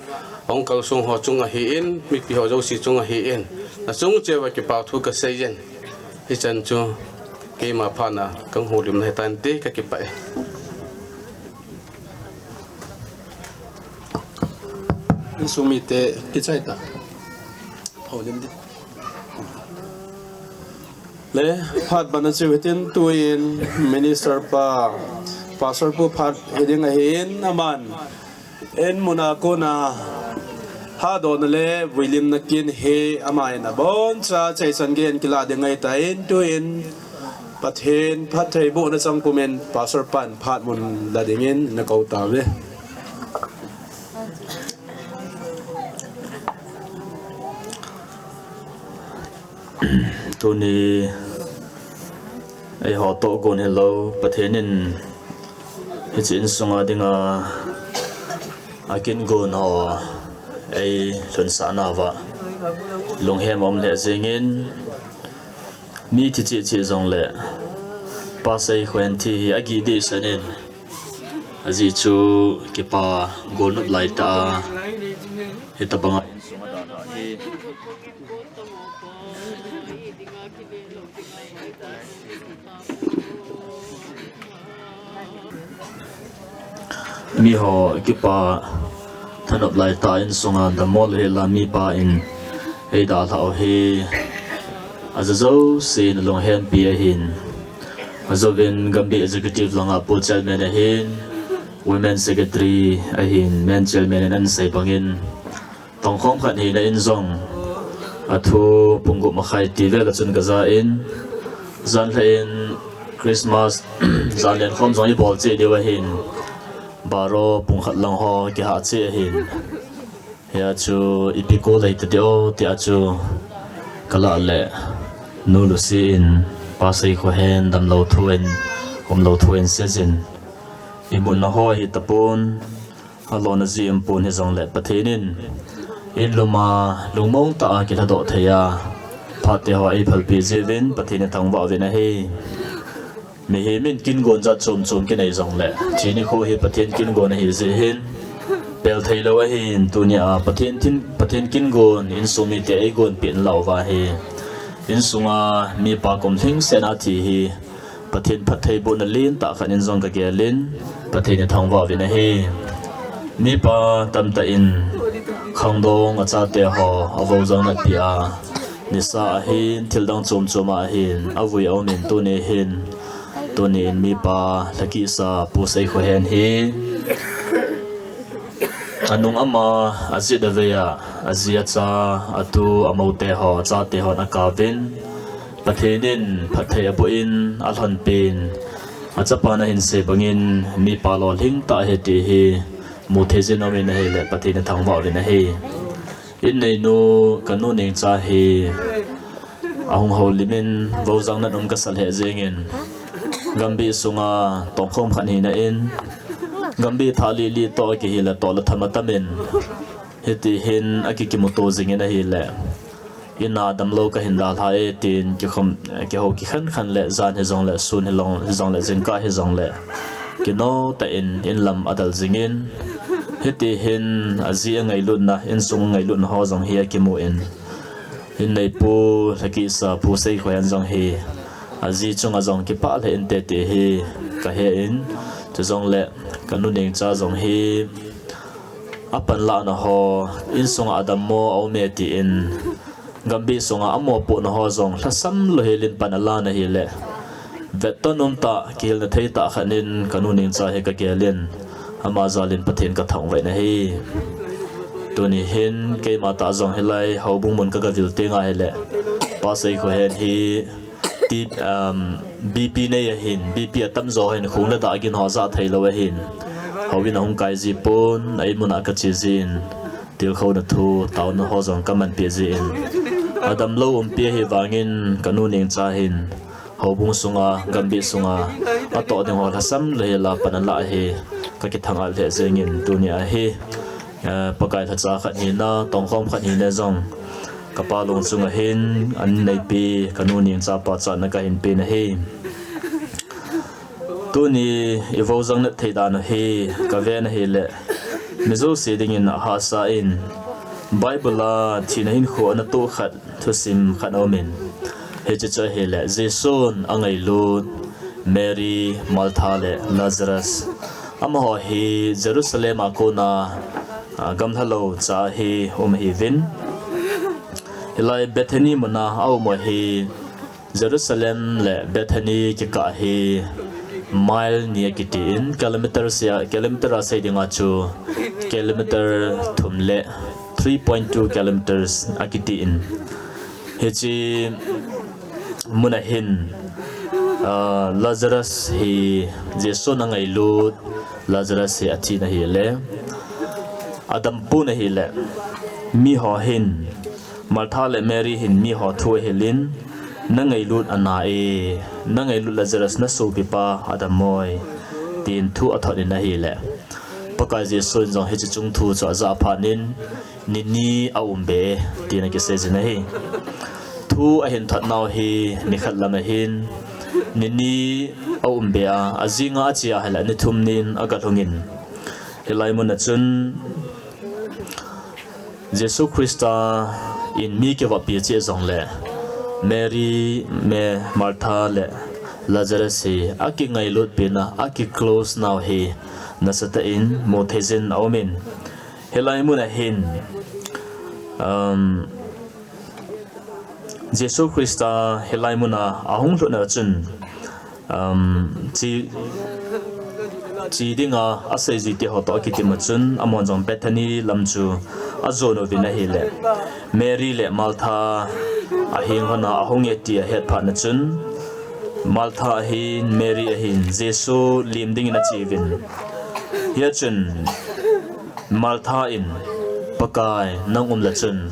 hung kalsong ho chung ahin, mipi ho jouse chung ahin, nachung cheh uva kipa thu kasei jin. Hichan chu keima phatna kahung houlimna hitante, kakipah e. Insung mite kichai ta. Holim di. Le, phat bana chu hitin tuin Minister pa, Pastor pu phat hiding ahin aman. En muna kona hadona le vuilimna kin hi ama in abon cha chaisan gen kila ding ahi ta in tuin Pathen phattheibohna chang pumin Pastor pan phat mun la dingin na kou ta ve. Tuni eiho toh gon hilou, Pathen in hiche insunga dinga akin gon ho eilhunsah nauva lunghem aum lheh jengin, mi thi cheh cheh jongle Pa Seikhohen thi hi agih dehset in, ajeh chu kipa golnop laitah a hitobanga insung a dalhah hi miho kipa thanop laitah insunga dammo lou hel a mipa in eidalhah u hi aja jousen alunghempi ahin, ajouvin Gambih Executive langa Pu Chairman ahin, Women Secretary ahin, Men Chairman in ahin sei bangin, tongkhom khat hina in jong athu pung gup makhai ti vel a chun kaja in, janhi in Christmas jan lenkhom jong ibol cheh diu ahin, baro pung khat lang ho kihah cheh ahin, hia chu ipi kol ahi tadem tia chu kalah le Nu Lucy in Pa Seikhohen damlou thu in, umlou thu in seijin, imutna ho ahi tapon, alona jeh umpon hijongle Pathen in inlum a lungmong tah a kilhadoh thei a phat teho eiphalpeh jeh uvin Pathen ithangvah uvin ahi. Mihem in kin gon jat chom chom kinei jongle, thi nikho hi Pathen kin gon ahi jeh hin pel theilou ahin, tunia Pathen kin gon insung mite eigonpeh nalauva hi insunga mipa kum lhingsetna thi hi Pathen phattheibohna lentah khat in jong kagel in, Pathen ithangvah uvin ahi. Mipa tamtah in khangdong achateho avou jong napi a, nisa ahin, thildang chom chom ahin avui aumin, tuni hin, tuni in mipa lhakihsa Pu Seikhohen hi anung ama ajet avei a, aji acha, atu amou teho, achate hon akaovin, Pathen in phatthei aboh in alhonpin, achapan ahin sei bangin mipa lolhing tah ahi ti hi muthei jin aumin ahile Pathen ithangvah uvin ahi. Inneinu kanu Nengcha hi ahung houlimin voujang nat um kasa lheh jengin, Gambih sunga tongkhom khat hina in, Gambih thah lih lih toh akihil le toh le tham atamin, hiti hin akikimuto jingin ahile, ina damlou kahin dalha e tin kikhom, kihou kikhen khen le jan hijongle sun hilong hijongle jingkah hijongle kino tah in inlam adal jingin, hiti hin aji angailutna, insung angailutna ho jong hi akimun, inneipu lhakihsa Pu Seikhohen jong hi aji chunga jong kipah lheh inte ti hi kahe in, chujongle kanu Nengcha jong hi apanlahna ho, insunga adammo aume tin, Gambih sunga amopohna ho jong lhasam louhelin pan alan ahile, vetton umtah, kihilna theitah khat in kanu Nengcha hi kagelin, ama jalin Pathen kathangvah in ahi. Tuni hin keima tah jong hilai houbung mun kagavil tenga hile, Pa Seikhohen hi BP nei ahin, BP atamjo hin khong le dah gin ho ajah theilou ahin, houin ahung kai jipon, a-in muna kache jin, tilkhouna thu, taona ho jong kamanpeh jin, adamlou umpi ahi vangin kanu Nengcha hin houbung sunga, Gambih sunga atoh ding ho lhasam louhela pan alah hi kakithangat lheh jengin, tunia hi Pakai lhacha khat hina, tongkhom khat hina jong kapa lung chunga hin an neipi kanu Nengcha pachatna kahin pen ahi. Tuni ivoujang nat thei dan u hi kaven ahile, mi jouse dingin ahahsa in, Bible a thina hinkho ana toh khat thusim khat aumin, hiche chu ahile Jesun angailut Mary, Martha le Lazarus, amaho hi Jerusalem a kona Gamlhalou cha hi um ahiuvin. Hilai Bethany muna aum u hi Jerusalem le Bethany kikah hi mile ni akitin, kilometer sia, kilometer a sei dinga chu kilometer thum le three point two kilometers akitin. Hiche muna hin, ah, Lazarus hi Jesun angailut, Lazarus hi athi ahile, adam pon ahile, miho hin, Martha le Mary hin miho thu ahilin, nangailut ana e, nangailut Lazarus nasopipa adam oi, tin thu athot in ahile, Pakai Jesun jong hiche chung thu chu ajah phat in, ni ni aum be, tin akiseijin ahi. Thu ahin thot nau hi nikhat lam ahin, ni ni aum be a, ajinga ache ahile ni thum nin agalhungin. Hilai muna chun Jesu Christa in mi kivoppi cheh jongle, Mary, me, Martha le Lazarus hi akigailutpi na, aki close nau hi nasatah in mutheijin aumin. Hilai muna hin, um, Jesu Christa hilai muna ahung lhun a chun, um, che, che dinga aseijui teho toh akitim a chun, amahon jong Bethany lam chu ajon uvin ahile, Mary le Martha aheng lhona ahung e ti ahet phat na chun, Martha ahin, Mary ahin, Jesu lim dingin ache uvin. Hia chun, Martha in, Pakai, nang um le chun,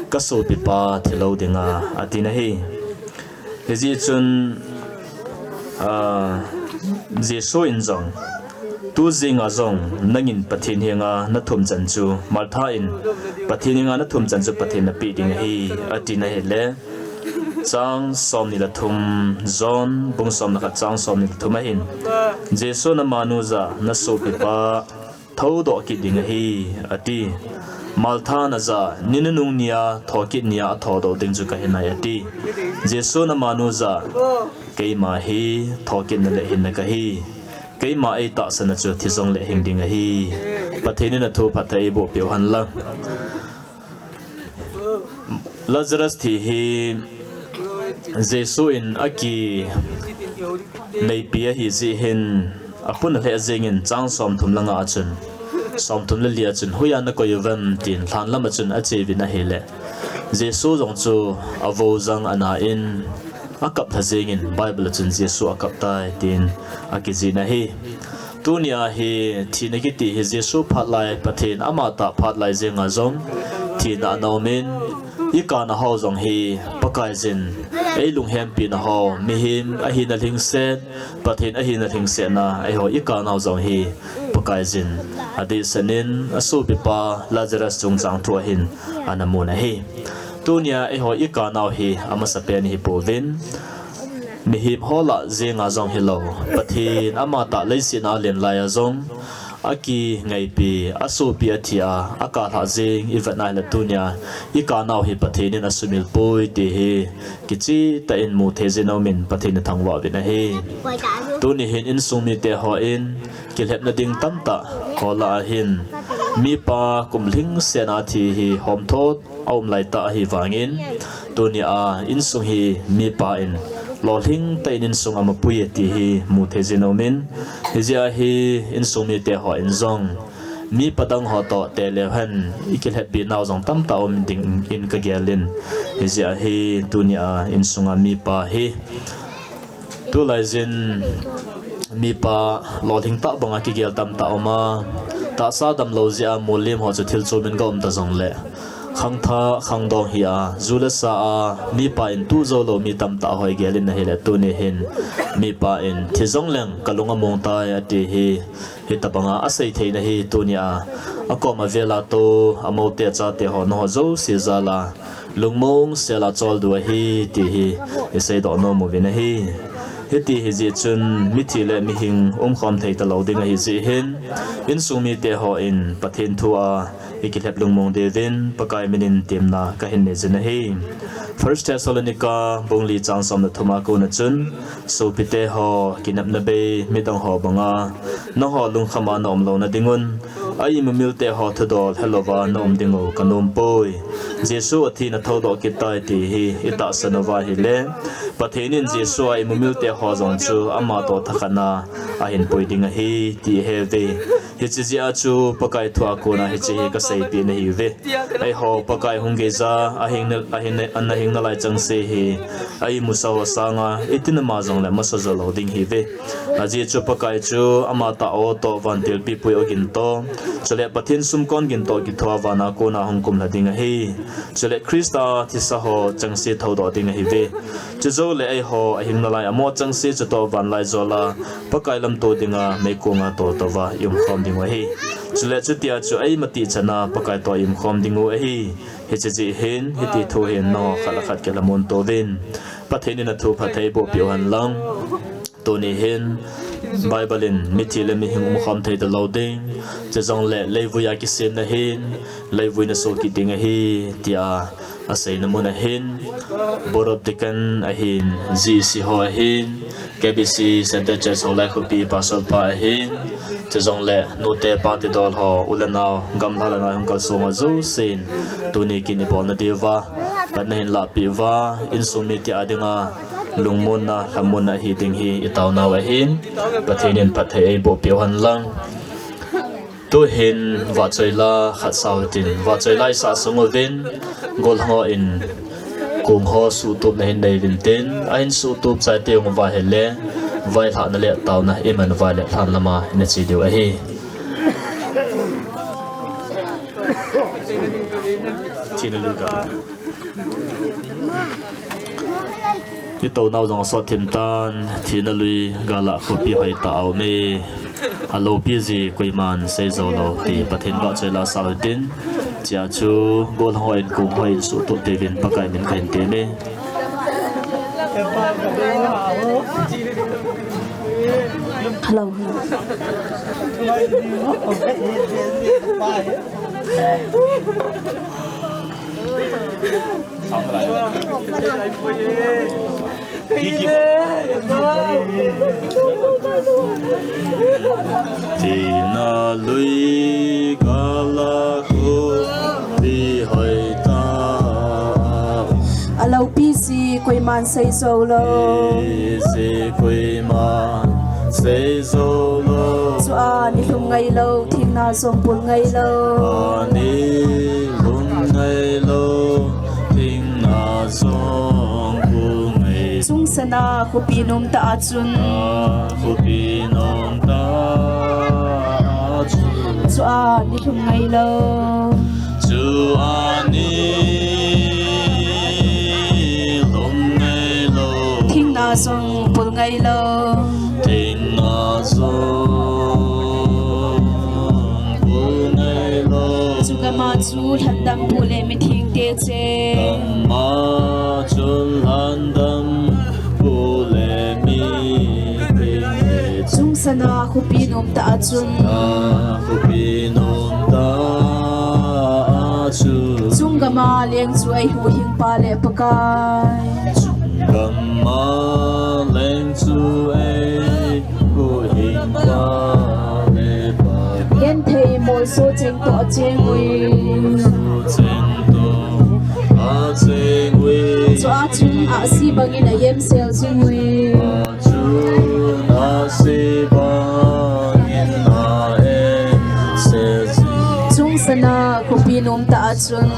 kasopipa thilou dinga, atin ahi. Hijeh chun, ah, Jesu in jong, tu jinga jong, nangin Pathen henga nathum chan chu, Martha in, Pathen henga nathum chan chu Pathen napeh ding ahi, atin ahile, chang somni le thum, John bung somle khat chang somni le thum ahin, Jesun amanu jah a, nasopipa thoudoh kit ding ahi, ati. Martha in ajah a, ni nunung nia, thokit nia, athodoh ding chu kahinai, ati. Jesun amanu jah a, keima hi thokitna le hinna kahi. Keima eitahsan a chu thi jongle hing ding ahi. Pathen in athu phatthei eiboh peh u hen lang. Lazarus thi hi Jesu in akineipi ahijeh hin, apun alheh jengin chang somthum le nga a chun, somthum le li a chun, hoiya nakoi uvem tin lhan lam a chun ache uvin ahile, Jesu jong chu avou jang ana in, akap lha jengin Bible a chun Jesu akap tai tin akijih in ahi. Tunia hi thina kiti hi Jesu phat lai, Pathen amatah phat lai jenga jong thina ana umin, ikana ho jong hi Pakaiyin eilunghempi na ho, mihem ahina lhingset, Pathen ahina lhingsetna, eiho ikanau jong hi Pakaiyin adeisan in asopipa Lazarus chungchang thu ahin ana mun ahi. Tunia eiho ikanau hi amasapen ihipouvin, mihem ho lah jenga jong hilou, Pathen amatah leiset a alen laiya jong akingaipi, asopi athi a, akalhah jeng ivet nai le tunia ikanau hi Pathen in asumil poi ti hi kichehtah in muthei jin aumin Pathen ithangvah uvin ahi. Tuni hin insung mite hon kilhepna ding tamtah ho lah a hin mipa kum lhingset a thi hi homtho aum laitah ahivangin, tunia insung hi mipa in lolhing tah in insung amapui e ti hi muthei jin aumin, hijeh a hi insung mite hon jong mipa dang ho toh teleu hen ikilheppi nau jong tamtah um dingin kagelin, hijeh a hi tunia insunga mipa hi Tulaiyin mipa lolhing tah banga kigel tamtah aum a, tahsa damlou jeh a molhem ho chu thil chomin ga um ta jongle, khangthah khangdong hi a, ju le sa a mipa in tuh joulou mi tamtah ho igel in ahile, tuni hin mipa in thi jongleng kalung among tai ati hi, hitobanga asei theina hi tunia akom avela tou, amoute chate ho, nangho jouse jal a lungmong sel a choldo ahi ti hi iseidoh nom uvin ahi. Hiti hijeh chun mithi le mihing umkhom thei talou ding ahijeh hin, insung mite hon Pathen thu a ikilhep lungmong diuvin Pakai minin temna kahin neijin ahi. First Thessalonica bung li chang som le thum a kona chun, sopite ho, kinepna bei midang ho banga nangho lungkham a naum louna dingun, A imumilte ho thudol helouva naum diu kanom poi. Jesu athi na thoudoh kit tai ti hi itahsan uva ahile, Pathen in Jesu a imumilte ho jong chu ama toh thakhat na ahin pui ding ahi ti ihe uve. Hiche jeh a chu Pakai thu a kona hiche hi kaseipeh nahi uve. Eiho Pakai hung geija ahing na, ahing na, ana hing nalai chengse hi a imusa ho sanga itin ama jongle masa jou lou ding ahi uve. Ajeh chu Pakai chu ama tah o toh vantil pipui ogin toh, chule Pathen sumkon gin toh kithua vana kona hung kumlha ding ahi. Chule Christa thisa ho chengse thoudoh ding ahi uve. Chujou le eiho ahing nalai amo chengse chutoh vanlaijol a Pakai lamto dinga meikong a toltou va i umkhom diu ahi. Chule chutia chu eima tihchan a Pakai toh i umkhom diu ahi. Hiche jeh hin hiti thu hin nangho khat le khat kilamon touvin, Pathen in athu phatthei boh peh u hen lang. Tuni hin Bible in mithi le mihing umkhom thei talou ding, chujongle leivui a kisemna hin leivui na soh kit ding ahi, tia aseina mun ahin, Board of Deacon ahin, G C ho ahin, K B C Centre Church Houlai khopi Pastor pa ahin, chujongle nute pate dol ho, u le nao, gamla le nao hung kalsong ho jousen, tuni kin ibolna diuva phatna hin lahpeh uva, insung mite a dinga lungmonna, lhamonna ahi ding hi itaonau ahin, Pathen in phatthei eiboh peh u hen lang. Tuhin vahchoi la khat sa u hitin, vahchoi la isah sung uvin, gollhang ho in kong ho suhtupna hin nei uvin tin, ahin suhtup chai teng uva ahile, vailhahna le taona iman uva ahile lhan lama ina che diu ahi. Thina lui ga. Itounau jong asot thim tan, thina lui gal a khopi hoitah a um e. Aloupi ji koiman seijou lou ti Pathen vahchoi la sa u hitin. Chea chu gollhang ho in kong ho in suhtup teuvin Pakai min kahin tem e. Hello, hello. Thina lui gal a khopi hoitah a um. Aloupi ji koiman seijou lou. Pi ji koiman seijou lou. Chua nilhum ngailou, thingna jong pul ngailou. Chua nilhum ngailou, thingna jong pul ngailou. Chungsan a khopi nom tah a chun. A khopi nom tah a chun. Chua nilhum ngailou. Chua nilhum ngailou. Thingna jong pul ngailou. Thingna jong pul ngailou. Chu gam a chu lhandampu le mithengte cheng. Gam a chu lhandampu le mithengte cheng. Chungsan a khopi nom tah a chun. A khopi nom tah a chun. Chung gam a leng chu eihuhhingpa le Pakai. Chung gam a leng chu eihuhhingpa le Pakai. Genthei molso cheng toh acheng uvin. Molso cheng toh acheng uvin. Chua chun ahsi bangin a-emsel jing uvin. Chun ahsi bangin a-emsel jing. Chungsan a khopi nom tah a chun.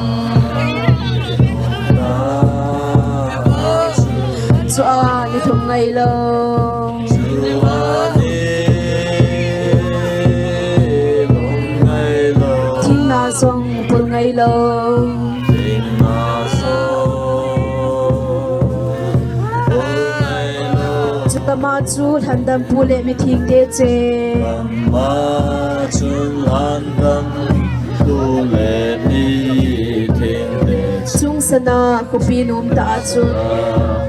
Chua nilhum ngailou. Chua nilhum ngailou. Thingna jong pul ngailou. Thingna jong pul ngailou. Chu gam a chu lhandampu le mithengte cheng. Gam a chu lhandampu le mithengte cheng. Chungsan a khopi nom tah a chun.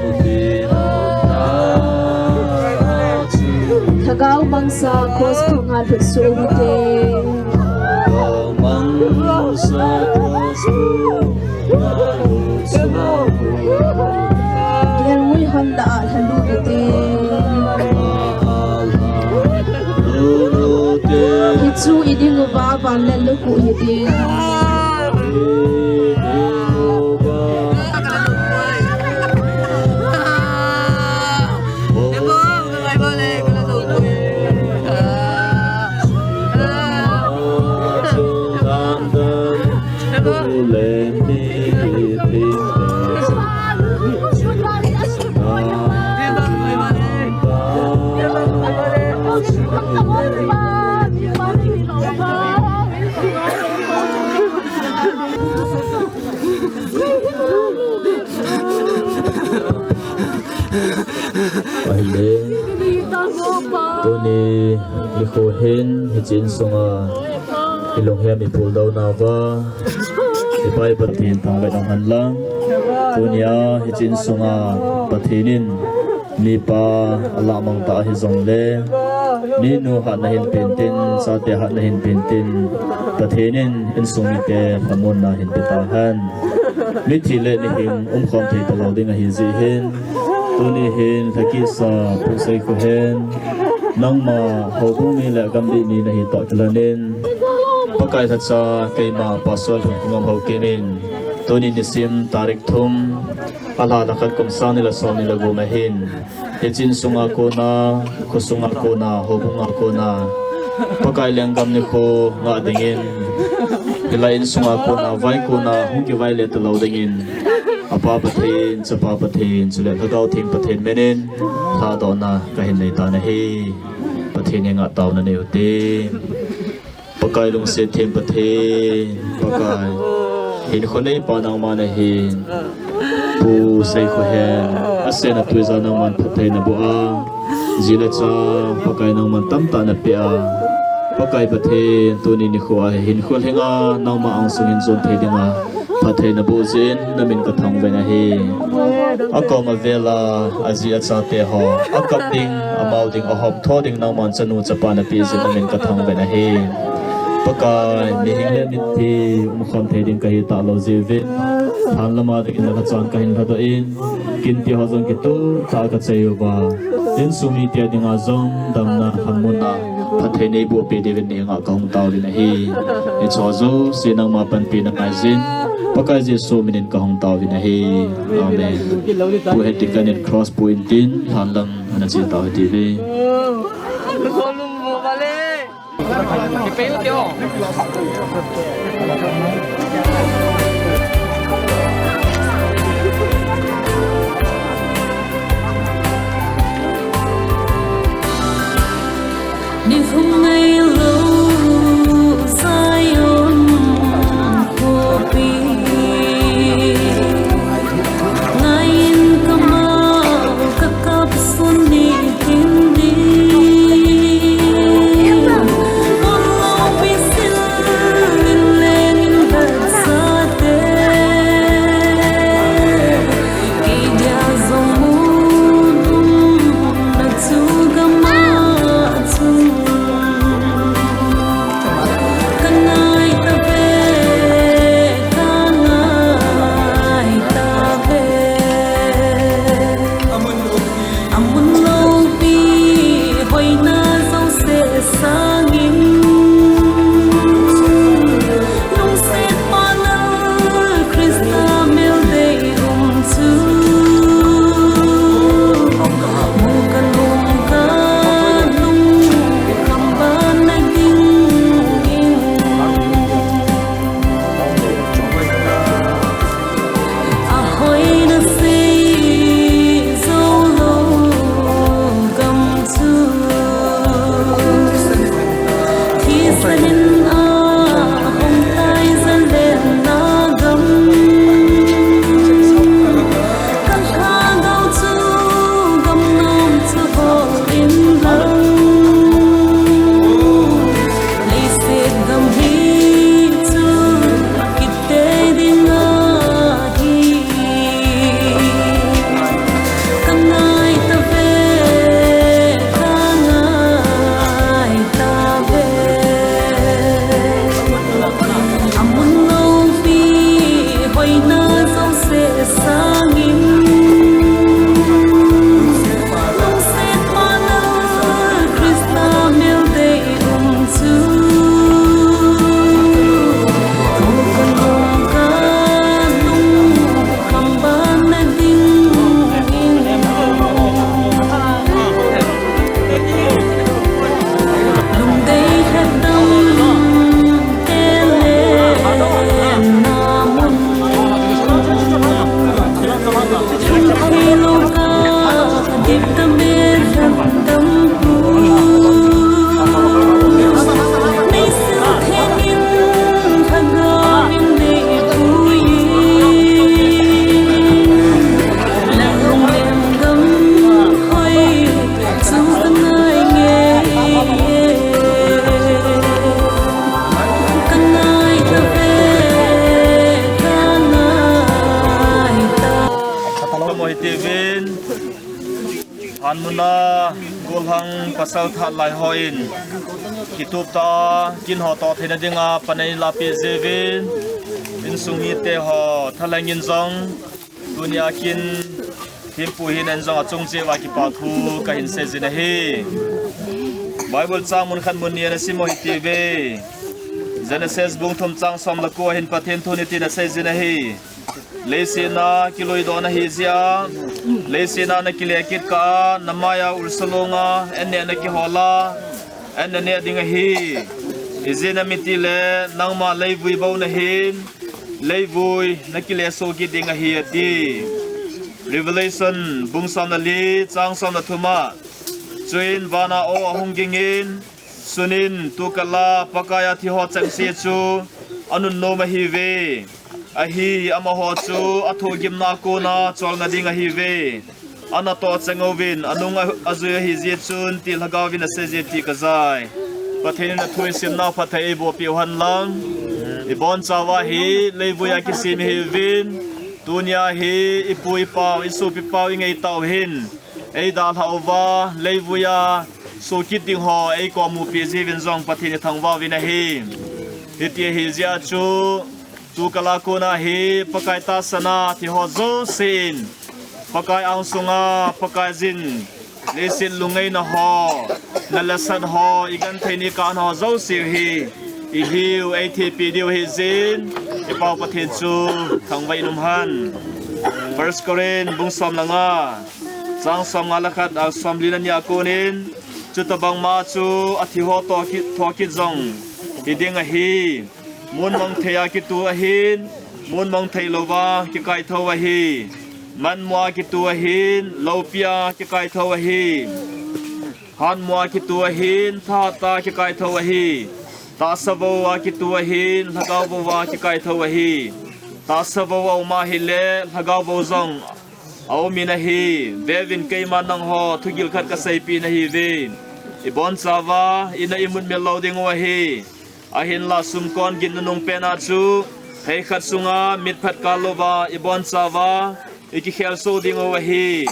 Khopi nom tah a chun. Lhagao mangsa cross phunga lhutsuh u hite. Lhagao mangsa cross phunga lhutsuh u hite. Gelngoi hon lah a lhalut u hite. Lhalut u hite. Chu i ding uva, van le lukhuh hi ding. Ahile, tuni nikho hin hiche insunga i lunghemna i puldou nauva, i Pai Pathen thangvah in umhen lang. Tunia hiche insunga Pathen in mipa alamang ta ahi jongle, minu hatna hin pen tin, chate hatna hin pen tin, Pathen in insung mite lhamonna hin pe tahen. Mithi le mihing umkhom thei talou ding ahi jeh hin, tuni hin lhakisa Pu Seikhohen, nangma houbung mi le gam dih mi nahi toh kilhon in, Pakai lhacha keima Pastor Lhunkhungam Haokip in, tuni nisim tarik thum, alha lha khat kum sang ni le som ni le gup ahin, hiche insunga kona, khosunga kona, houbunga kona, Pakai lenggam nikho ngah dingin, hilai insunga kona, vai kona, hung kivai le talou dingin, Apa Pathen, Chapa Pathen, chule Lhagao Theng Pathen min in, lhadohna kahin nei tan ahi. Pathen henga taona nei ute. Pakai lungset them Pathen, Pakai. Hinkho neipa nangma nahin. Pu Seikhohen, asen atui ja nangman phatthei naboh a. Ji le cha, Pakai nangman tamtah napeh a. Pakai Pathen, tuni nikho a hinkho lhinga nangma angsung in jon thei dinga phatthei naboh jeh in namin kathangvah in ahi. Akoma vela aji achate ho, akap ding, amao ding, ahom tho ding nangman chanu chapa napeh jeh in namin kathangvah in ahi. Pakai, mihing le mithi umkhom thei ding kahi talou jeh uvin, lhan lama dingin nalhachan kahin lhadoh in, kinti ho jong kitoh tah a kachai uva, insung mite dinga jong damna, lhamonna, phatthei neiboh peh diuvin nahenga kahung taovin ahi. Hicheho jouse nangma panpina ngaijin, Pakai Jesu min in kahung taovin ahi. Amen. Pu Hetikan in cross pu intin, lhan lang ana che tau hite ve. Ni hung ngai lou Zion khopi, ngai in kamau ka kap sun ni kin di. Ol lou pi sil in leng in vet sa te. Kei dia jong mun um na chu gam a chun. Ka ngai ta ve, ka ngai ta ve. A mun loupi hoina jouse sangin, lungsetpa Lal Christa mel dei um chu, mu ka lung ka lung kham ban na ding in. A hoina sei jou lou gam chu, thisan in a hung tai zalenna gam. Ka lhagao chu gam nom chu hol in lang, leiset gam hi chu kit te ding ahi. Ka ngai ta ve, ka ngai ta ve. Na golhang pasal that lai hon kitup tah a kin ho toh theina dinga pan eila peh jiuvin, insung mite ho thalheng in jong tunia kin thempu hin eijong achung cheh uva kipa thu kahin sei jin ahi. Bible chang mun khat mun ni ana sim u hitiuve. Genesis bung thum chang som le ko a hin Pathen thun hitin asei jin ahi. Leiset a kiloi doh nahi jeh a, leiset a nakile kit kah a, namai a ulsa long a, an neh nakihol a, an naneh ding ahi. Ijeh inem itile, nangma leivui bou nahin, leivui nakile soh kit ding ahi, ati. Revelation bung som le li, chang som le thum a, chuin van a aw ahung ging in, sun in, tukal a Pakai a thi ho chengse chu anunnom ahiuve. Ahi, amaho chu athohgimna a kona cholna ding ahiuve. Anatoh acheng uvin, anung a, ajui ahi jeh chun, ti Lhagao vin asei jeh ti kajai. Pathen in athu isimna phatthei eiboh peh u hen lang. Ibonchauva hi leivui a kisem ihiuvin, tunia hi ipu ipau, isopi pau ingaitah u hin eidalhah uva, leivui a soh kit ding ho eikom u peh jeh uvin jong Pathen ithangvah uvin ahi. Hiti ahi jeh a chu, tukal a kona hi Pakai tahsan a thi ho jousen, Pakai angsunga Pakai jin, leiset lungngaina ho, nalhasat ho, igenthei nikah ho jouse hi ihiu, eithepi diu ahi jeh in, ipau Pathen chu thangvah in um hen. First Corinth bung som le nga, chang som nga le khat, a som li le ni a konin, chutobang ma chu athi ho toh kit, thoh kit jong hiding ahi. Mun mong thei a kitu ahin, mun mong thei louva kikaithou ahi. Manmo a kitu ahin, loupi a kikaithou ahi. Hatmo a kitu ahin, thahat a kikaithou ahi. Tahsa vou a kitu ahin, lhagao vou a kikaithou ahi. Tahsa vou a um ahile, lhagao vou jong aum in ahi. Veuvin, keiman nangho thugil khat kaseipeh nahiuve. Ibonchauva ina imutmil lou diu ahi. Ahinla sumkon ginna nungpen a chu, hei khat sunga mitphat kal louva ibonchauva ikikhel soh diu ahi.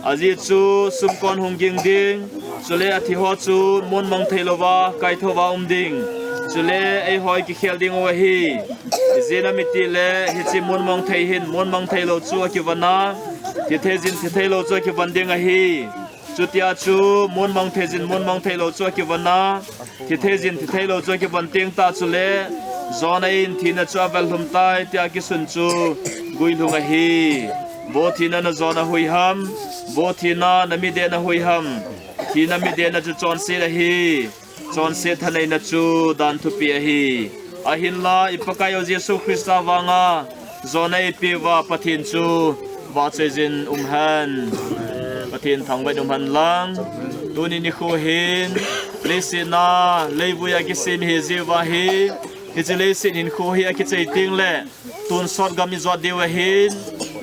Ajeh chu sumkon hung ging ding, chule athi ho chu mun mong thei louva kaithouva um ding, chule eiho ikikhel diu ahi. Ijeh inem itile hiche mun mong thei hin mun mong thei lou chu akivon a, thi thei jin thi thei lou chu akivon ding ahi. Chutia chu mun mong thei jin mun mong thei lou chu akivon a, thi thei jin thi thei lou chu akivon teng tah chule, Jonah in thina chu avel lhum tai tia kisun chu guilhung ahi. Vo thina na jona hui ham, vo thina na midehna hui ham. Thina midehna chu chonset ahi. Chonset thaneina chu dan thupi ahi. Ahinla i Pakaiyu Jesu Christa vanga jona eipeuva Pathen chu vahchoi jin umhen. Pathen thangvah in umhen lang. Tuni nikho hin leiset a leivui a kisem ihi jeh uva hi, hiche leiset hinkho hi akichai tengle tonsot gam ijot diu ahin,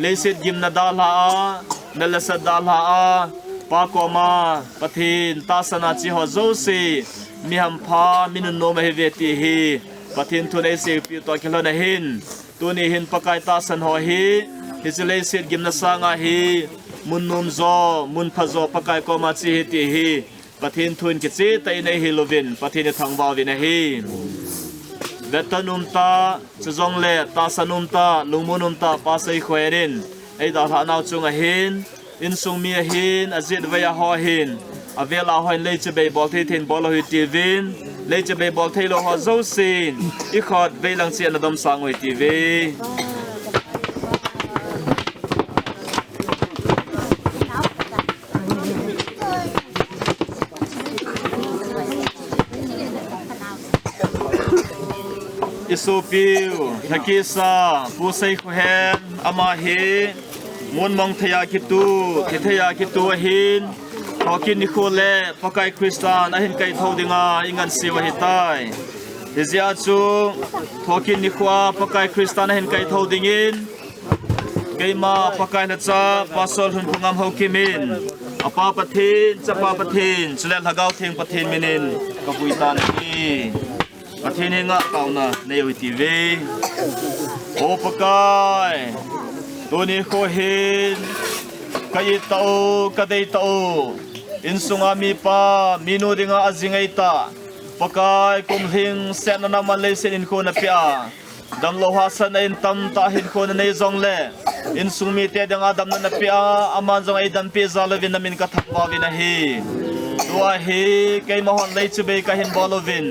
leiset gimna dalha a, nalhasat dalha a, Pa koma Pathen tahsan a che ho jouse mi hampha, mi nunnom ahiuve ti hi Pathen thun eiseipeh u toh kilhon ahin, tuni hin Pakai tahsan ho hi hiche leiset gimna sanga hi mun nomjo, mun phajo Pakai koma che ahi ti hi Pathen thun kichehtah in eihil uvin Pathen ithangvah uvin ahi. Vetan umtah, chujongle tahsan umtah, lungmon umtah Pa Seikhohen in eidalhah nau chunga hin, insung mi ahin, ajetvei a ho ahin, avel a ho ahin, leichebei bolthei thei in bol u hitiuvin, leichebei bolthei lou ho jousen ikhut veilang cheh a nadomsang u hitiuve. Isopiu, lhakisa Pu Seikhohen, ama hi mun mong thei a kitu, thi thei a kitu ahin, thokit nikho le Pakai Christan ahin kaithou dinga inganseu ahitai. Hijeh a chu thokit nikho a Pakai Christan ahin kaithou dingin keima Pakai lhacha Pastor Lhunphungam Haokip in, apa Pathen, chapa Pathen, chule Lhagao Theng Pathen minin kavui tan ahi. Pathen henga taona nei u hitiuve. O Pakai, tuni nikho hin ka-it tah u, kadei tah u, Insunga mipa, minu dinga ajing eita, Pakai kum lhingsetna nangman leiset hinkho napeh a, damlou hahsatna in tamtah hinkho nanei jongle, insung mite dinga damna napeh a, aman jong eidampi jal uvin namin kathangvah uvin ahi. Tua hi keima hon lei chibai kahin bol uvin,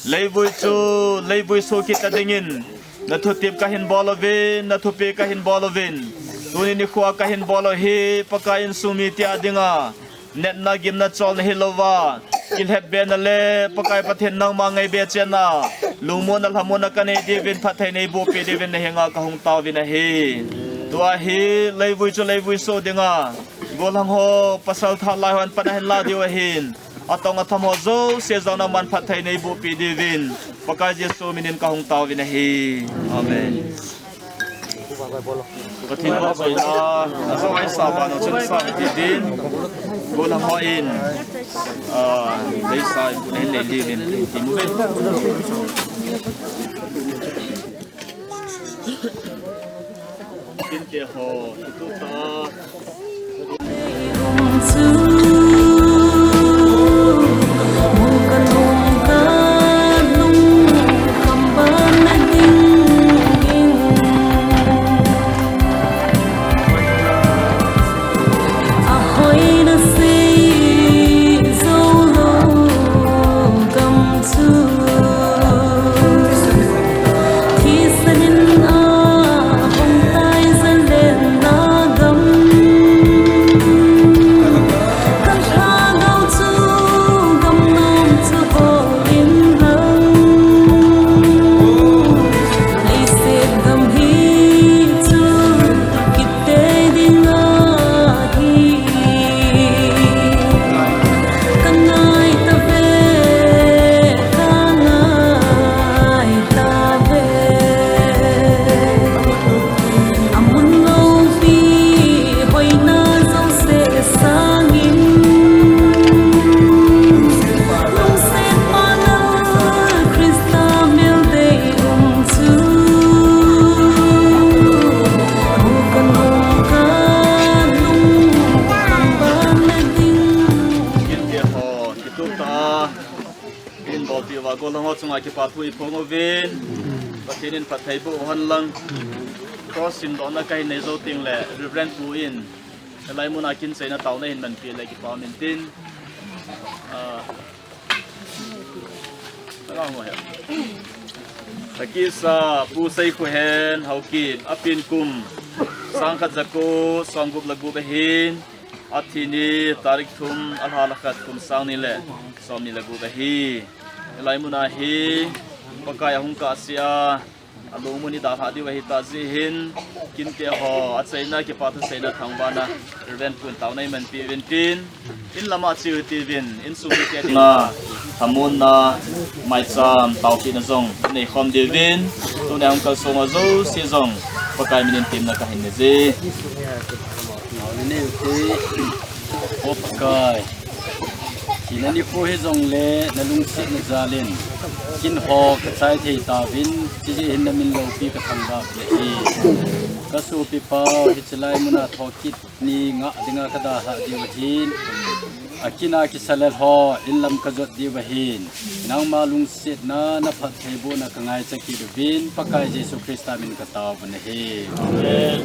leivui chu leivui soh kit ta dingin nathutep kahin bol uvin, nathupeh kahin bol uvin. Tuni nikhoa kahin bol u hi Pakai insung mite a dinga natna gimna cholna hilouva, kilhepbena le Pakai Pathen nangma ngaibe chenna, lungmonna lhamonna kanei diuvin phatthei neibohpeh diuvin nahenga kahung taovin ahi. Tua hi leivui chu leivui soh dinga, gollhang ho, pasal thalai hon pan ahin la diu ahin, atong atham ho jouse jong nangman phatthei neibohpeh diuvin Pakai Jesu minin kahung taovin ahi. Amen. Pathen vahchoina, ajou ahi sah vang chun sa ti din, gollhang hon, ah, deisah in nei diuvin timu ve. Kinte ho, kituh tah a. Kinte ho, kituh tah a. Min bolpeh uva gollhang ho chunga kipa thu iphong uvin, Pathen in phatthei boh hen lang. Cross simdohna kahin nei jou tengle, Reverend Pu in hilai muna kin cheina taona ahin manpeh le kipa um intin. Ah, Takisa Pu Seikhohen Haokip, apen kum sangkhat jako somgup le gup ahin, athi ni tarik thum, alha le khat, kum sang ni le somni le gup ahi. Hilai muna hi Pakai ahung kahsea, alungmon idalhah diu ahi tah jeh hin, kinte ho acheina kipa thuseina thangvahna Reverend Pu in taona eimanpeh uvin tin, in lama cheu hitiuvin, insung mite dinga thamonna, maicham taopehna jong inei khom diuvin, tuni hung kalsong ho jouse jong Pakai minin temna kahin neije. O Pakai, thina nikho hijongle nalungsetna jal in kin ho kachai thei tauvin, chujeh hin namin loupi kathangvah u ahi. Kasopi pau, hiche lai muna thokit ni ngah dinga kadalhah diu ahin, akin a kisalel ho in lam kajot diu ahin, nangma lungsetna naphattheibohna kangaicha kit uvin, Pakai Jesu Christa min katao u ahi. Amen.